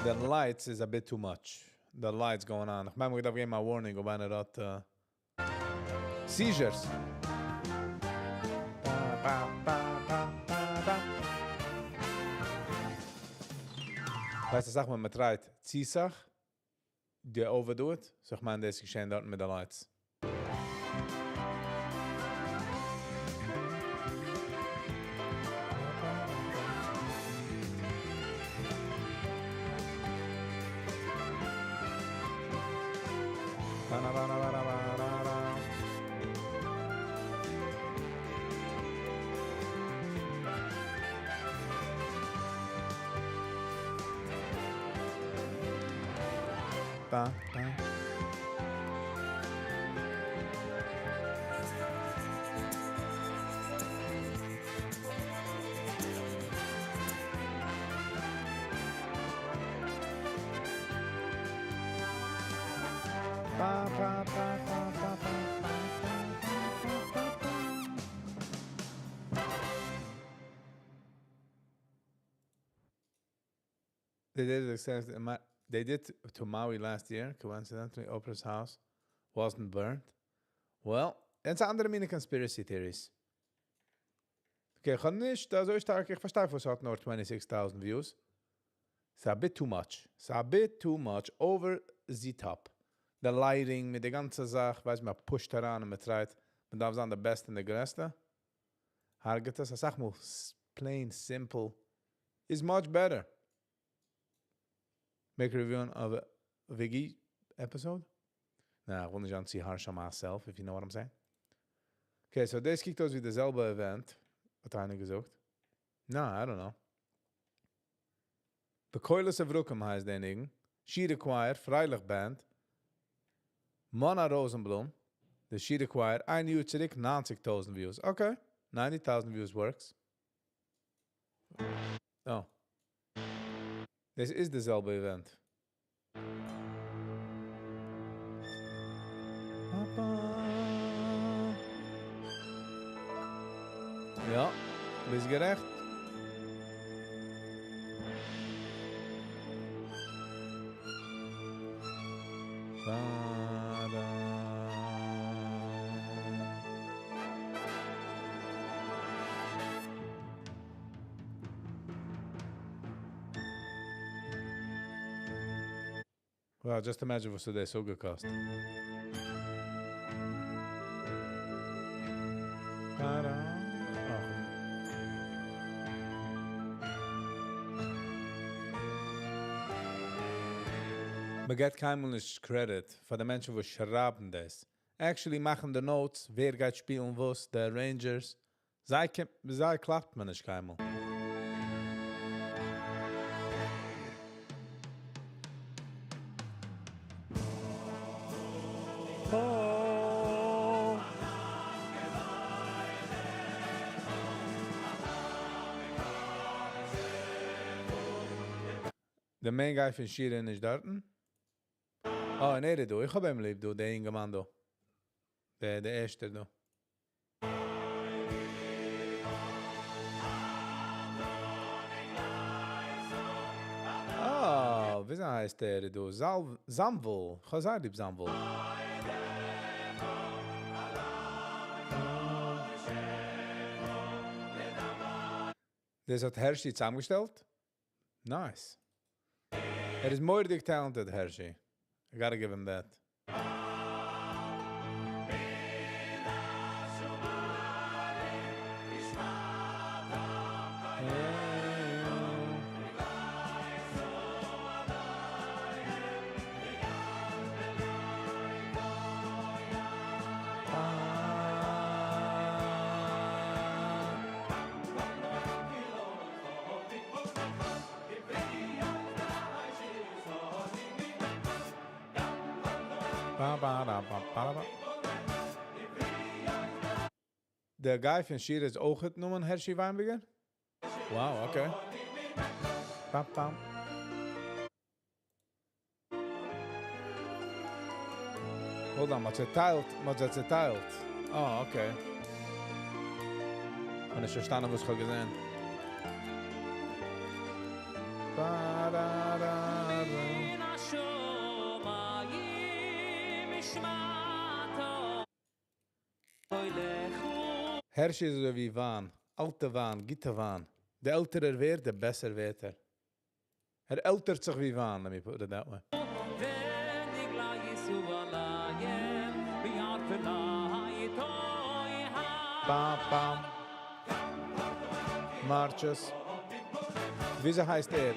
The lights is a bit too much. The lights going on. איך מיין, מ'דארף געבן א warning, אויב איינער האט seizures. Ba, ba, ba, ba, ba, ba. ווייסט דו, זאג מאל, מען try ט צו סאך, they overdo it. So איך מיין, דאס איז געשען דארט מיט די lights. Ba, ba. Ba, ba, ba, ba, ba, ba, ba, ba, ba, ba. They did it exactly. They did to Maui last year. Coincidentally, Oprah's house wasn't burnt. Well, דאס אנדערע מינע conspiracy theories. Okay, איך האב נישט אזוי שטארק, איך פארשטיי, וואס האט נאר 26,000 views. It's a bit too much. It's a bit too much. Over the top. The lighting מיט די גאנצע זאך, ווייסט, מען push ט אריין און מען try ט, מען דארף זיין the best און די גרעסטע. הרג'עט עס, א סאך מאל plain, simple is much better. Make a review of a Viggy episode? Nah, איך וויל נישט זיין too harsh on myself, if you know what I'm saying. Okay, so דאס קוקט אויס ווי די זעלבע event, האט איינער געזאגט. No, I don't know. The קולות הברקים הייסט דער ניגון. Shira Choir, פרייליך Band. Mona Rosenblum. The Shira Choir, איין יאר צוריק, 90.000 views. Okay, 90,000 views works. Oh. דאס איז די זעלבע event. Papa. יא, ביסט גערעכט. Ba, da. Well, just imagine וואס דאס האט געקאסט. Ta-da. Ach. מען גיט קיינמאל נישט credit פאר די מענטשן, וואס שרייבן דאס. Actually מאכן די notes, ווער גייט שפילן וואס, די arrangers. זיי קלאפט מען נישט קיינמאל. Oh. דער main guy פון שירה איז נישט דארטן. Oh, נע, דער דא. איך האב אים ליב, דא, דער יונגערמאן דא. דער ערשטער דא. Oh, ווי הייסט דער דא? זאנוויל. איך האב זייער ליב זאנוויל. דאס האט Hershey צוזאמגעשטעלט? Nice. ער איז מורא'דיג talented, Hershey. I gotta give him that. Ba, ba, da, ba, ba, ba. דער guy פון שירה איז אויך נאמען Hershey Weinberger? Wow, okay. Bam, bam. Hold on, מ'האט צעטיילט, מ'האט צעטיילט. Oh, okay. האב נישט פארשטאנען, וואס איך האב געזען. Ba, da, da, da. מן השמיים שמעתו. Hershey איז אזוי ווי וויין. אלטע וויין, גוטע וויין. דער עלטער ער ווערט, דער בעסער ווערט ער. ער עלטערט זיך ווי וויין, let me put it that way. ונגלה יסוע להם, ביערפלה איתו Bam, bam. Marches. ווי הייסט ער?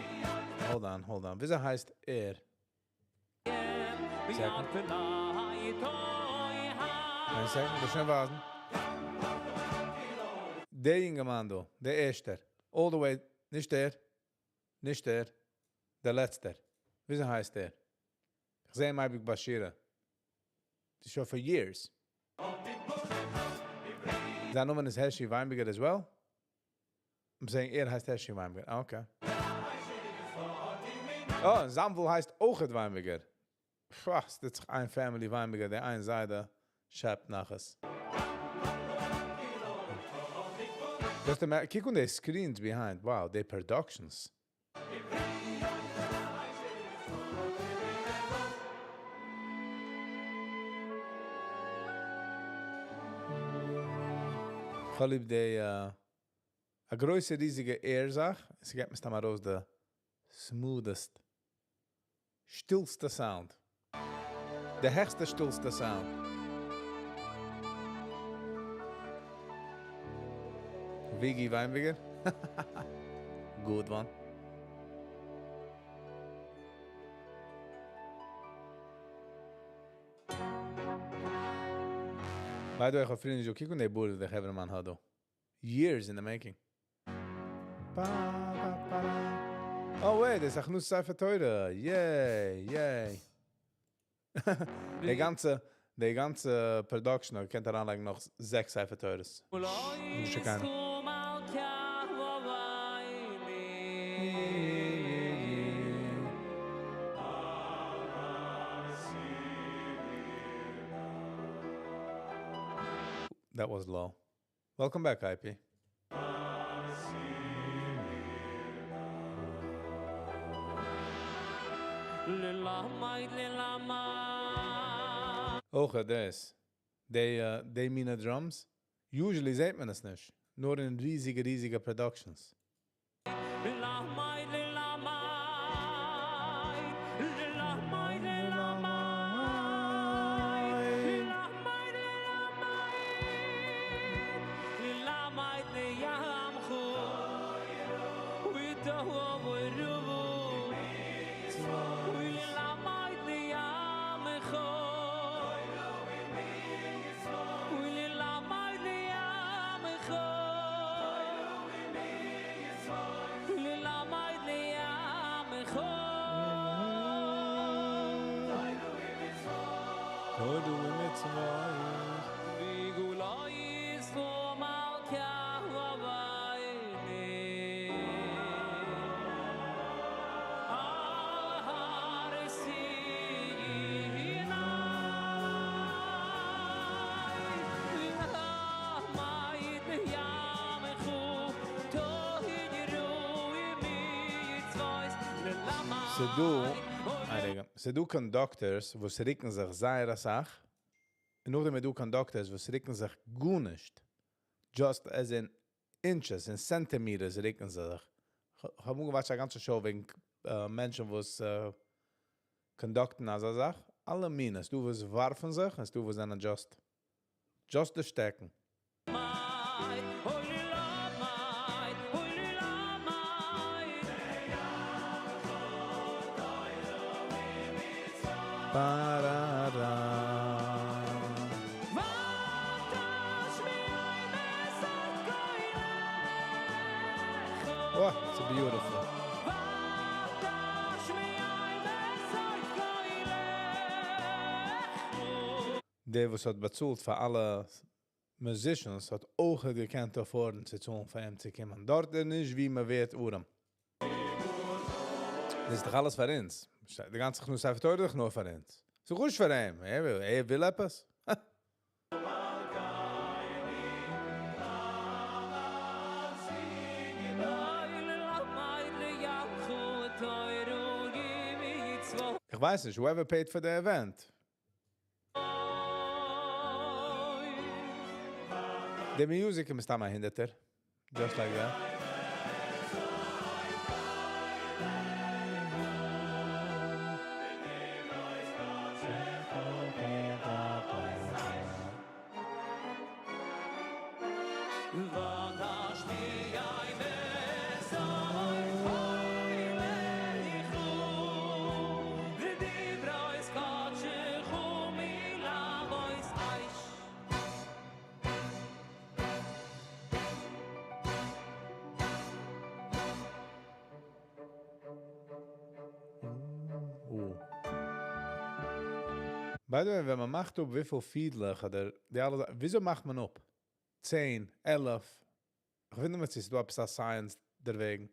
Hold on, hold on. ווי הייסט ער? Second. איין second, דאס שוין ווייזן. דער יונגערמאן דא, דער ערשטער. All the way, נישט דער, נישט דער, דער לעצטער. ווי הייסט ער? איך זע אים אייביג ביי שירה. שוין for years. זיין נאמען איז Hershey Weinberger as well? I'm saying ער הייסט Hershey Weinberger. Ah, okay. Oh, זאנוויל הייסט אויך Weinberger. Pff, דאס איז איין family Weinberger, דער איין זיידע שעפט נחת. Just imagine, קוק אן די screens behind. Wow, the productions. איך האב ליב די א גרויסע ריזיגע air-זאך. עס געבט מסתמא ארויס די smoothest, שטילסטע sound. די העכסטע, שטילסטע sound. Viggy Weinberger. Good one. By the way, איך האב פריער נישט געקוקט אן די בארד דער חברהמאן האט דא. Years in the making. Ba, ba, ba, da. Oh wait, דאס איז הכנסת ספר תורה. Yay, yay. די גאנצע production, איר קענט אריינלייגן נאך זעקס ספר תורות. נישט קיינער. That was low. Welcome back, IP. ללמד ללמד אויך דאס. די מינע drums. Usually זעט מען עס נישט. נאר אין ריזיגע, ריזיגע productions. ללמד ללמד ללמד ללמד ללמד ללמד לימחו ותהו ורבו וללמד לימחו וללמד לימחו וללמד. ס'דא, איין רגע, ס'דא conductors וואס רוקן זיך זייער אסאך, און נאכדעם איז דא conductors וואס רוקן זיך גארנישט, just as in inches און centimeters רוקן זיי זיך. כ'האב אנגעוואטשט א גאנצע show וועגן מענטשן וואס conduct ן אזא זאך, אלע מינים, ס'דא וואס ווארפן זיך און ס'דא וואס זענען just just די שטעקן. וואו, ס'איז beautiful. דער וואס האט באצאלט פאר אלע musicians האט אויך געקענט afford ן צו צאלן פאר אים צו קומען. דארט איז נישט ווי מען ווערט ארעם. דאס איז דאך אלעס פאר אונז. די גאנצע הכנסת ספר תורה איז דאך נאר פאר אונז. ס'איז גארנישט פאר אים. ער וויל, ער וויל עפעס? הא. איך ווייס נישט, whoever paid for the event. די music איז מסתם א הונדערטער, just like that. By the way, ווען מען מאכט אפ וויפיל פידלעך אדער די אלע זאכן, וויאזוי מאכט מען אפ? צען? 11? איך ווינדער מיך צו ס'איז דא עפעס א science דערוועגן.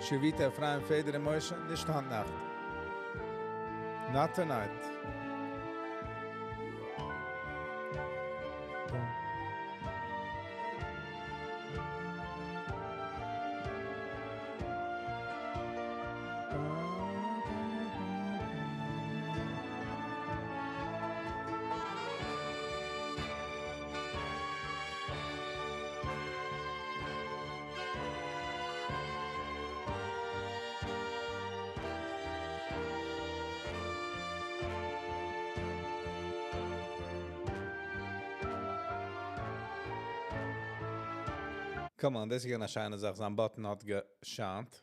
שיוויטע אפרים פעדער און משה, נישט היינט נאכט. Not tonight. Come on, דאס איז געווען א שיינע זאך, זיין button האט געשיינט.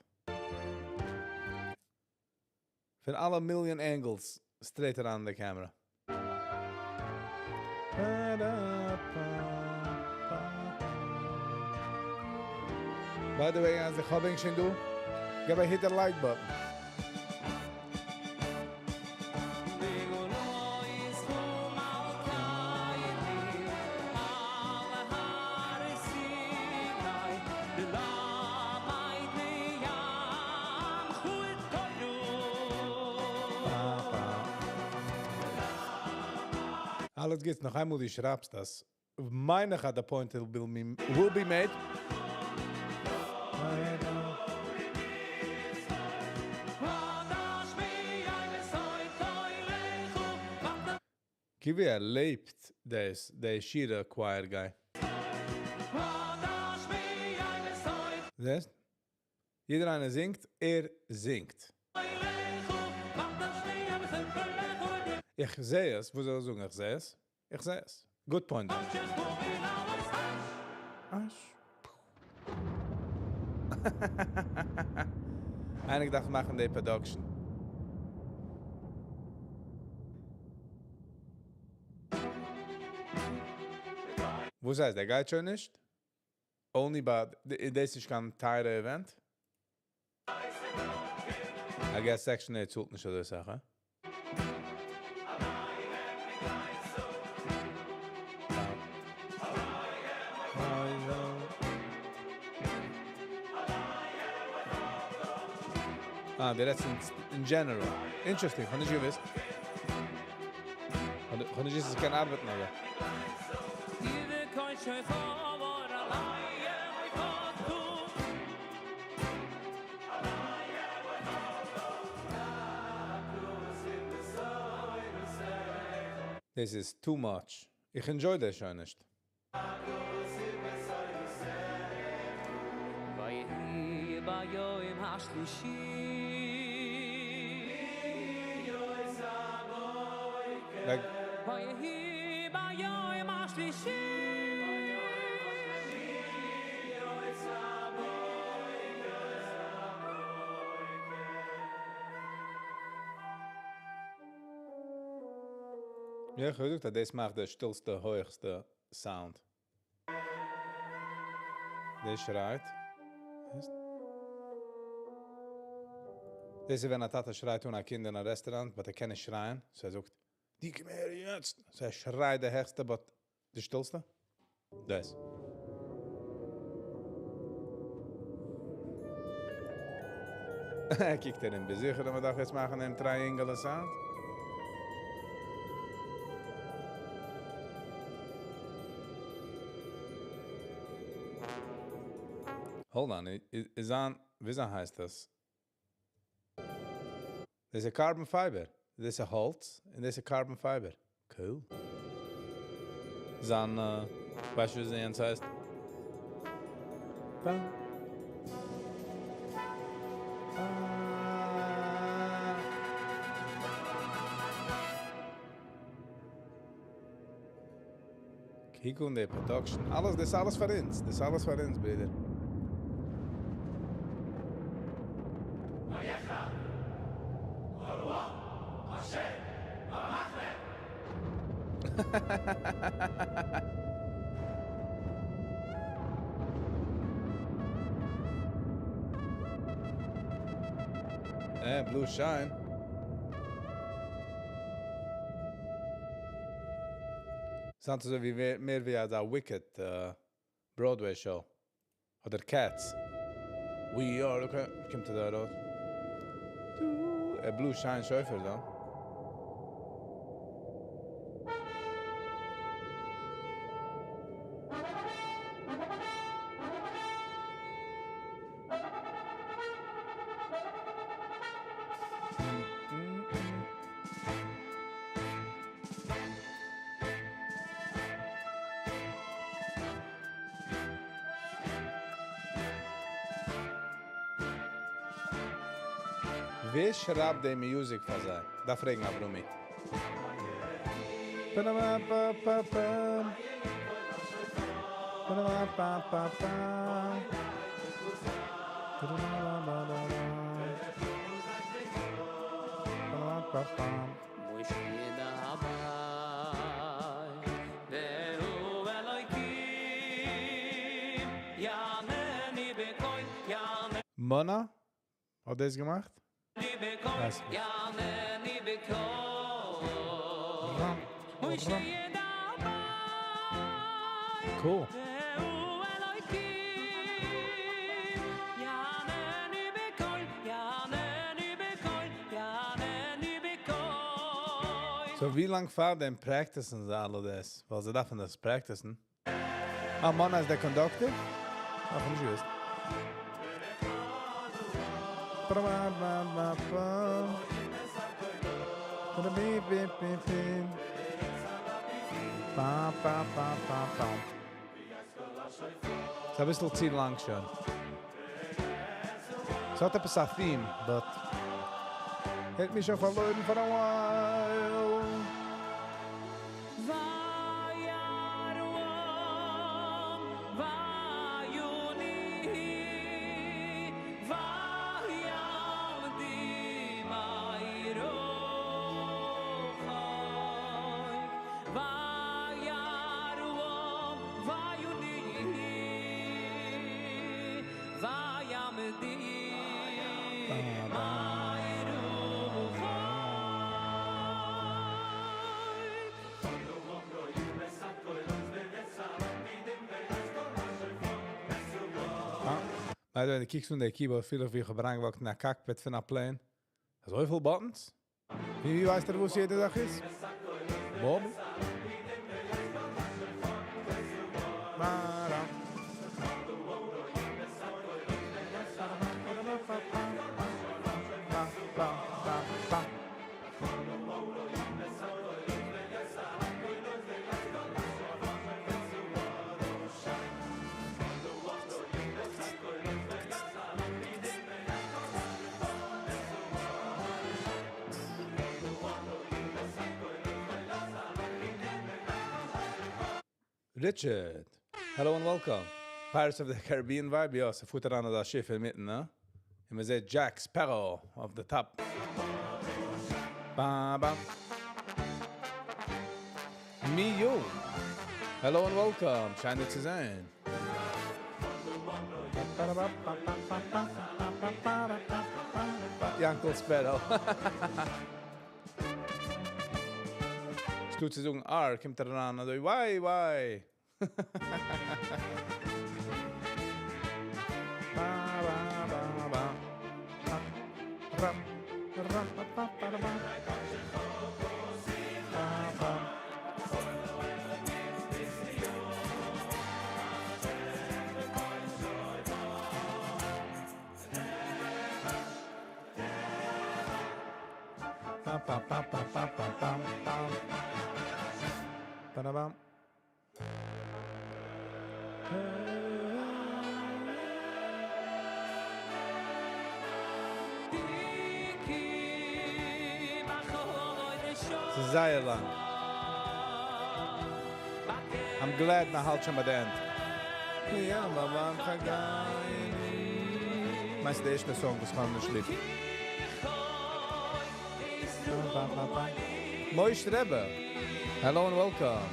פון אלע מיליאן angles straight אריין אין די camera. By the way, אז איך האב ענק שוין דא, געב א hit די like button. אלעס גוטס, נאך איינמאל דו שרייבסט דאס, מיין איך אז די point will be made. קוק ווי ער לעבט דאס, די שירה choir guy. זעסט? יעדער איינער זינגט, ער זינגט. איך זע עס, וואס זאל איך זאגן, איך זע עס? איך זע עס. Good point. אש. איינער דארף מאכן די production. וואס הייסט, דער גייט שוין נישט? Only ביי, דאס איז נישט קיין טייערע event? I guess Section 8 צאלט נישט אזוי סאך, הא? אה, די רעדסט אין general. Interesting, כ'האב נישט געוואוסט. כ'האב נישט געוואוסט אז ס'קען ארבעטן אזוי. דאס איז too much. איך enjoy דאס שוין נישט. ויהי ביום השלישי. Like ויהי ביום השלישי. יא, איך האב געזאגט אז דאס מאכט די שטילסטע, הויכסטע sound. דער שרייט. דאס איז ווען א טאטע שרייט אן א קינד אין א restaurant, but ער קען נישט שרייען. So ער זאגט, דו קום אהער יעצט. So ער שרייט די העכסטע, but די שטילסטע. דאס. ער קוקט ארום, ביסט זיכער, אז מען דארף יעצט מאכן דעם triangle sound? Hold on, איז אן, וויאזוי הייסט דאס? דאס איז carbon fiber. דאס איז האלץ און דאס איז carbon fiber. Cool. זיין, ווייסט דו, ווי עס הייסט? Bam. Ah. קוק אן די production. אלעס, דאס איז אלעס פאר אונז. דאס איז אלעס פאר אונז, ברודער. Blue Shine. Sound אזוי ווי מער ווי א Wicked Broadway show. אדער Cats. We are, okay. קומט דא ארויס. דו, Blue Shine שופר דא. ווער שרייבט די music פאר זיי? דארף פרעגן אברומי. Pa-da-ba-ba-ba-ba. Pa-da-ba-ba-ba-ba. Pa-da-ba-ba-ba-ba. Pa-da-ba-ba-ba. משה ידבר, והוא אלוקים, יענני בקול, יענני Mona? האט דאס געמאכט? בקול, ווייס נישט. יענני בקול. משה ידבר, Cool. והוא אלוקים, יענני בקול, יענני בקול, יענני בקול. So ווי לאנג פאר דעם practice ן זיי אלע דאס? ווייל זיי דארפן דאס practice ן. Ah, Mona איז דער conductor? אה, האב נישט געוואוסט. Ba-ba-ba-ba-ba. Ba-da-bi-bi-bi-bi. Ba-ba-ba-ba-ba. ס'איז א ביסל צו לאנג שוין. ס'האט עפעס א theme, but האט מיך שוין פארלוירן for a while. וירא העם ויוני ויעמדי מרחוק וירא העם ויוני ויעמדי מרחוק. By the way, דו קוקסט אן די keyboard, פיל איך ווי איך האב אריינגעוואקט אין א cockpit פון א plane. אזוי פיל buttons? ווי ווייסט ער, וואס יעדע זאך איז? Bob? Ba-dam. Ba, ba, ba, ba. Richard, hello and welcome. Pirates of the Caribbean vibe, יא, ס'פארט אריין אזא שיף אינמיטן, הא? און מ'זעט Jack Sparrow אויף די top. Ba ba. Me you. Hello and welcome. שיין דיר צו זען. Yankel Sparrow. ס'טוט צו זאגן R קומט ער אריין אזוי וויי וויי. ס'איז זייער לאנג. I'm glad מ'האלט שוין ביי די end. מיינסט די ערשטע song וואס כ'האב נישט ליב. Moish Rebbe. Hello and welcome.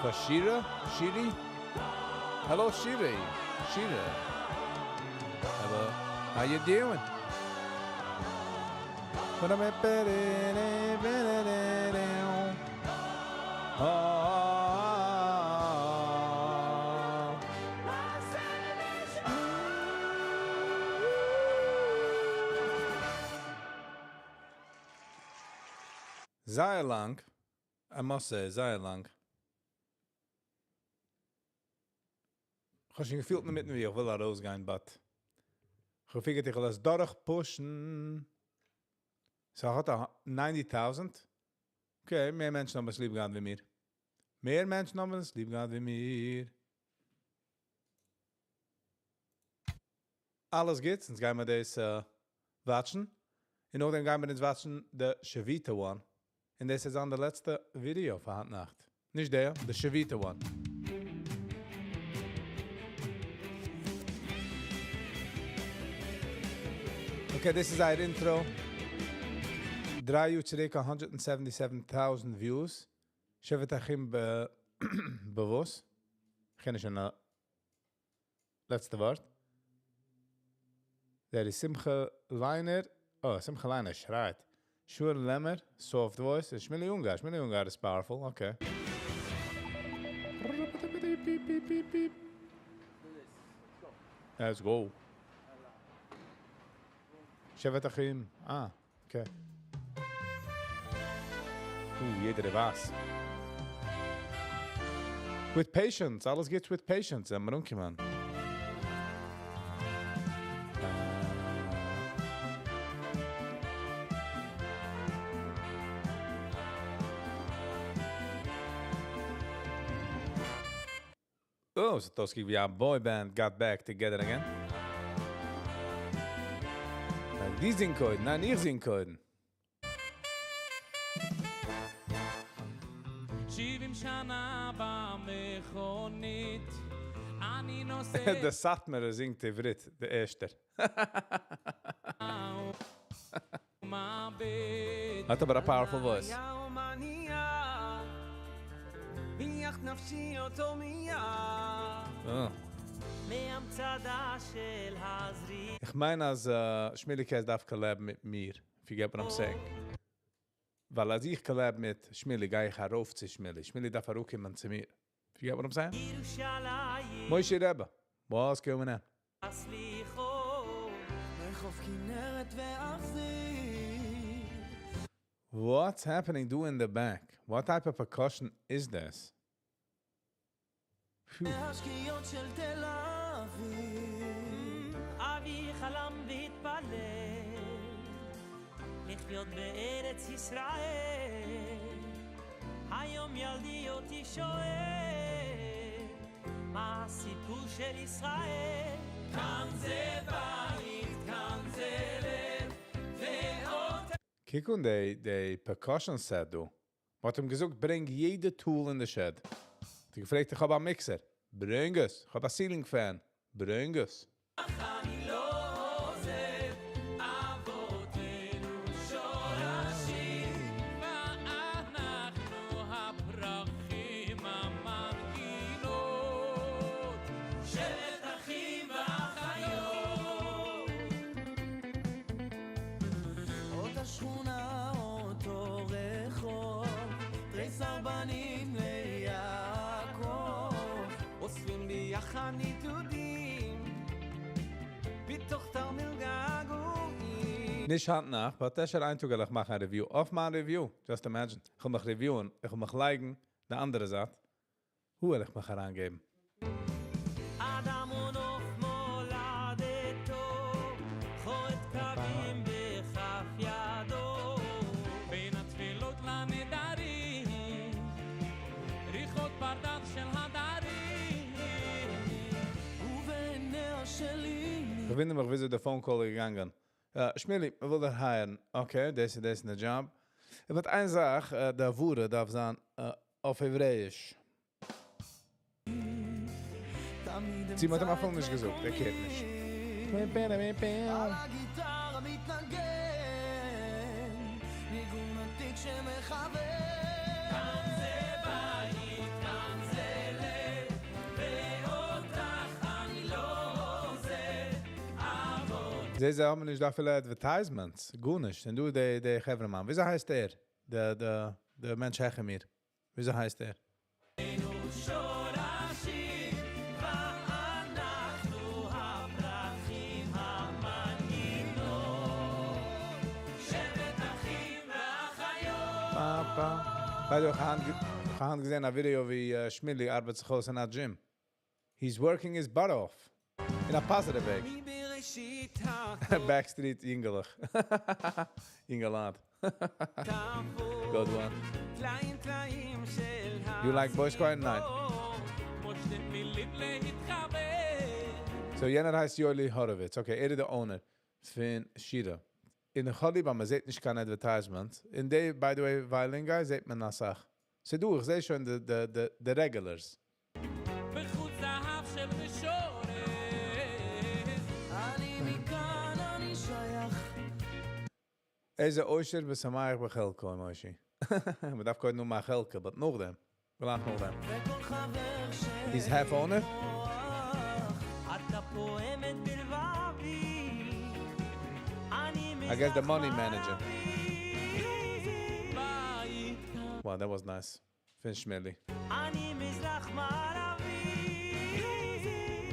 For Shira? Shiri? Hello, Shiri. Shira. Hello. How you doing? זייער לאנג, I must say, זייער לאנג. איך האב שוין געפילט אינמיטן ווי איך וויל ארויסגיין, but איך האב figured איך וועל עס דורכפושן. ס'האט א 90,000. Okay, מער מענטשן האבן עס ליב געהאט ווי מיר. מער מענטשן האבן עס ליב געהאט ווי מיר. אלעס גוט, יעצט גייען מיר דאס watchן. און נאכדעם גייען מיר אונז watchן די Shavita one. און דאס איז דאן די לעצטע ווידעא פאר היינט נאכט. נישט דער, די Shavita one. Okay, this is our intro. דריי יאר צוריק 177,000 views. שבט אחים באוואוסט. איך קען נישט א לעצטע ווארט. דער איז Simcha Leiner. Oh, Simcha Leiner שרייט. Shur Lemmer, soft voice. Shmili Ungar. Shmili Ungar is powerful. Okay. Let's go. שבט אחים. Ah, okay. יעדער וואס. With patience. אלעס גייט with patience. זענען מיר אנגעקומען. Oh, ס'זעט אויס ווי א boy band got back together again. די זינגען קודם, ניין, איך זינג קודם. שבעים שנה במכונית, אני נוסע. דער סאטמארער זינגט עברית, דער ערשטער. האט אבער א powerful voice. הניח נפשי אותו מיד. Oh. מהמצדה של הזרי. איך מיין אז Shmili Katz דארף collab מיט מיר, if you get what I'm saying. ווייל אז איך collab מיט Shmili, גיי איך ארויף צו Shmili. Shmili דארף אראפקומען צו מיר. If you get what I'm saying? ירושלים. Moshe Rebbe, what's going on? סליחות. לחוף כנרת ואחזיר. What's happening do in the back? What type of percussion is this? Phew. והשקיעות של תל אביב. אבי חלם והתפלל לחיות בארץ ישראל. היום ילדי אותי שואל מה הסיפור של ישראל? כאן זה בית, כאן קוק אן די די percussion set דא. מ'האט אים געזאגט ברענג יעדע tool אין די shed. האט ער געפרעגט איך האב א mixer. ברענג עס. איך האב א ceiling fan. ברענג עס. אני לא עוזב, אבותינו שורשים, ואנחנו הפרחים המנגינות, שבט אחים ואחיות. אותה שכונה, אותו רחוב, תרי סרבנים ליעקב, אוספים ביחד נידודים, בתוך תרמיל געגועים. נישט היינט נאכט, but אפשר איין טאג וועל איך מאכן א review אויף מיין review. Just imagine. איך וועל מיך review ען, איך וועל מיך לייגן די אנדערע זייט. וואו וועל איך מיך אריינגעבן? אדם ונוף מולדתו, חוט קווים בכף ידו, בין התפילות לנדרים, ריחות פרדס של הדרים, ובעיניה של אמי. איך וואונדער מיך וויאזוי די phone call איז געגאנגען. שמילי, מ'וויל דיך hire ן. Okay, דאס איז דאס איז די job. But איין זאך, די הבהרה דארף זיין אויף העברעאיש. צי מ'האט אים אפילו נישט געזאגט, ער care ט נישט. על הגיטרה מתנגן, ניגון עתיק שמכוון. כאן זה בית, כאן זה לב, ואותך אני לא עוזב, אבות. זיי האבן נישט דא אפילו advertisements, גארנישט. און דא די, די חברה-מאן, וויאזוי הייסט ער? די, די, די מענטש העכער מיר. וויאזוי הייסט ער? שורשים, ואנחנו הפרחים המנגינות, שבט אחים ואחיות. פא, פא. By the way, איך האב געזען א video ווי שמילי ארבעט זיך אויס אין א gym. He's working his butt off. In a positive way. מבראשית Backstreet יונגעלעך. יונגעלייט. Good one. טלאים טלאים של You like boys choir? ניין. כמו שתי מילים להתחבר. So יענער הייסט Yoli Horowitz. Okay, ער איז דער owner פון שירה. אין חאליב, מען זעט נישט קיין advertisement. אין די, by the way, violin guy זעט מען א סאך. So דו, איך זע שוין די regulars. בחוט זהב של משורר. אני מכאן, אני שייך. איזה עושר ושמח בחלקו, מוישי. מען דארף קודם נאר מאכן חלקה, but נאכדעם. גלייך נאכדעם. וכל חבר He's half owner? אתה פועמת בלבבי. אני I guess the money manager. בית Wow, that was nice. פון שמילי. אני מזרח מערבי.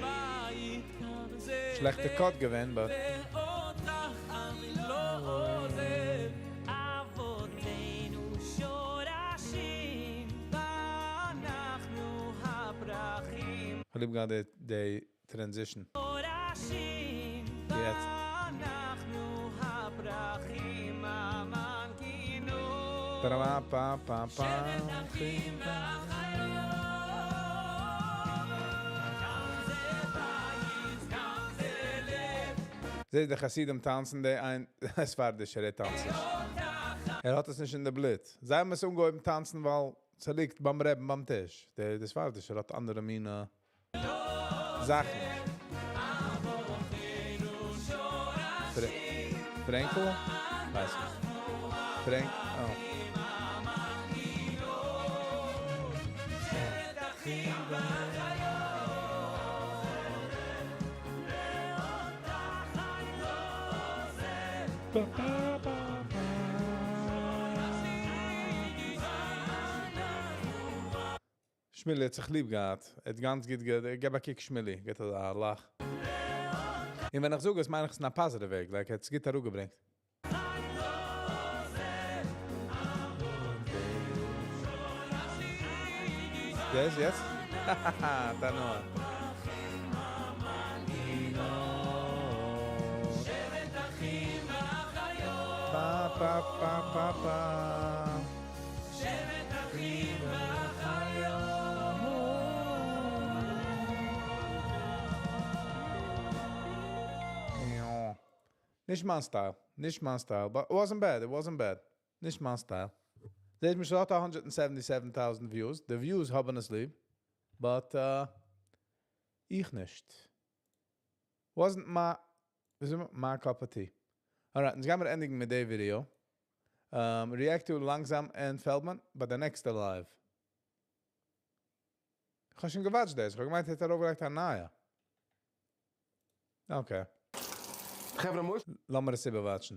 בית כאן זה שלעכטע cut געווען, but ואותך אני לא עוזב. אבותינו שורשים, ואנחנו הפרחים. איך ליב גראדע די transition. שורשים, יעצט. ואנחנו הפרחים המנגינות. פא פא פא פא. שבט אחים ואחיות. כאן זה בית, כאן זה לב. זעט די חסידים טאנצן, די איין ספרדישער טאנצט נישט. ער האט עס נישט אין די בלוט. זיי האבן עס אנגעהויבן טאנצן, ווייל עס ליגט ביים רבי'ן ביים טיש. דער ספרדישער האט אנדערע מינע זאכן. פרענקל? ווייס נישט. פרענק? Oh. שבט אחים ואחיות. ואותך אני לא עוזב. פא פא פא פא. שמילי האט זיך ליב געהאט. ער האט גאנץ גוט געב א קוק שמילי, גיט ער א לאך. און ווען איך זאג עס, מיין איך עס אין א positive וועג, like ער האט עס גוט אראפגעברענגט. Yes. תנועה. שבט אחים ואחיות. פא פא פא פא פא. שבט אחים ואחיות. יא. נישט מיין style. נישט מיין style, but it wasn't bad, it wasn't bad. נישט מיין style. זעהט מען שוין האט 177,000 views. די views האבן עס ליב. But איך נישט. Wasn't my, my cup of tea. Alright, יעצט גייען מיר ענדיגן מיט די video. React to Langsam and Feldman, ביי די next live. איך האב שוין גע watch ט דאס. איך האב געמיינט, ער האט ארויפגעלייגט א נייע. Okay. חברה מוש. לאמיר עס איבער watch ן.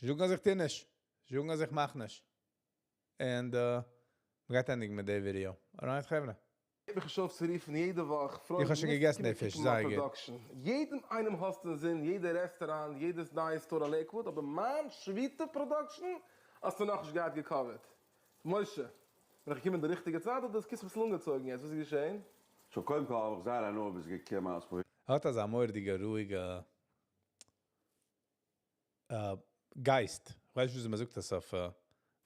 זאגן אז איך טו נישט. זאגן אז איך מאך נישט. And מ'גייט ענדיגן מיט די video. Alright, חברה. איך האב צו רופן יעדע וואך. איך האב שוין געגעסן די פיש, זייער גוט. יעדן איינעם האסטו אין זין, יעדע רעסטוראנט, יעדעס נייע store אין Lakewood, אבער מיין שביתה production האסטו נאכנישט געהאט גע cover ט. משה, בין איך געקומען די ריכטיגע צייט אדער איז כיס אביסל אנגעצויגן יעצט? וואס איז געשען? So קודם כל האב איך זייער הנאה ביסט געקומען אז ער האט אזא מורא'דיגע רואיגע גייסט. איך ווייס נישט וויאזוי מען זאגט עס אויף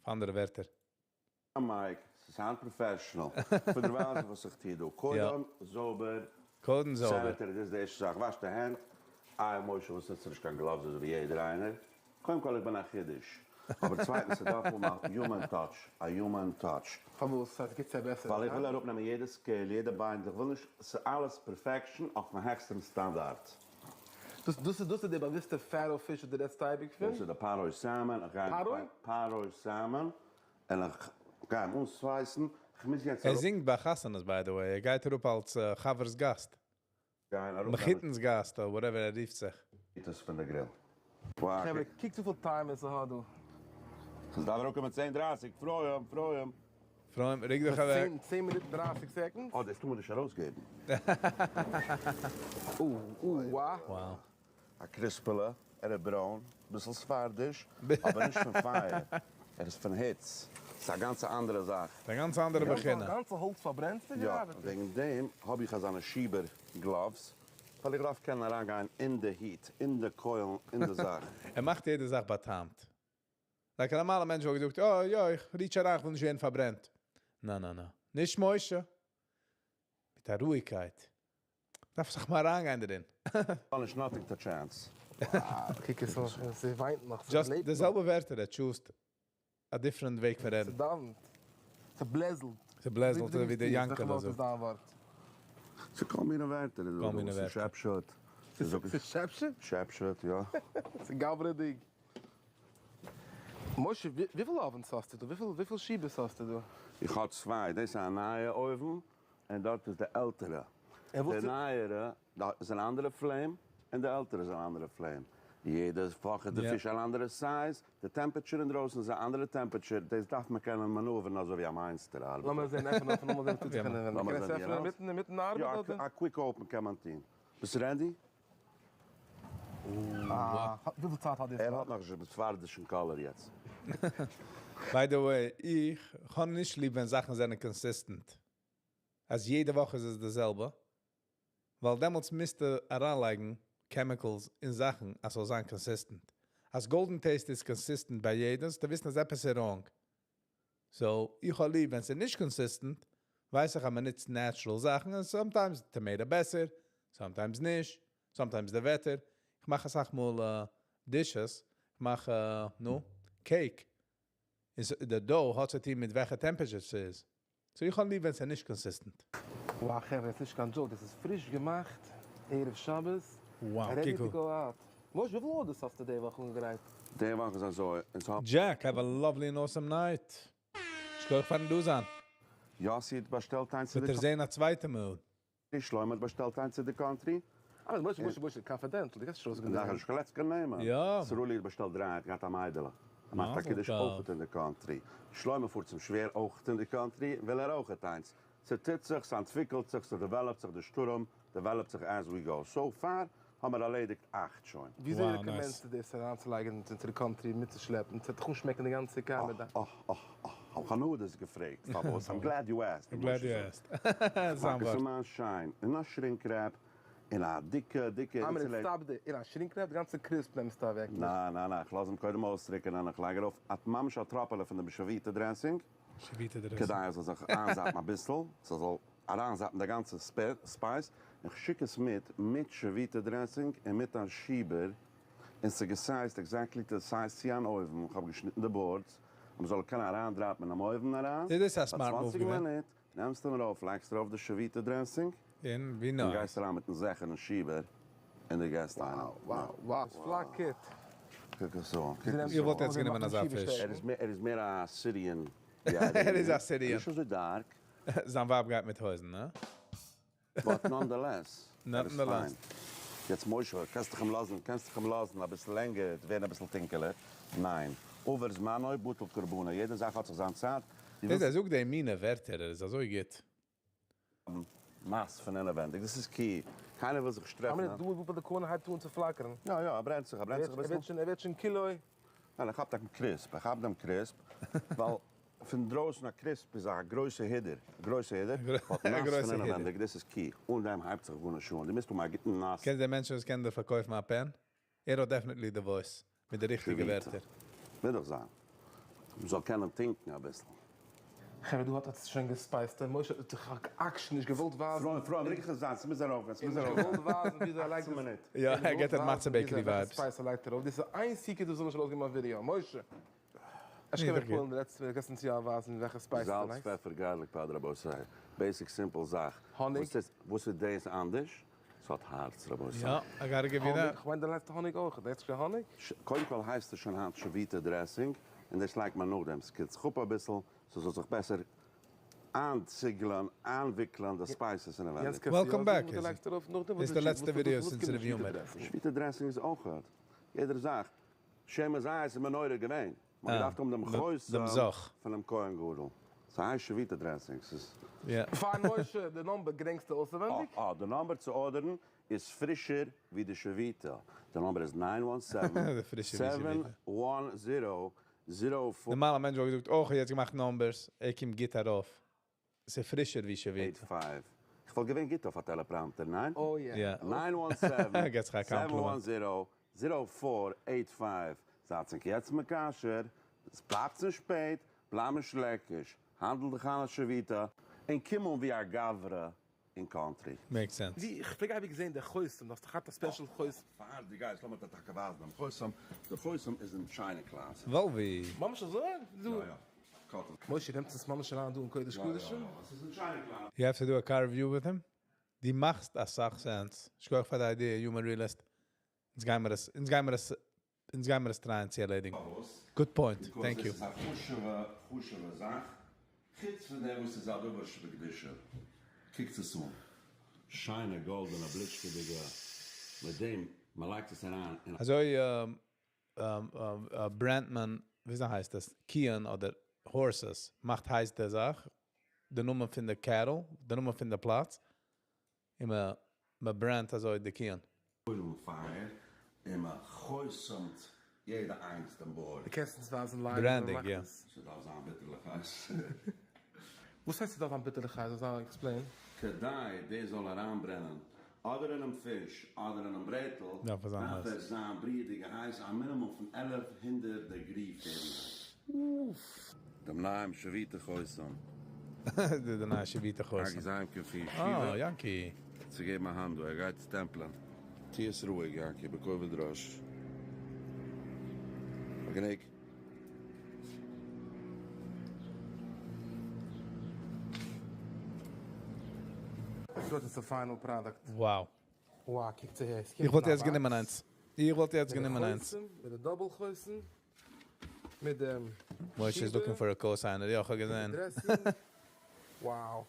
אנדערע ווערטער. Mike, ס'איז היינט professional. פון דערווייל וואס איך טוה דא. קודם זויבער. קודם זויבער. Sanitary, דאס איז די ערשטע זאך. וואש די הענט. איי משה וואס נוצט נישט קיין gloves אזוי ווי יעדער איינער. קודם כל איך בין א חידוש. אבער צווייטנס ס'דארף האבן א human touch. א human touch. פארוואס? ס'הייסט גוט צו בעסער. ווייל איך וויל אראפנעמען יעדע scale, יעדע ביין, איך וויל נישט, ס'איז אלעס perfection אויפן העכסטן סטאנדארט. דאס דאס איז דאס איז די באוויסטע Faroe פיש וואס דו רעדסט אייביג פון? דאס איז די Faroe salmon, איך גיי Faroe? Faroe salmon, און איך גיי אים אנ slice ן, איך מוז יעצט ער אראפ. זינגט ביי חתונות by the way, ער גייט אראפ אלס חבר'ס גאסט. גיין אראפ. מחותן'ס גאסט אדער whatever ער רופט זיך. עס פון די grill. חברה, קוקט וויפיל time עס האט דא. ס'דארף אראפקומען 10:30, פרוים, פרוים. פרוים, רוק דיך אוועק. 10 מינוט 30 seconds. אה, דאס טאר מען נישט ארויסגעבן. או, או, wow. Wow. א קריספעלע, ער איז ברוין, ביסל ספרדיש, אבער נישט פון פייער, ער איז פון היץ. ס'איז א גאנצע אנדערע זאך. א גאנץ אנדערע בחינה. גאנצע האלץ פארברענסטו יא, געארבעט? וועגן דעם האב איך אזאנע שיבער gloves, ווייל איך דארף קענען אריינגיין אין די heat, אין די קוילן, אין די זאך. ער מאכט יעדע זאך באטעמט. Like א נארמאלער מענטש וואלט געזאגט, oh יא, איך reach אריין, איך וויל נישט ווערן פארברענט. נא, נא, נא. נישט משה. מיט א רואיגקייט. דארף זיך מאל אריינגיין דערין. נישט nothing to chance. קוק עס אן, זי וויינט נאך, זי Just לעבט די נאך. זעלבע ווערטער, ער choose ט א different וועג פון רעדן. ס'דאוונט. ס'בלעזלט. ס'בלעזלט אזוי ווי דער יאנקעלע זאגט. איז דיין ווארט. ס'איז כל מיני ווערטער. כל מיני ווערטער. ס'שעפשעט. ס'שעפשעט? שעפשעט, יא. ס'גברדיג. משה, וויפיל ovens האסטו דא? וויפיל שיבעס האסטו דא? איך האב צוויי. דאס איז א נייע אויוון, און דארט איז די עלטערע. די נייערע איז אן אנדערע flame, און די עלטערע איז אן אנדערע flame. יעדע וואך איז די פיש אן אנדערע size, די temperature אינדרויסן איז א אנדערע temperature, דאס דארף מען קענען maneuver ן אזוי ווי א מייסטער ארבעטער. לאמיר זען עפענען אויף, לאמיר זען וואס טוט זיך אינעווייניג. מ'קען עס עפענען אינמיטן אינמיטן ארבעט אדער? יא, א quick open קען מען טון. ביסט ready? וויפיל צייט האט דאס? ער האט נאכנישט דעם ספרדישן color יעצט. By the way, איך האב נישט ליב ווען זאכן זענען consistent. אז יעדע וואך איז עס די זעלבע. ווייל דעמאלטס מוזטו אריינלייגן chemicals אין זאכן, אז ס'זאל זיין consistent. אז Golden Taste איז consistent ביי יעדן, זאלסטו וויסן אז עפעס איז wrong. So, איך האב ליב, ווען ס'איז נישט consistent, ווייס איך אז מען נוצט natural זאכן, און sometimes tomato בעסער, sometimes נישט, sometimes די וועטער. איך מאך אסאך מאל dishes, איך מאך, נו, cake. איז די dough האט צו טון מיט וועלכע temperature ס'איז. So איך האב ליב ווען ס'איז נישט consistent. Wow חברה, עס איז נישט קיין joke, דאס איז פריש געמאכט ערב שבת, Wow, ready קוק to go out. משה, וויפיל orders האסטו די וואך אנגעגרייט? די וואך איז אזוי, אונז האבן. Jack, have a lovely and awesome night. שכוח פארן דא זיין. יאסי האט באשטעלט איינס צו וועט די ער זען א צווייטע מאל. שלמה האט באשטעלט איינס צו די country. אבער משה, משה, משה, confidential, דו קענסט נישט ארויסגעבן די נאכן שלעצקע נעמען. יא. סרולי האט באשטעלט דריי, האט געהאט א מיידעלע. ער מאכט א מזל קידוש טוב. אויכעט אין די country. שלמה פארט צום שווער אויכעט אין די country, וויל ער אויכעט איינס. ס'טוט זיך, ס'אנטוויקלט זיך, ס' develop ט זיך, די שטורעם develop ט זיך as we go. So far האבן מיר ערלעדיגט אכט שוין. וויאזוי Wow, nice. recommend סטו דאס אריינצולייגן צו די country מיטצושלעפן? ס'וועט דאך אנשמעקן די גאנצע קאר מיט די. אה אה אה, האב איך הנאה דאס געפרעגט פארוואס, I'm glad you asked. I'm glad you asked. זיין פאק עס ווארט. אין מיין שיין, אין א shrink wrap, אין א דיקע דיקע איי מין, insulated. Stop די, אין א shrink wrap, די גאנצע crisp נעמסטו אוועק. ניין ניין ניין, איך לאז אים קודם אויסטריקענען, איך לייג ארויף א ממש א טראפעלע פון דעם שביתה dressing. שביתה dressing. כדי עס זאל זיך איינזאפן אביסל, ס'זאל אריינזאפן די גאנצע spice, איך שיק עס מיט, מיט שביתה dressing און מיט א שיבער. און ס'איז גע size ט exactly די size צו אן אויוון, כ'האב געשניטן די boards אז מ'זאל קענען אריין drop ן אינעם אויוון אריין, דאס איז א פאר smart move 20 געווען. מינוט, נעמסט אים ארויף, לייגסט ארויף די שביתה dressing, און ווי און nice. גייסט אריין מיטן זעכערן שיבער און די געסט איינעם. וואו וואו ס'פלאקערט. קוק עס אן, קוק עס איך וואלט אן. יעצט גענומען אזא פיש. ער איז מער, ער איז מער א Syrian ווי א ער איז א Iranian. Syrian. נישט אזוי dark. זיין ווייב גייט מיט הויזן, הא? But nonetheless, ער איז פיין. Nonetheless. יעצט משה, קענסט דיך אים לאזן, קענסט דיך אים לאזן אביסל לענגער, ווערן אביסל טונקעלער. ניין. עובר זמנו, בטל קרבנו. יעדע זאך האט זיך זיין צייט. דו דאס ווילסט. ער זאגט די מינע ווערטער, ער איז אזוי גוט. נאס פון אינעווענדיג, דאס איז key. קיינער וויל זיך נישט טרעפן. א מינוט, דא איז די corner הייבט אן צו פלאקערן. יא יא, ער ברענט זיך, ער ברענט זיך אביסל. ער ווערט שוין, ער ווערט שוין כולו. ניין, ער כאפט א crisp, ער כאפט דעם crisp, ווייל פון דרויסן א crisp איז א גרויסע הידור, א גרויסע הידור, but נאס פון אינעווענדיג, דאס איז key, אן דעם הייבט זיך גארנישט אן, דו מוזט האבן א גוטן נאס. קענסט די מענטשן וואס קענען דיר פארקויפן א pen? ער האט definitely די voice מיט די ריכטיגע ווערטער. מוז דאך זיין. מ'זאל קענען טינקן אביסל. חברה דא האט עטס שוין גע spice ט און משה האט זיך עקשן נישט געוואלט ווייזן. פרוים פרוים רוק זיך זיין ס'מוז ארויף גיין ס'מוז ארויף נישט געוואלט ווייזן וויאזוי ער לייגט אכצן מינוט. יא ער געט א מצה bakery vibes. Spice ער לייגט ארויף דאס איז איין secret וואס זאל נישט ארויסגעבן אויף ווידיאו משה אפשר קען מען פולן די לעצטע מינוט קענסט אונז יא ווייזן וועלכע spice דו זאלץ לייגסט. פעפער garlic powder רבותי basic simple זאך. האניג. וואס איז דאס אנדערש? ס'האט הארץ רבותי. יא, I gotta give you that. כ'מיין דו לייגסט האניג אויך, דו לייגסט שוין האניג? קודם כל הייסט עס שוין היינט שביתה dressing, און דאס לייגט מען נאכדעם, ס'קילט זיך אפ אביסל, ס'זאל זיך בעסער איינציגלען, איינוויקלען די spices אינעווענדיג. Welcome back איז דאס די לעצטע ווידעא since review מיר. שביתה dressing איז אויך יעדער זאך, שמן זית איז מנורה געווען, מ'האט געדארפט האבן דעם חותם פונעם כהן גדול, ס'הייסט שביתה dressing, ס'איז. פיין משה, די number געדענקסטו אויסעווענדיג? אה, אה, די number צו order ן איז פרישער ווי די שביתה, די number איז nine one seven, seven one zero, zero four. נארמאל א מענטש וואלט געזאגט, אוי כ'האב יעצט געמאכט numbers, ער קומט גוט ארויף. ס'איז פרישער ווי eight שביתה. five. איך וואלט געווען גוט אויף א teleprompter, ניין? Oh yeah. Nine one seven, געט זיך א seven one compliment. Zero, zero four eight five. זייטס ענק יעצט מקשר, עס בלייבט נישט שפעט, בלייב נישט לעקיש, האנדל דיך איין א שביתה, און קום אן ווי א גברא אין country. Makes sense. ווי איך פלעג אייביג זעהן די חותם, דו האסט דאך געהאט א special חותם. פאר דו גייסט לאמיר דיר טאקע ווייזן דעם חותם, דער חותם איז אין china closet. וואלווי. ממש אזוי? יא יא. משה נעמט עס ממש אריין דא אין קודש קדשים. יא יא עס איז אין china closet. You have to do a car review with him? דו מאכסט אסאך sense. שכוח פאר די idea, human realist. אונז גיימער עס, אונז גיימער עס, אונז גיימער עס try ען צו ערלעדיגן. Good point, thank you. דאס איז א חשוב'ע חשוב'ע זאך, חוץ פון דעם וואס ס'איז א דבר שבקדושה. קוקטס עס אן. שיינע גאלדענע בליטשקעדיגע, מיט דעם מ'לייגט עס אריין אין א. אזוי brand ט מען, וויאזוי הייסט עס, קיען אדער horses, מאכט הייס די זאך, די נאמען פון די cattle, די נאמען פון די פלאץ, און מען brand ט אזוי די קיען. אויל פייער און מען חותמ'ט יעדע איינס דעם board. די קענסט אונז ווייזן live ווי מען Branding, מאכט יא. עס? ס'דארף זיין ביטערליך הייס. וואס הייסט ס'דארף זיין ביטערליך הייס? זאל זיין explain. כדי דאס זאל אריינברענען אדער אינעם פיש אדער אינעם ברעטל דארף עס זיין דארף הייס. עס זיין בריעדיג הייס א מינימום פון 1100 degree Fahrenheit. אוף. דעם נייעם שביתה חותם. די נייע שביתה חותם. א געזאנג פון ישיבה. אה, יאנקי. צו געבן א האנט דא, ער גייט סטעמפלען. טוה עס רואיג יאנקי, בכובד ראש. גענוג. דאס איז די final product. Wow. Wow, קוקטס אהער, עס קומט איך וואלט אין א יעצט גענומען box. איינס. איך וואלט יעצט גענומען איינס. מיט די חותם, מיט די double חותם, מיט דעם משה איז looking for a co-signer, יא כ'האב געזען. Wow.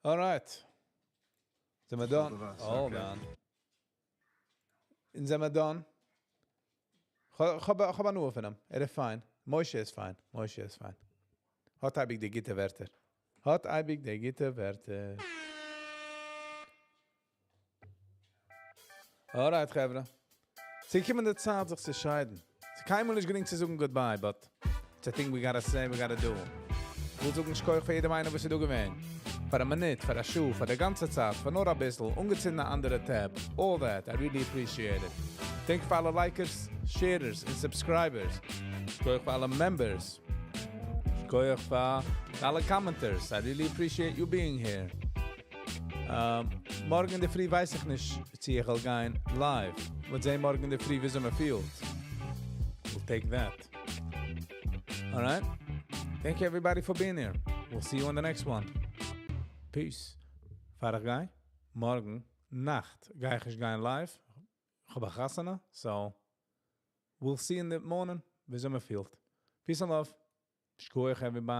Alright. זעמער done? Hold on. אונז זעמער done? כ'האב הנאה פון אים. ער איז פיין. משה איז פיין. משה איז פיין. האט אייביג די גוטע ווערטער. האט אייביג די גוטע ווערטער. Alright חברה. ס'געקומען די צייט זיך צו שיידן. ס'איז קיינמאל נישט גרינג צו זאגן goodbye, but it's a thing we gotta say, we gotta do. כ'וויל זאגן שכוח פאר יעדעם איינער וואס איז דא געווען. פאר א מינוט, פאר א שעה, פאר די גאנצע צייט, פאר נאר אביסל, אנגעצינדן א אנדערע tab, all that, I really appreciate it. Thank you פאר אלע likers, sharers און subscribers. שכוח פאר אלע members. שכוח פאר אלע commenters, I really appreciate you being here. מארגן אינדערפרי ווייס איך נישט, צו איך וועל גיין live. מ'וועט זען מארגן אינדערפרי, וויאזוי מען פילט. We'll take that. Alright? Thank you everybody for being here. We'll see you on the next one. Peace. פאר איך גיי, מארגן נאכט גיי איך נישט גיין live. איך האב א חתונה, so we'll see in the morning, וויאזוי מען פילט. Peace and love. שכוח everybody.